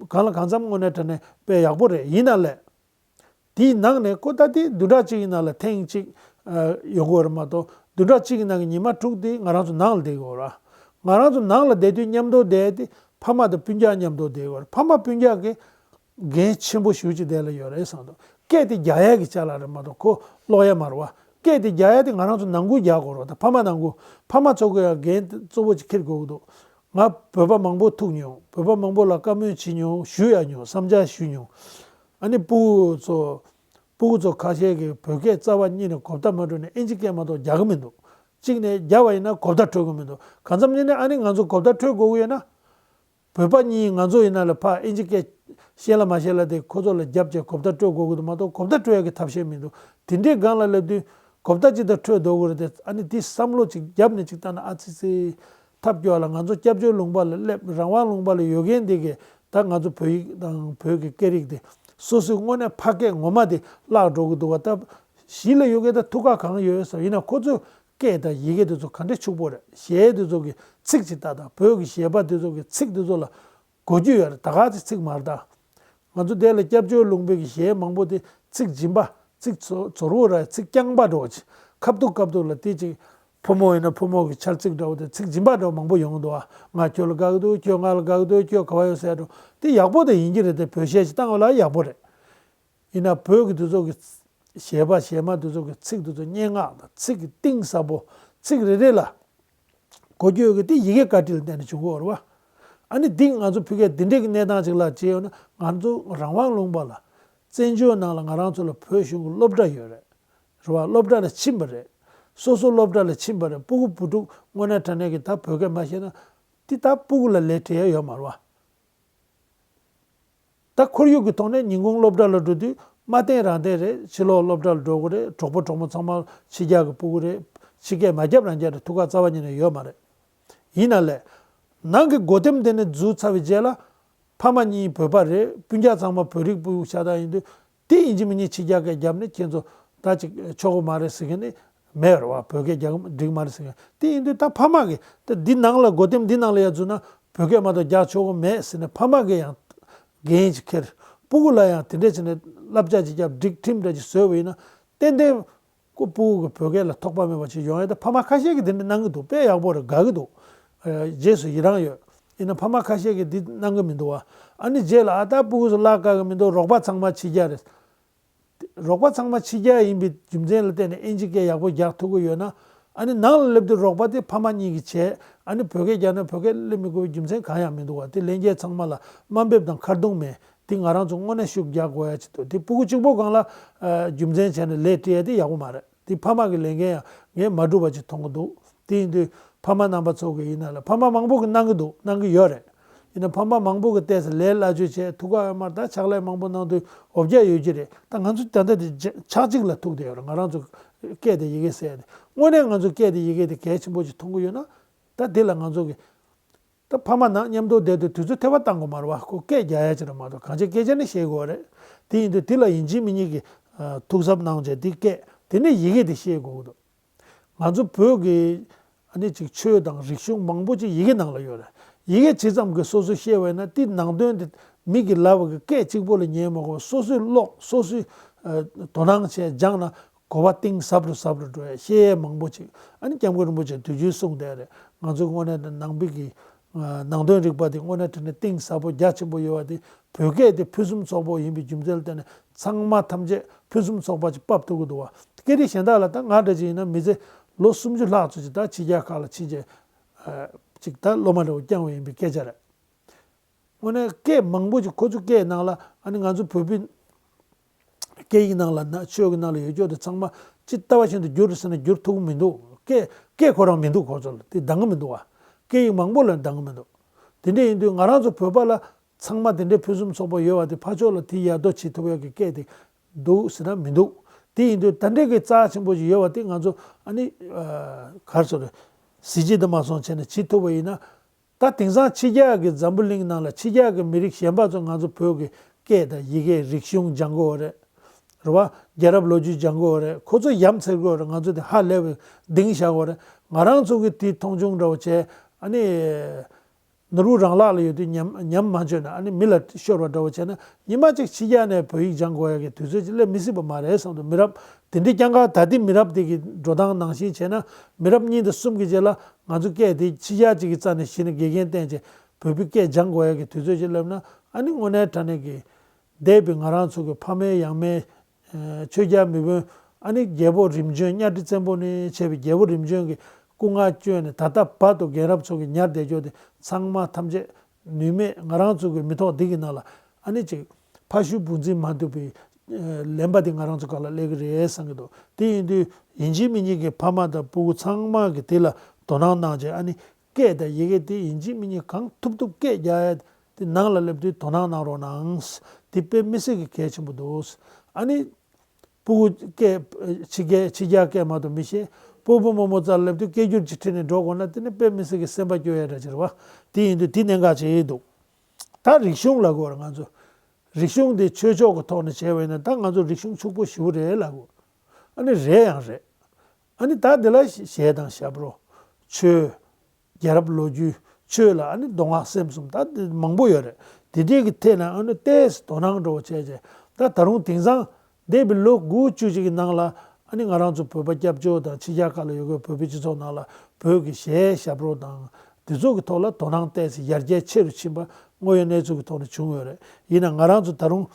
གང་ལ་གང་འཚམ་དངོས་གནས་དྲང་གནས་དཔེ་ཡག་པོ་རེད། ཡིན་ན་ལས། དེའི་ནང་ནས་ཁོ་ད་དེ་བདུན་ཕྲག་གཅིག་གི་ནང་ལ་ཐེངས་གཅིག་ཨ། ཡོང་གི་ཡོད་རེད་མ་གཏོགས། བདུན་ཕྲག་གཅིག་གི་ནང་གི་ཉི་མ་དྲུག་དེ་ང་རང་ཚོ་ནང་ལ་བསྡད་ཀྱི་ཡོད་རེད། ང་རང་ཚོ་ནང་ལ་བསྡད་དུས་མཉམ་དུ་བསྡད་དེ་ཕ་མ་དང་སྤུན་ཀྱག་མཉམ་དུ་བསྡད་ཀྱི་ཡོད་རེད། ཕ་མ་སྤུན་ཀྱག་གི་འགན་ཆེན་པོ་ཞེ་པོ་ཅིག་དེ་ལ་ཡོད་རེད་བསམ་འདུག་སྐད་དེ་རྒྱག་ཡ་གི་ཅ་ལག་རེད་མ་གཏོགས་ཁོ་ཀློག་ཡ་མ་རེད་བ། སྐད་དེ་རྒྱག་ཡ་དེ་ང་རང་ཚོ་ནང་ཁུལ་རྒྱག་དགོས་རེད། ད་ཕ་མ་ནང་ཁུལ། ཕ་མ་ཚོ་གི་ཡང་འགན་གཙོ་བོ་ཅིག་འཁྱེར་དགོས་ཀྱི་འདུག་ང་བོད་པ་མང་པོ་ཐུག་མྱོང་། བོད་པ་མང་པོ་ལ་བཀའ་མོལ་བྱེད་མྱོང་། ཞུ་ཡ་མྱོང་། བསམ་འཆར་ཞུ་མྱོང་། ཨ་ནི་སྤུ་གུ་ཚོ། སྤུ་གུ་ཚོ་ཁ་ཤས་ཀྱིས་བོད་སྐད་རྩ་བ་ཉིད་ནས་གོ་བརྡ་མ་འཕྲོད་ནས་ཨིན་ཇི་སྐད་མ་གཏོགས་རྒྱག་གི་མི་འདུག་གཅིག་ནས་རྒྱབ་པ་ཡིན་ན་གོ་བརྡ་འཕྲོད་ཀྱི་མི་འདུག་གང་འཚམ་ཉིད་ནས་ཨ་ནི་ང་ཚོ་གོ་བརྡ་འཕྲོད་དགོས་ཀྱི་ཡོད་ན། བོད་པ་གཉིས་ང་ཚོ་ཡིན་ན་ལ་ཕར་ཨིན་ཇི་སྐད་ཤེས་ལ་མ་ཤེས་ལ་དེ་ཁོ་ཚོ་ལ་རྒྱབ་བྱས་གོ་བརྡ་སྤྲོད་དགོས་ཀྱི་འདུག་མ་གཏོགས་གོ་བརྡ་སྤྲོད་ཡ་གི་ཐབས་ཤེས་མི་འདུག་དེ་འདྲའི་སྒང་ལ་སླེབས་དུས་གོ་བརྡ་ཅི་ལྟར་འཕྲོད་འདུག་གི་རེད་དེ། ཨ་ནི་དེ་བསམ་བློ་ཅིག་རྒྱབ་ནས་ཅིག་བཏང་ན། ཨ་ཙི་ཙི། ཐབས་སྐྱོ་བ་ལ་ང་ཚོ་སྐྱབས་བཅོལ་ལུང་པ་ལ་སླེབས། རང་དབང་ལུང་པ་ལ་ཡོད་མཁན་འདི་གས་ད་ང་ཚོ་བོད་ཡིག་དང་བོད་ཀྱི་སྐད་རིགས་དེ་སོ་སོའི་དངོས་གནས་ཕ་སྐད་ངོ་མ་དེ་བརླག་འགྲོ་གི་འདུག་བ། ད་གཞིས་ལ་ཡོད་མཁན་ད་ཐུགས་ཁག་གང་ཡོད་ཟེར་ཡིན་ན། ཁོ་ཚོས་སྐད་དང་ཡི་གེ་དེ་ཚོ་ག་འདྲ་ཕྱུག་པོ་རེད། གཞས་དེ་ཚོ་གི་ཚིག་ཅིག་ལྟ་དང་། བོད་ཀྱི་གཞས་པ་དེ་ཚོ་གི་ཚིག་དེ་ཚོ་ལ་གོ་རྒྱུ་ཡོད་རེད། ད་ག་ཚོད་ཚིག་མ་རེད་ད། ང་ཚོ་དེ་ལ་སྐྱབས་བཅོལ་ལུང་པའི་གི་གཞས་མང་པོ་དེ་ཚིག་འཇིམ་པ། ཚིག་ཚོ་ཚོར་བོ་ར། ཚིག་རྐྱང་པ་འགྲོ་བ་ཅིག་ཁ་ཐུག་ཁ་ཐུག་ལ་དེ་ཅིག་ཕོ་མོ་ཡིན་ན་ཕོ་མོ་གི་འཆར་ཚིག་འདྲ་བོ་དེ་ཚིག་འཇིམ་པ་འདྲ་བོ་མང་པོ་ཡོང་གི་འདུག་ཨ། ང་ཁྱོད་ལ་དགའ་གི་འདུག་ཁྱོད་ང་ལ་དགའ་གི་འདུག་ཁྱོད་ག་བ་ཡོད་ཟེར་འགྲོ། དེ་ཡག་པོ་དེ་ཡིན་གྱི་རེད་དེ། བོད་གཞས་ཅིག་བཏང་བ་ལ་ཡག་པོ་རེད། ཡིན་ན་བོད་ཀྱི་དེ་ཚོ་གི་གཞས་པ་གཞས་མ་དེ་ཚོ་གི་ཚིག་དེ་ཚོ་སྙན་ངག་དང་ཚིག་གི་གཏིང་ཟབ་པོ། ཚིག་རེ་རེ་ལ་གོ་རྒྱུ་ཡོད་གི། དེ་ཡི་གེ་བཀའ་དྲིན་ལ་བརྟེན་ནས་བྱུང་གི་ཡོད་རེད་བ། ཨ་ནི་འདི་ང་ཚོ་ཕ་གིར་འདི་འདྲའི་གི་གནས་སྟངས་ཅིག་ལ་བྱས་ཡོད་ན། ང་ཚོ་རང་དབང་ལུང་པ་ལ་བཙན་བྱོལ་ནང་ལ་ང་རང་ཚོ་ལ་བོད་གཞུང་གི་སློབ་གྲྭ་ཡོད་རེད། རེད་བ། སློབ་གྲྭ་ལ་ཕྱིན་པ་རེད། སོ་སོ་སློབ་གྲྭ་ལ་ཕྱིན་པ་རེད། སྤུ་གུ་བུ་ཕྲུག་དངོས་གནས་དྲང་གནས་ཀྱི་ད་བོད་སྐད་མ་ཤེས་ན། འདི་ད་སྤུ་གུ་ལ་ལས་བྲེལ་ཡ་ཡོད་མ་རེད་བ། ད་ཁོར་ཡུག་གི་ཐོག་ནས་ཉིན་གུང་སློབ་གྲྭ་ལ་འགྲོ་དུས་མ་བསྟན་རང་བསྟན་རེད། ཕྱི་ལོགས་སློབ་གྲྭ་ལ་འགྲོ་དགོས་རེད། གྲོགས་པོ་གྲོགས་མོ་ཚང་མ་ཕྱི་རྒྱལ་གྱི་སྤུ་གུ་རེད། ཕྱི་སྐད་མ་བརྒྱབ་རང་རྒྱལ་རེད། ཐུགས་ཁག་རྩ་བ་ཉིད་ནས་ཡོད་མ་རེད། ཡིན་ན་ལས། ནང་གི་སྒོ་ཐེམ་དེ་ནས་འཛུལ་ཚར་བའི་རྗེས་ལ། ཕ་མ་གཉིས་བོད་པ་རེད། སྤུན་ཀྱག་ཚང་མ་བོད་རིགས་སྤུ་གུ་ཤ་སྟག་ཡིན་དུས། དེ་ཡིན་གཅིག་མིན་གཉིས་ཕྱི་རྒྱལ་སྐད་བརྒྱབ་ནས་ཁྱེད་ཚོ་ད་ཅིག་ཆོག་གི་མ་རེད་ཟེར་མཁན་ནི་མེད་རེད་བ། བོད་སྐད་རྒྱག་གི་འགྲིག་མ་རེད་ཟེར་མཁན། དེ་ཡིན་དུས་ད་ཕ་མ་གིས་ད་འདི་ནང་ལ་སྒོ་ཐེམ་འདི་ནང་ལ་ཡར་འཛུལ་ན་བོད་སྐད་མ་གཏོགས་རྒྱག་ཆོག་གི་མེད་ཟེར་ནས་ཕ་མ་གིས་ཡང་འགན་ཅིག་འཁྱེར། སྤུ་གུ་ལ་ཡང་དེ་འདྲས་བྱས་ནས་བསླབ་བྱ་ཅིག་བརྒྱབ། སྒྲིག་ཁྲིམས་འདྲ་ཅིག་བཟོས་པ་ཡིན་ན། ཏན་ཏན་ཁོ་སྤུ་གུ་གི་བོད་སྐད་ལ་ཐོགས་པ་མེད་པ་ཅིག་ཡོང་ཡ། ད་ཕ་མ་ཁ་ཤས་ཀྱིས་དེ་འདྲ་གནང་གི་འདུག་དཔེ་ཡག་པོ་རེད། དགའ་གི་འདུག་ཨ། རྗེས་སུ་ཡི་རང་ཡོད། ཡིན་ན་ཕ་མ་ཁ་ཤས་ཀྱིས་འདི་གནང་གི་མི་འདུག་བ། ཨ་ནི་རྗེས་ལ་ཨ་ད་སྤུ་གུ་ཚོ་བརླག་དཀའ་གི་མི་འདུག་རོགས་པ་ཚང་མ་ཕྱི་རྒྱལ་རེད། རོགས་པ་ཚང་མ་ཕྱི་རྒྱལ་ཡིན་པའི་རྒྱུ་མཚན་ལ་བརྟེན་ནས་ཨིན་ཇི་སྐད་ཡག་པོ་རྒྱག་ཐུབ་ཀྱི་ཡོད་ན། ཨ་ནི་ནང་ལ་སླེབས་དུས་རོགས་པ་དེ་ཕ་མ་གཉིས་ཀྱིས་བྱས། ཨ་ནི་བོད་སྐད་རྒྱག་ན་བོད་སྐད་སླེབས་མི་དགོས་པའི་རྒྱུ་མཚན་གང་ཡང་མི་འདུག་བ། དེ་ལྷན་རྒྱས་ཚང་མ་ལ་དམའ་འབེབས་དང་ཁ་རྡུང་མེད། དེ་ང་རང་ཚོ་དངོས་གནས་ཤུགས་རྒྱག་དགོས་ཡ་ཅིག་འདུག་དེ་སྤུ་གུ་གཅིག་པོ་སྒང་ལ་ཨ་རྒྱུ་མཚན་བྱས་ནས་ལས་སྤྲད་ཡ་དེ་ཡག་པོ་མ་རེད། དེ་ཕ་མ་གི་ལས་འགན་ཡང་ངས་མ་འགྲུབ་པ་ཅིག་མཐོང་གི་འདུག་དེ་ཡིན་དུས་ཕ་མ་རྣམ་པ་ཚོ་གི་ཡིན་ན་ལ། ཕ་མ་མང་པོ་གིས་གནང་གི་འདུག་གནང་གི་ཡོད་རེད། ཡིན་ན་ཕ་མ་མང་པོ་གིས་བལྟས་ཚེ་ལས་སླ་བཅོས་བྱས། ཐུགས་ཁག་ཡོད་མ་རེད། ད་ཕྱག་ལས་མང་པོ་གནང་དུས་འོ་བརྒྱལ་ཡོད་ཀྱི་རེད། ད་ང་ཚོ་ད་ལྟ་དེ་ཆག་འཇིག་ལ་ཐུག་བསྡད་ཡོད་རེད། ང་རང་ཚོ་སྐད་དེ་ཡི་གེ་གསལ་ཏེ། དངོས་གནས་ང་ཚོ་སྐད་དེ་ཡི་གེ་དེ་གལ་ཆེན་པོ་ཅིག་མཐོང་གི་ཡོད་ན། ད་དེ་ལ་ང་ཚོ་གི་ད་ཕ་མ་ནང་མཉམ་དུ་བསྡད་དུས་དུས་ཚོད་འཐོལ་པ་བཏང་དགོས་མ་རེད་བ། ཁོ་སྐད་རྒྱག་ཡ་ཅིག་རེད་མ་གཏོགས་གང་ཅིའི་སྐད་ཆ་ནི་བཤད་དགོས་རེད། དེ་ཡིན་དུས་དེ་ལ་ཡིན་གཅིག་མིན་གཉིས་ཀྱིས་ཨ་ཐུགས་གཟབ་གནང་བྱས། དེ་སྐད་དེ་ནས་ཡི་གེ་དེ་ཤེས་དགོས་ཀྱི་འདུག་ང་ཚོ་བོད་ཀྱི་ཨ་ནི་ཅིག་ཆོས་དང་རིག་གཞུང་མང་པོ་ཅིག་ཡི་གེ་ནང་ལ་ཡོད་རེད། ཡི་གེ་ཇི་ཙམ་གྱིས་སོ་སོས་ཤེས་པ་ཡིན་ན། དེ་ནང་དོན་དེ་མི་གིས་ལབ་པ་གི་སྐད་གཅིག་པོ་ལ་ཉན་མ་དགོས། སོ་སོས་ཀློག་སོ་སོས་ཨ་དོ་སྣང་བྱས་སྦྱངས་ན། གོ་བ་གཏིང་ཟབ་རུ་ཟབ་རུ་འགྲོ་ཡ། ཤེས་ཡས་མང་པོ་ཅིག་ཨ་ནི་སྐྱབས་མགོན་རིན་པོ་ཆེས་དུས་རྒྱུན་གསུངས་བསྡད་རེད། ང་ཚོ་དངོས་གནས་དེ་ནང་པའི་གི་ཨ་ནང་དོན་རིག་པ་དེ་དངོས་གནས་དྲང་གནས་གཏིང་ཟབ་པོ་རྒྱ་ཆེན་པོ་ཡོད་པ་དེ། བོད་སྐད་དེ་ཕུན་སུམ་ཚོགས་པོ་ཡིན་པའི་རྒྱུ་མཚན་ལ་བརྟེན་ནས་ཚང་མ་ཐམས་ཅད་ཕུན་སུམ་ཚོགས་པ་ཅིག་ཕབ་ཐུབ་ཀྱི་འདུག་བ། སྐད་རིགས་གཞན་དག་ལ་ད་ང་འདྲ་ཅིག་ཡིན་ན་མི་ཚེ་ལོ་སུམ་ཅུ་ལྷག་ཙམ་ཅིག་ད་ཕྱི་རྒྱལ་ཁག་ལ་ཕྱིན་བྱས་ཨ་ཅིག་ད་སློབ་མ་འདྲ་བོ་བསྐྱངས་པ་ཡིན་པའི་སྐད་ཆ་རེད། དངོས་གནས་སྐད་མང་པོ་ཅིག་ཁོ་ཚོའི་སྐད་ནང་ལ། ཨ་ནི་ང་ཚོ་བོད་པའི་སྐད་ཡིག་ནང་ལ་ན། ཆོས་ཀྱི་ནང་ལ་ཡོད་རྒྱུ་དེ་ཚང་མ་ཅི་ལྟ་བ་བཞིན་དུ་བསྒྱུར་ཟེར་ན་བསྒྱུར་ཐུབ་ཀྱི་མི་འདུག་སྐད་སྐད་ཁོ་རང་མི་འདུག་ཁོ་ཚོ་ལ་དེ་འདང་གི་མི་འདུག་བ། སྐད་ཡིག་མང་པོ་ལ་འདང་གི་མི་འདུག་དེ་འདྲ་ཡིན་དུས་ང་རང་ཚོ་བོད་པ་ལ་ཚང་མ་དེ་འདྲའི་ཕུན་སུམ་ཚོགས་པ་ཡོད་པ་དེ་ཕར་ཕྱོགས་ལ་དེ་ཡར་ལྡོག་བྱེད་ཐུབ་ཡག་གི་སྐད་དེ་འདུག་ཟེར་ན་མི་འདུག་དེ་ཡིན་དུས་ད་འདྲའི་གི་རྩ་ཆེན་པོ་ཞིག་ཡོད་པ་དེ་ང་ཚོ་ཨ་ནི་ཨ་ག་རེ་ཟེར་དགོས་རེད། གཟི་བརྗིད་དུ་མ་སོང་བྱས་ནས་བྱེད་ཐུབ་པ་ཡིན་ན། ད་དེང་སང་ཕྱི་རྒྱལ་གྱི་འཛམ་བུ་གླིང་ནང་ལ་ཕྱི་རྒྱལ་གྱི་མི་རིགས་གཞན་པ་ཚོ་ང་ཚོ་བོད་ཀྱི་སྐད་དང་ཡི་གེ་རིག་གཞུང་སྦྱང་གི་ཡོད་རེད། རེད་བ། རྒྱལ་རབས་ལོ་རྒྱུས་སྦྱང་གི་ཡོད་རེད། ཁོ་ཚོ་ཡ་མཚར་གི་ཡོད་རེད། ང་ཚོ་དེ་ཧ་ལས་པའི་གདེང་བཞག་གི་ཡོད་རེད། ང་རང་ཚོ་གིས་དེ་མཐོང་ཆུང་འདྲ་བོ་བྱས། ཨ་ནི་ནོར་བུ་རང་ལག་ལ་ཡོད་དུས་ཉམས་ཉམས་མ་བཅོས་ན། ཨ་ནི་མི་ལ་ཤོར་བ་འདྲ་བོ་བྱས་ན། ཉི་མ་གཅིག་ཕྱི་རྒྱལ་ནས་བོད་ཡིག་སྦྱང་དགོས་ཡ་གི་དུས་ཚོད་ཅིག་སླེབས་མི་སྲིད་པ་མ་རེད་བསམ་འདུག་མི་རབས་དེ་འདྲའི་སྐྱང་ག་ད་ལྟའི་མི་རབས་དེ་གི་འགྲོ་སྟངས་ནང་བཞིན་བྱས་ན། མི་རབས་གཉིས་དང་གསུམ་གྱི་རྗེས་ལ་ང་ཚོ་སྐད་དེ་ཕྱི་རྒྱལ་ཅིག་གི་རྩ་ནས་གཞི་ནས་དགེ་རྒན་བསྟེན་བྱས་བོད་པའི་སྐད་སྦྱང་དགོས་ཡ་གི་དུས་ཚོད་ཅིག་སླེབས་ན། ཨ་ནི་དངོས་གནས་དྲང་གནས་ཀྱི་འདས་པའི་ང་རང་ཚོ་གི་ཕ་མེས་ཡང་མེས། ཨ་ཆོས་རྒྱལ་མེས་དབོན། ཨ་ནི་རྒྱལ་པོ་རིམ་བྱོན། གཉའ་ཁྲི་བཙན་པོ་ནས་བྱས་པའི་རྒྱལ་པོ་རིམ་བྱོན་གྱི་སྐུ་ངལ་བསྐྱོན་ནས་ད་ལྟ་བར་དུ་རྒན་རབས་ཚོ་གིས་ཉར་བསྡད་རྒྱུ་དེ་ཚང་མ་ཐམས་ཅད་ནུས་མེད། ང་རང་ཚོ་གི་མི་ཐོག་འདི་གི་ནང་ལ་ཨ་ནི་ཅིག་ཕ་ཤུལ་བུ་འཛིན་མ་ཐུབ་པའི་ཨ་ལན་པ་དེ་ང་རང་ཚོ་སྒང་ལ་སླེབས་ཀྱི་རེད་བསམ་གྱི་འདུག་དེ་ཡིན་དུས་ཡིན་གཅིག་མིན་གཅིག་གི་ཕ་མ་དང་སྤུ་གུ་ཚང་མ་གིས་དེ་ལ་དོ་སྣང་གནང་བྱས། ཨ་ནི་སྐད་དང་ཡི་གེ་དེ་ཡིན་གཅིག་མིན་གཉིས་གང་ཐུབ་ཐུབ་སྐད་རྒྱག་ཡ་དེ་ནང་ལ་སླེབས་དུས་དོ་སྣང་གནང་རོགས་གནང་། དེ་དཔེ་མི་སྲིད་ཀྱི་གལ་ཆེན་པོ་འདུག་ཨ་ནི་སྤུ་གུ་སྐད་ཕྱི་སྐད་ཕྱི་རྒྱལ་སྐད་མ་གཏོགས་མི་ཤེས། སྤོ་བོ་རྨོ་མོ་རྩ་ལ་སླེབས་དུས་སྐད་སྒྱུར་གྱི་ཁྲིད་ནས་འགྲོ་དགོས་ན། དེ་ནི་དཔེ་མི་སྲིད་ཀྱི་སེམས་པ་སྐྱོ་ཡ་འདྲ་ཅིག་རེད་བ། དེ་ཡིན་དུས་དེ་གནད་འགག་ཆེ་འདུག་ད་རིག་གཞུང་ལབ་དགོས་རེད། ང་ཚོ་རིག་གཞུང་དེ་ཆོས་ཕྱོགས་ཀྱི་ཐོག་ནས་བྱས་པ་ཡིན་ན། ད་ང་ཚོ་རིག་གཞུང་ཕྱུག་པོ་ཞེ་པོ་རེད་ལབ་དགོས། ཨ་ནི་རེད་ཡང་རེད། ཨ་ནི་ད་འདི་ལ་གཞས་དང་ཞབས་བྲོ། ཆོས། རྒྱལ་རབས་ལོ་རྒྱུས། ཆོས་ལ་ཨ་ནི་མདོ་སྔགས་སེམས་གསུམ། ད་འདི་མང་པོ་ཡོད་རེད། དེ་འདྲའི་གི་ཐད་ལ་ཨ་ནི་ཏོག་ཙམ་དོ་སྣང་འདྲ་བོ་བྱས་བྱས། ད་ད་རུང་དེང་སང་འདས་པའི་ལོ་དགུ་བཅུ་ཅིག་གི་ནང་ལ་ཨ་ནི་ང་རང་ཚོ་བོད་པ་སྐྱབས་བཅོལ་དང་ཕྱི་རྒྱལ་ཁག་ལ་ཡོད་མཁན་བོད་པའི་སྤྱི་ཚོགས་ནང་ལ་བོད་ཀྱི་གཞས་ཞབས་བྲོ་དང་དེ་ཚོ་གི་ཐོག་ལ་དོ་སྣང་ཏོག་ཙམ་ཡར་རྒྱས་ཆེ་རུཕྱིན་པ་དངོས་ཡོད་གནས་ཚུལ་གྱི་ཐོག་ནས་བྱུང་ཡོད་རེད། ཡིན་ན་ང་རང་ཚོ་ད་རུང་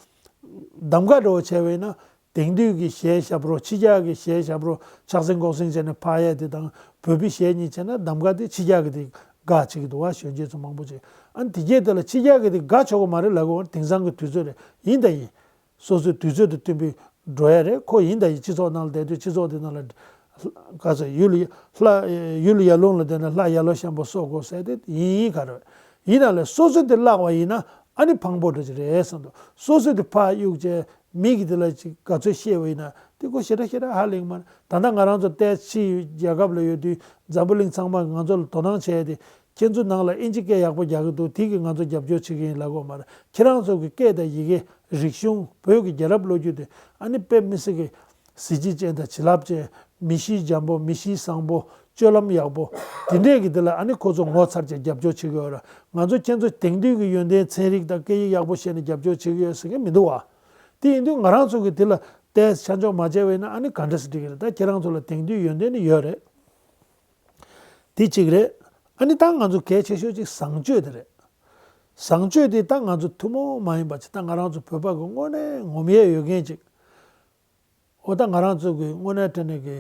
གདམ་ག་འདྲ་བོ་བྱས་པ་ཡིན་ན། དེང་དུས་ཀྱི་གཞས་ཞབས་བྲོ། ཕྱི་རྒྱལ་གྱི་གཞས་ཞབས་བྲོ་ཕྱག་འཚལ་འགོག་སེང་བྱས་ནས་ཕར་ཡས་དེ་དང་། བོད་པའི་གཞས་གཉིས་བྱས་ན་གདམ་ག་དེ་ཕྱི་རྒྱལ་གྱི་དེ་ དགའ་བྱེད་ཀྱི་འདུག་བ། གཞོན་སྐྱེས་ཚོ་མང་པོ་ཅིག་ཨ་ནི་དེ་གྱད་དེ་ལ་ཕྱི་རྒྱལ་གྱི་དེ་དགའ་ཆོག་གི་མ་རེད་ལབ་གི། འོ་དེང་སང་གི་དུས་ཚོད་རེད། ཡིན་ད་ཡིན། སོ་སོའི་དུས་ཚོད་དང་བསྟུན་པའི་འགྲོ་ཡ་རེད། ཁོ་ཡིན་ད་ཡིན། སྤྱི་ཚོགས་ནང་ལ་བསྡད་དུས་སྤྱི་ཚོགས་དེ་ནང་ལ་ག་ཚོད་ཡུལ་ལ་ལྷ་ཡུལ་ཡར་ལུང་ལ་བསྡད་ན་ལྷ་ཡར་ལུང་ཤམ་པོ་གསོག་དགོས་ཟེར་དེ་ཡིན་ཡིན་ག་རེད། ཡིན་ན་ལས་སོ་སོ་དེ་བརླག་པ་ཡིན་ན་ཨ་ནི་ཕངས་པོ་འདྲ་ཅིག་རེད་བསམ་འདུག་སོ་སོ་དེ་ཕར་གཡུག་བྱས་མི་གི་དེ་ལ་ཅིག་ག་ཚོད་བཤད་པ་ཡིན་ན་དེ་ཁོ་ཞེ་དྲག་ཞེ་དྲག་ཧ་ལས་མ་རེད། ད་ལྟ་ང་རང་ཚོ་ཏོག་ཙམ་ཕྱིའི་རྒྱལ་ཁབ་ལ་ཡོད་དུས་འཛམ་བུ་གླིང་ཚང་མ་ང་ཚོ་ལ་དོ་སྣང་བྱས་ཏེ། ཁྱེད་ཚོ་ནང་ལ་ཨིན་ཇི་སྐད་ཡག་པོ་རྒྱག་གི་འདུག་དེ་གིས་ང་ཚོ་རྒྱབ་སྐྱོར་བྱེད་ཀྱི་ཡིན་ལབ་དགོས་མ་རེད། ཁྱེད་རང་ཚོ་གི་སྐད་དང་ཡི་གེ། རིག་གཞུང་། བོད་ཀྱི་རྒྱལ་རབས་ལོ་རྒྱུས་དེ་ཨ་ནི་དཔེ་མི་སྲིད་ཀྱི་གཟི་བརྗིད་ཅན་དང་བྱིན་རླབས་ཅན། མི་གཤིས་འཇམ་པོ། མི་གཤིས་བཟང་པོ། སྤྱོད་ལམ་ཡག་པོ། དེ་འདྲས་ཀྱི་དེ་ལ་ཨ་ནི་ཁོ་ཚོ་ངོ་ཚ་བྱས་རྒྱབ་སྐྱོར་བྱེད་ཀྱི་ཡོད་རེད། ང་ཚོ་ཁྱེད་ཚོ་དེང་དུས་ཀྱི་ཡོན་ཏན་ཚན་རིག་དང་སྐད་ཡིག་ཡག་པོ་ཤེས་ནས་རྒྱབ་སྐྱོར་བྱེད་ཀྱི་ཡོད་ཟེར་མཁན་མི་འདུག་བ། དེ་ཡིན་དུས་ང་རང་ཚོ་གི་དེ་ལ་ཏོག་ཙམ་ཆ་འཇོག་མ་བྱས་པ་ཡིན་ན་ཨ་ནི་ག་འདྲས་སེ་འགྲིག་གི་རེད། ད་ཁྱེད་རང་ཚོ་ལ་དེང་དུས་ཡོན་ཏན་ནི་ཡོད་རེད། དེ་གཅིག་རེད། ཨ་ནི་ད་ང་ཚོ་གལ་ཆེ་ཤོས་གཅིག་བཟང་སྤྱོད་དེ་རེད། བཟང་སྤྱོད་དེ་ད་ང་ཚོ་ཐུན་མོང་མ་ཡིན་པ་ཅིག་ད་ང་རང་ཚོ་བོད་པ་གི་དངོས་གནས་ངོམ་ཡས་ཡོད་མཁན་ཅིག་འོ་ད་ང་རང་ཚོ་གི་དངོས་གནས་དྲང་གནས་ཀྱི་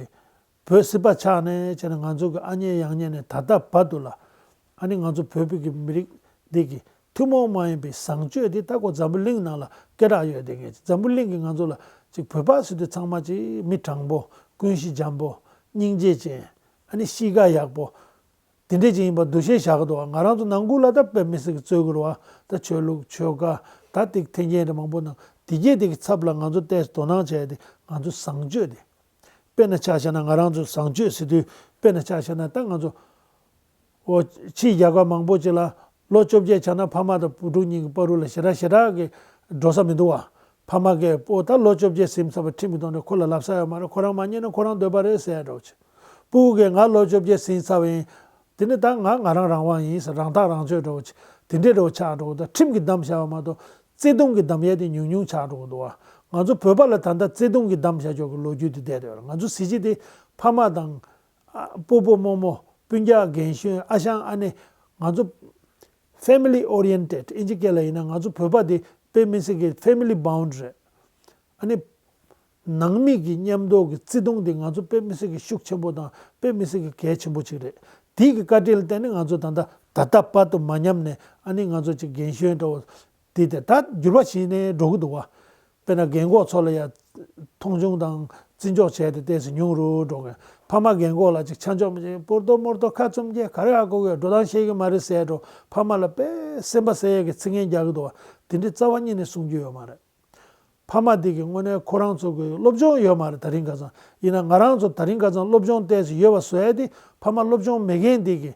བོད་སྲིད་པ་ཆགས་ནས་བྱས་ན་ང་ཚོ་གི་ཨ་མྱེས་ཡང་མྱེས་ནས་ད་ལྟ་བར་དུ་ལ་ཨ་ནི་ང་ཚོ་བོད་པའི་གི་མི་རིགས་འདི་གི་ཐུན་མོང་མ་ཡིན་པའི་བཟང་སྤྱོད་དེ་ད་ཁོ་འཛམ་བུ་གླིང་ནང་ལ་སྐད་གྲགས་ཡོད་དེ་ངས་འཛམ་བུ་གླིང་གི་ང་ཚོ་ལ་ཅིག་བོད་པ་ཟེར་དུས་ཚང་མ་ཅིག་མི་དྲང་པོ། ཀུན་ཤེས་འཇམ་པོ། སྙིང་རྗེ་ཅན། ཨ་ནི་གཤིས་ཀ་ཡག་པོ། དེ་འདྲས་ཅིག་ཡིན་པ་འདུ་ཤེས་བཞག་གི་འདུག་བ། ང་རང་ཚོ་ནང་ཁུལ་ལ་ད་དཔེ་མི་སྲིད་ཀྱི་རྩོད་ཀྱི་རེད་བ། ད་ཆོས་ལུགས་ཆོལ་ཁ་ད་ཏིག་འཐེན་མཁན་རེ་མང་པོ་ནང་དེ་གྱད་དེ་གི་ཚབ་ལ་ང་ཚོ་ཏོག་ཙམ་དོ་སྣང་བྱས་ཏེ་ང་ཚོ་བཟང་སྤྱོད་དེ། དཔེར་ན་ཆ་བཞག་ན་ང་རང་ཚོ་བཟང་སྤྱོད་ཟེར་དུས་དཔེར་ན་ཆ་བཞག་ན་ད་ང་ཚོ་འོ་ཕྱིའི་རྒྱལ་ཁབ་མང་པོ་ཅིག་ལ་ལོ་བཅོ་བརྒྱད་ཆགས་ན་ཕ་མ་དང་བུ་ཕྲུག་གཉིས་ཀྱི་བར་དུ་ལ་ཞེ་དྲག་ཞེ་དྲག་གི་འགྲོ་ས་མི་འདུག་བ། ཕ་མ་གིས་ཨོ་ད་ལོ་བཅོ་བརྒྱད་ཟིན་ཚར་བ་ཁྲིམས་ཀྱི་ཐོག་ནས་ཁོ་ལ་ལབ་ས་ཡོད་མ་རེད། ཁོ་རང་མ་ཉན་ན་ཁོ་རང་འདོད་པ་རེད་ཟེར་འགྲོ་ཆེ། སྤུ་གུ་གིས་ང་ལོ་བཅོ་བརྒྱད་ཟིན་ཚར་བ་ཡིན། དེ་ནི་ད་ང་ང་རང་རང་དབང་ཡིན་ཟེར་རང་ཐག་རང་གཅོད་འགྲོ་ཆེ། དེ་འདྲས་འགྲོ་ཆགས་འགྲོ། ད་ཁྲིམས་ཀྱིས་བསྡམས་བཞག་པ་མ་གཏོགས་བརྩེ་དུང་གིས་བསྡམས་ཡས་དེ་ཉུང་ཉུང་ཆགས་འགྲོ་གི་འདུག་བ། ང་ཚོ་བོད་པ་ལ་ད་ལྟ་བརྩེ་དུང་གིས་བསྡམས་བཞག་ཆོག་གི་ལོ་རྒྱུས་དེ་བསྡད་ཡོད་རེད། ང་ཚོ་གཟི་བརྗིད་དེ་ཕ་མ་དང་། ཨ། སྤོ་བོ་རྨོ་མོ། སྤུན་ཀྱག་རྒན་གཞོན། ཨ་ཞང་ཨ་ནེ། ང་ཚོ་family oriented ཨིན་ཇི་སྐད་ལ་ཡིན་ན་ང་ཚོ་བོད་པ་དེ་དཔེ་མི་སྲིད་ཀྱི་family bond རེད། ཨ་ནི་ནང་མི་གི་མཉམ་དུ་གི་བརྩེ་དུང་དེ་ང་ཚོ་དཔེ་མི་སྲིད་ཀྱི་ཤུགས་ཆེན་པོ་དང་དཔེ་མི་སྲིད་ཀྱི་གལ་ཆེན་པོ་ཅིག་རེད། དེ་གི་བཀའ་དྲིན་ལ་བརྟེན་ནས་ང་ཚོ་ད་ལྟ་ད་ལྟ་བར་དུ་མ་ཉམས་ནས་ཨ་ནི་ང་ཚོ་ཅིག་རྒན་གཞོན་འདྲ་བོ་དེ་དེ་ད་འགྱུར་བ་ཕྱིན་ནས་འགྲོ་གི་འདུག་བ། དཔེར་ན་རྒན་གོག་ཚོ་ལ་ཡ་མཐོང་ཆུང་དང་བརྩི་འཇོག་བྱས་ཏེ་ཏོག་ཙམ་ཉུང་རུ་འགྲོ་གི། ཕ་མ་རྒན་གོག་ལ་ཅིག་ཆ་འཇོག་མི་བྱེད། སྤོར་ཏོ་མོར་ཏོ་ཁ་བཙུམ་གྱི་ག་རེ་ཧ་གོ་གི། འགྲོ་སྟངས་ཤེས་ཀྱི་མ་རེད་ཟེར་འགྲོ། ཕ་མ་ལ་དཔེ་སེམས་པ་གསོ་ཡས་ཀྱི་ཚིག་ངན་རྒྱག་གི་འདུག་བ། དེ་འདྲའི་རྩ་བ་ཉིད་ནས་གསུང་རྒྱུ་ཡོད་མ་རེད། ཕ་མ་དེ་གི་དངོས་གནས་ཁོ་རང་ཚོ་གི་སློབ་སྦྱོང་ཡོད་མ་རེད། ད་རིང་ཁ་སང་ཡིན་ན་ང་རང་ཚོ་ད་རིང་ཁ་སང་སློབ་སྦྱོང་ཏོག་ཙམ་ཡོད་པ་བཟོ་ཡས་དེ་ཕ་མ་སློབ་སྦྱོང་མེད་མཁན་དེ་གི་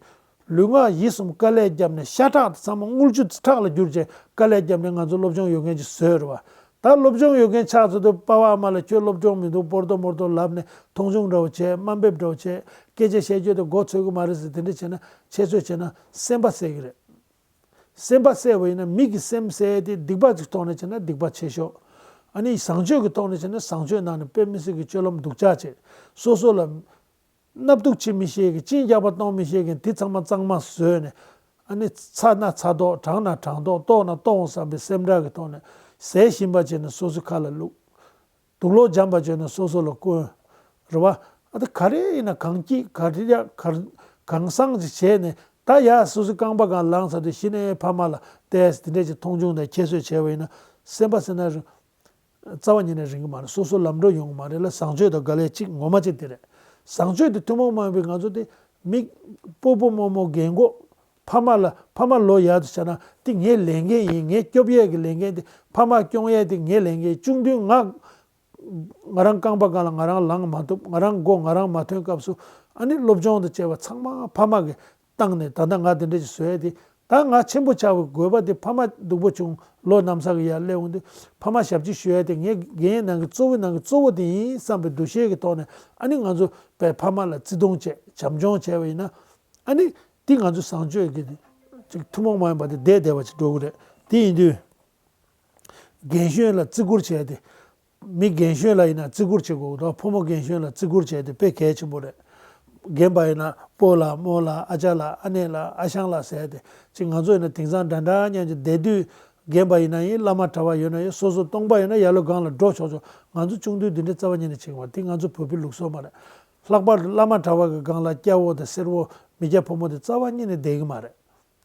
ལུས་ངག་ཡིད་གསུམ་དཀའ་ལས་བརྒྱབ་ནས་ཤ་ཁྲག་དེ་ཚང་མ་དངུལ་ཆུ་ཁྲག་ལ་བསྒྱུར་བྱས་དཀའ་ལས་བརྒྱབ་ནས་ང་ཚོ་སློབ་སྦྱོང་ཡོད་མཁན་ཅིག་བཟོས་རེད་བ། ད་སློབ་སྦྱོང་ཡོད་མཁན་ཆགས་ཚར་དུས་པ་ཕ་མ་ལ་ཁྱོད་སློབ་སྦྱོང་མི་འདུག་སྤོར་ཏོ་མོར་ཏོ་ལབ་ནས་མཐོང་ཆུང་འདྲ་བོ་བྱས། དམའ་འབེབས་འདྲ་བོ་བྱས། སྐད་ཆ་བཤད་རྒྱུ་དེ་མགོ་ཚོད་ཀྱི་མ་རེད་ཟེར། དེ་འདྲ་བྱས་ན་ཁྱད་གསོད་བྱས་ན་སེམས་པ་གསོད་ཀྱི་རེད། སེམས་པ་གསོད་པ་ཡིན་ན་མི་གི་སེམས་གསོད་དེ་སྡིག་པ་ཅིག་ཐོག་ནས་བྱས་ན་སྡིག་པ་ཆེ་ཤོས། ཨ་ནི་བཟང་སྤྱོད་ཀྱི་ཐོག་ནས་བྱས་ན་བཟང་སྤྱོད་ནང་ནས་དཔེ་མི་སྲིད་ཀྱི་སྤྱོད་ལམ་སྡུག་ཅག་བྱས། སོ་སོ་ལ་མནའ་སྡུག་བྱེད་མི་ཤེས་མཁན། གཅིན་སྐྱག་པ་གཏོང་མི་ཤེས་མཁན་དེ་ཚང་མ་གཙང་མ་བཟོས་ནས། ཨ་ནི་ཚ་ན་ཚ་མདོག། གྲང་ན་གྲང་མདོག། ལྟོགས་ན་ལྟོགས་འོང་བསམ་པའི་སེམས་ཁྲལ་གྱི་ཐོག་ནས་ཟས་ཞིམ་པ་བྱས་ནས་སོ་སོའི་ཁ་ལ་བླུགས། དུག་ལོག་འཇམ་པ་བྱས་ནས་སོ་སོ་ལ་སྐོན། རེད་བ། ཨ་ད་ག་རེ་ཡིན་ན་གང་སྐྱིད་ག་རེ་ཡ་གར་གང་བཟང་ཅིག་བྱས་ནས་ད་ཡ་སོ་སོའི་རྐང་པ་སྒང་ལངས་ཚར་དུས་གཞི་ནས་ཕ་མ་ལ་ཏོག་ཙམ་དེ་འདྲས་ཀྱི་མཐོང་ཆུང་དང་ཁྱད་གསོད་བྱས་པ་ཡིན་ན་སེམས་པ་ཟེར་ན་ར་རྩ་བ་ཉིད་ནས་རིང་གི་མ་རེད། སོ་སོ་ལམ་འགྲོ་ཡོང་གི་མ་རེད་ལ། བཟང་སྤྱོད་དང་འགལ་ཡ་གཅིག་ངོ་མ་གཅིག་དེ་རེད། བཟང་སྤྱོད་དེ་ཐུན་མོང་མ་ཡིན་པའི་ང་ཚོ་དེ་མི་སྤོ་བོ་རྨོ་མོ་རྒན་གོག་ཕ་མ་ལ་ཕ་མ་ལོ་ཡག་ཏུ་བྱས་ན་དེ་ངའི་ལས་འགན་ཡིན། ངའི་སྐྱོབ་ཡས་ཀྱི་ལས་འགན་དེ། ཕ་མ་སྐྱོང་ཡས་དེ་ངའི་ལས་འགན། ཆུང་དུས་ང་ང་རང་རྐང་པ་སྒང་ལ་ང་རང་ལངས་མ་ཐུབ། ང་རང་མགོ་ང་རང་མ་ཐོན་སྐབས་སུ་ཨ་ནི་སློབ་སྦྱོང་དང་བཅས་པ་ཚང་མ་ཕ་མ་གིས་བཏང་ནས་ད་ལྟ་ང་དེ་འདྲ་ཞིག་བཟོས་ཏེ། ད་ང་ཆེན་པོ་ཆགས་པའི་དགོས་པ་དེ་ཕ་མ་སྡུག་པོ་བྱུང་། ལོ་ན་བཟའ་གི་ཡར་སླེབས་འོང་དུས་ཕ་མ་ཞབས་ཕྱི་ཞུ་ཡས་དེ་ངའི་འགན་ནང་གི་གཙོ་བོའི་ནང་གི་གཙོ་བོ་དེ་ཡིན་བསམ་པའི་འདུ་ཤེས་ཀྱི་ཐོག་ནས་ཨ་ནི་ང་ཚོ་བས་ཕ་མ་ལ་བརྩེ་དུང་བྱས། བྱམས་སྐྱོང་བྱས་པ་ཡིན་ན་ཨ་ནི་དེ་ང་ཚོ་བཟང་སྤྱོད་ཀྱི་ཅིག་ཐུན་མོང་མ་ཡིན་པ་དེ་བསྡད་བསྡད་པ་ཅིག་འགྲོ་གི་རེད། དེ་ཡིན་དུས། རྒན་གཞོན་ལ་བརྩི་བཀུར་བྱས་ཏེ། མི་རྒན་གཞོན་ལ་ཡིན་ན་བརྩི་བཀུར་བྱེད་དགོས་ཀྱི་འདུག་ཕོ་མོ་རྒན་གཞོན་ལ་བརྩི་བཀུར་བྱས་ཏེ་དཔེ་གལ་ཆེན་པོ་རེད། རྒན་པ་ཡིན་ན་སྤོ་ལགས་རྨོ་ལགས། ཨ་ཅག་ལགས། ཨ་ནེ་ལགས། ཨ་ཞང་ལགས་ཟེར་ཏེ། ཅིག་ང་ཚོ་ཡིན་ན་དེང་སང་འདྲ་འདྲ་མཉམ་གྱི་བསྡད་དུས་རྒན་པ་ཡིན་ན་ཡིན། བླ་མ་གྲྭ་པ་ཡོད་ན་ཡིན། སོ་སོ་སྟོང་པ་ཡིན་ན་ཡར་ལོ་སྒང་ལ་འགྲོ་ཆོག་ཆོག་ང་ཚོ་ཆུང་དུས་འདི་འདྲའི་རྩ་བ་ཉིད་ནས་བྱེད་ཀྱི་མ་རེད། དེ་ང་ཚོ་བོད་པའི་ལུགས་སྲོལ་མ་རེད། ལྷག་པར་དུ་བླ་མ་གྲྭ་པ་གི་སྒང་ལ་སྐྱ་བོ་དང་སེར་པོ། མི་སྐྱ་ཕོ་མོ་དེ་རྩ་བ་ཉིད་ནས་བསྡད་ཀྱི་མ་རེད།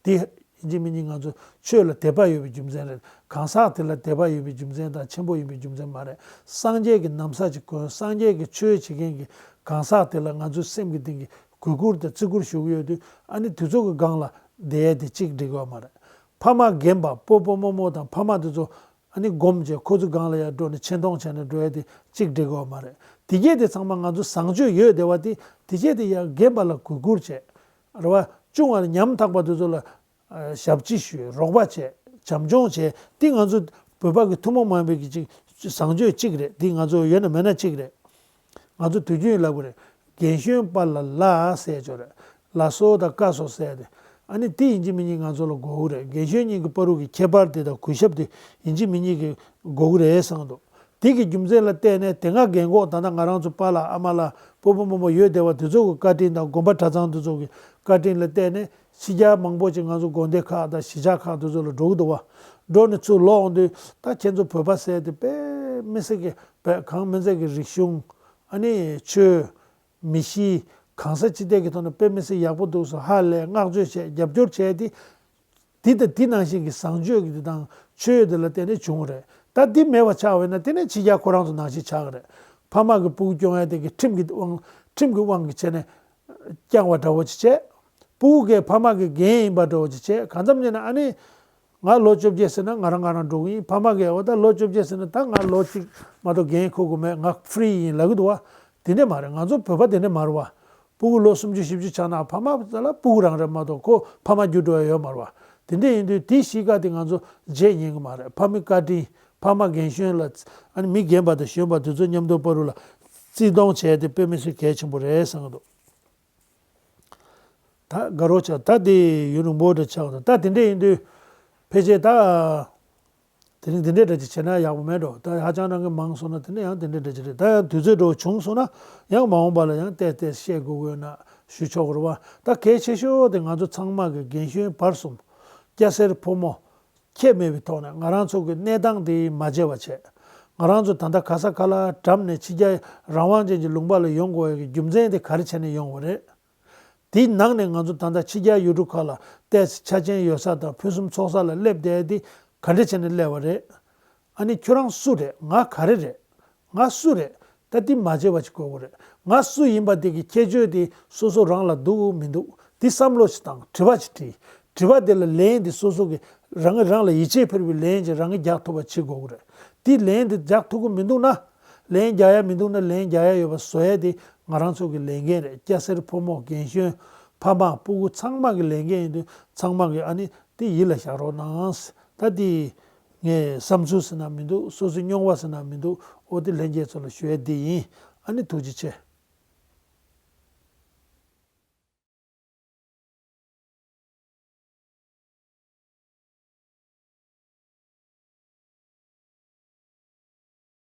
དེ་ཡིན་གཅིག་མིན་གཉིས་ང་ཚོ་ཆོས་ལ་དད་པ་ཡོད་པའི་རྒྱུ་མཚན་རེད། གང་ཟག་དེ་ལ་དད་པ་ཡོད་པའི་རྒྱུ་མཚན་དང་ཆེན་པོ་ཡིན་པའི་རྒྱུ་མཚན་མ་རེད། སངས་རྒྱས་ཀྱི་ན་བཟའ་ཅིག་གོན། སངས་རྒྱས་ཀྱི་ཆོས་བྱེད་མཁན་གྱི་གང་ཟག་དེ་ལ་ང་ཚོའི་སེམས་ཀྱི་གཏིང་གི་གུས་བཀུར་དང་བརྩི་བཀུར་ཞུ་གི་ཡོད་དུས། ཨ་ནི་དེ་ཚོ་གི་སྒང་ལ་བསྡད་ཡ་དེ་གཅིག་འགྲིག་གི་ཡོད་མ་རེད། ཕ་མ་རྒན་པ་སྤོ་སྤོ་རྨོ་རྨོ་དང་ཕ་མ་དེ་ཚོ་ཨ་ནི་སྒོམ་བྱས། ཁོ་ཚོའི་སྒང་ལ་ཡར་འགྲོ་ནས་ཆེ་མཐོང་བྱས་ནས་འགྲོ་ཡ་དེ་གཅིག་འགྲིག་གི་ཡོད་མ་རེད། དེ་གས་དེ་ཚང་མ་ང་ཚོ་བཟང་སྤྱོད་ཡོད་བསྡད་པ་དེ། དེ་གས་དེ་ཡང་རྒན་པ་ལ་གུས་བཀུར་བྱས། རེད་བ། ཆུང་བ་ལ་ཉམ་ཐག་པ་དེ་ཚོ་ལ་ཨ་ཞབས་ཕྱི་ཞུས། རོགས་པ་བྱས། བྱམས་སྐྱོང་བྱས། དེ་ང་ཚོ་བོད་པ་གི་ཐུན་མོང་མ་ཡིན་པའི་གི་ཅིག་བཟང་སྤྱོད་གཅིག་རེད། དེ་ང་ཚོ་ཡོད་ན་མེད་ན་གཅིག་རེད། ང་ཚོ་དུས་རྒྱུན་ལབ་གི་རེད། རྒན་གཞོན་བར་ལ་ལ་ཟེར་ཅོག་རེད། ལ་སོ་དང་ཀ་སོ་ཟེར་ཏེ། ཨ་ནི་དེ་ཡིན་གཅིག་མིན་གཉིས་ང་ཚོ་ལ་དགོས་ཀྱི་རེད། རྒན་གཞོན་གཉིས་ཀྱི་བར་དུ་གི་ཁྱད་པར་དེ་དང་གུས་ཞབས་དེ་ཡིན་གཅིག་མིན་གཉིས་ཀྱི་དགོས་ཀྱི་རེད་བསམ་གྱི་འདུག་དེ་གི་རྒྱུ་མཚན་ལ་བརྟེན་ནས། དེ་སྔ་རྒན་གོག་ད་ལྟ་ང་རང་ཚོ་པཱ་ལགས་ཨ་མ་ལགས་སྤོ་བོ་རྨོ་མོ་ཡོད་བསྡད་པ་དེ་ཚོ་གི་བཀའ་དྲིན་དང་། དགོན་པ་གྲྭ་ཚང་དེ་ཚོ་གི་བཀའ་དྲིན་ལ་བརྟེན་ནས། ཕྱི་རྒྱལ་མང་པོ་ཅིག་ང་ཚོ་དགོན་སྡེ་ཁག་དང་གཞིས་ཆགས་ཁག་དེ་ཚོ་ལ་འགྲོ་གི་འདུག་བ། འགྲོ་ནས་ཚུར་ལོག་འོང་དུས། ད་ཁྱེད་ཚོ་བོད་པ་ཟེར་དེ་དཔེ་མི་སྲིད་ཀྱི་བོད་གང་མིན་ཚད་ཀྱི་རིག་གཞུང་། ཨ་ནི་ཆོས། མི་གཤིས། གང་ས་ཅི་ཐད་ཀྱི་ཐོག་ནས་དཔེ་མི་སྲིད་ཡག་པོ་འདུག་ཟེར་ཧ་ལས་བསྔགས་བརྗོད་བྱས། རྒྱབ་སྐྱོར་བྱས་ཏེ། དེ་དང་དེ་ནང་བཞིན་གྱི་བཟང་སྤྱོད་ཀྱི་དེ་དང་ཆོས་དེ་ལ་བརྟེན་ནས་བྱུང་བ་རེད། ད་འདི་མེད་པ་ཆགས་པ་ཡིན་ན། དེ་ནས་ཕྱི་རྒྱལ་ཁོ་རང་ཚོ་ནང་བཞིན་ཆགས་ཀྱི་རེད། ཕ་མ་གིས་སྤུ་གུ་སྐྱོང་ཡ་དེ་གི་ཁྲིམས་ཀྱི་དབང་། ཁྲིམས་ཀྱི་དབང་གིས་བྱས་ནས་བསྐྱངས་པ་འདྲ་བོ་ཅིག་བྱས། སྤུ་གུ་གིས་ཕ་མ་གི་འགན་ཡིན་པ་འདྲ་བོ་ཅིག་བྱས། གང་འཚམ་བྱས་ན་ཨ་ནི། ང་ལོ་བཅོ་བརྒྱད་ཟིན་ན་ང་རང་ང་རང་འགྲོ་གི་ཡིན། ཕ་མ་གིས་འོ་ད་ལོ་བཅོ་བརྒྱད་ཟིན་ན་ད་ང་ལོ་གཅིག་མ་གཏོགས་འགན་འཁུར་དགོས་མེད། ང་ཧྥི་རི་ཡིན་ལབ་ཀྱི་འདུག་བ། དེ་འདྲས་མ་རེད། ང་ཚོ་བོད་པ་དེ་འདྲས་མ་རེད་བ། སྤུ་གུ་ལོ་སུམ་ཅུ་བཞི་བཅུ་ཆགས་ན་ཕ་མ་ལ་སྤུ་གུ་རང་རེད་མ་གཏོགས་ཁོ་ཕ་མ་འགྱུར་འགྲོ་ཡ་ཡོད་མ་རེད་བ། དེ་འདྲས་ཡིན་དུས་དེའི་གཤིས་ཀ་དེ་ང་ཚོ་བརྗེད་ཉན་གྱི་མ་རེད། ཕ་མའི་བཀའ་དྲིན། ཕ་མ་རྒན་གཞོན་ལ། ཨ་ནི་མི་རྒན་པ་དང་གཞོན་པ་དེ་ཚོ་མཉམ་དུ་བར་དུ་ལ་བརྩི་མཐོང་བྱས་ཏེ་དཔེ་མི་སྲིད་གལ་ཆེན་པོ་རེད་བསམ་གྱི་འདུག་ད་དགའ་རོགས་ཆགས། ད་དེ་ཡུན་རིང་པོ་འདྲ་ཆགས་འདུག་ད་དེ་འདྲས་ཡིན་དུས་ཕལ་ཆེར་ད་དེ་རིང་དེ་འདྲས་འདྲ་ཅིག་བྱས་ན་ཡག་པོ་མེད་འགྲོ། ད་ཧ་ཅང་རང་གི་མང་སོང་ན་དེ་ནས་ཡང་དེ་འདྲས་འདྲ་ཅིག་རེད། ད་ཡང་དུས་ཚོད་འགྲོ་བྱུང་སོང་ན་ཡང་མ་འོངས་པ་ལ་ཡང་བལྟས་བལྟས་བཤད་དགོས་ཀྱི་ཡོད་ན་ཞུ་ཆོག་གི་རེད་བ། ད་གལ་ཆེ་ཤོས་དེ་ང་ཚོ་ཚང་མ་གི་རྒན་གཞོན་བར་གསུམ། སྐྱ་སེར་ཕོ་མོ། ཁྱད་མེད་པའི་ཐོག་ནས་ང་རང་ཚོ་གི་གནས་སྟངས་དེ་མ་བརྗེད་པ་བྱས། ང་རང་ཚོ་ད་ལྟ་ག་ས་ག་ལ་འགྲམ་ནས་ཕྱི་རྒྱལ་རང་དབང་ཅན་གྱི་ལུང་པ་ལ་ཡོང་དགོས་ཡ་གི་རྒྱུ་མཚན་དེ་ག་རེ་བྱས་ནས་ཡོང་བ་རེད། དེའི་ནང་ནས་ང་ཚོ་ད་ལྟ་ཕྱི་རྒྱལ་ཡུལ་གྲུ་ཁག་ལ་ཏོག་ཙམ་ཆ་རྐྱེན་ཡོད་ས་དང་ཕུན་སུམ་ཚོགས་ས་ལ་སླེབས་བསྡད་དེ་ག་འདྲ་བྱས་ནས་སླེབས་པ་རེད། ཨ་ནི་ཁྱོད་རང་སུ་རེད། ང་ག་རེ་རེད། ང་སུ་རེད། ད་འདི་མ་བརྗེད་པ་ཅིག་དགོས་ཀྱི་རེད། ང་སུ་ཡིན་པ་དེ་གི་ཁྱད་ཆོས་དེ་སོ་སོ་རང་ལ་འདུག་མི་འདུག་འདི་བསམ་བློ་ཞིག་བཏང་། དྲི་བ་ཅིག་དྲིས། དྲི་བ་དེ་ལ་ལན་དེ་སོ་སོ་གི་རང་གིས་རང་ལ་ཡིད་ཆེས་འཕེར་བའི་ལན་ཅིག་རང་གིས་རྒྱག་ཐུབ་པ་བྱེད་དགོས་ཀྱི་རེད། འདི་ལན་དེ་རྒྱག་ཐུབ་ཀྱི་མི་འདུག་ན། ལན་རྒྱག་ཡ་མི་འདུག་ན། ལན་རྒྱག་ཡ་ཡོད་པ་བཟོ་ཡ་དེ་ང་རང་ཚོ་གི་ལས་འགན་རེད། སྐྱ་སེར་ཕོ་མོ་རྒན་གཞོན་ཕ་མ་སྤུ་གུ་ཚང་མ་གི་ལས་འགན་ཡིན་དུས་ཚང་མ་གི་ཨ་ནི་དེ་ཡིད་ལ་བཞག་རོགས་གནང་། ད་དེ་ངས་བསམ་ཚུལ་ཟེར་ན་མི་འདུག་སོ་སོའི་མྱོང་བ་ཟེར་ན་མི་འདུག་འོ་དེ་ལྷན་རྒྱས་ཚོ་ལ་ཞུ་ཡ་དེ་ཡིན། ཨ་ནི་ཐུགས་རྗེ་ཆེ།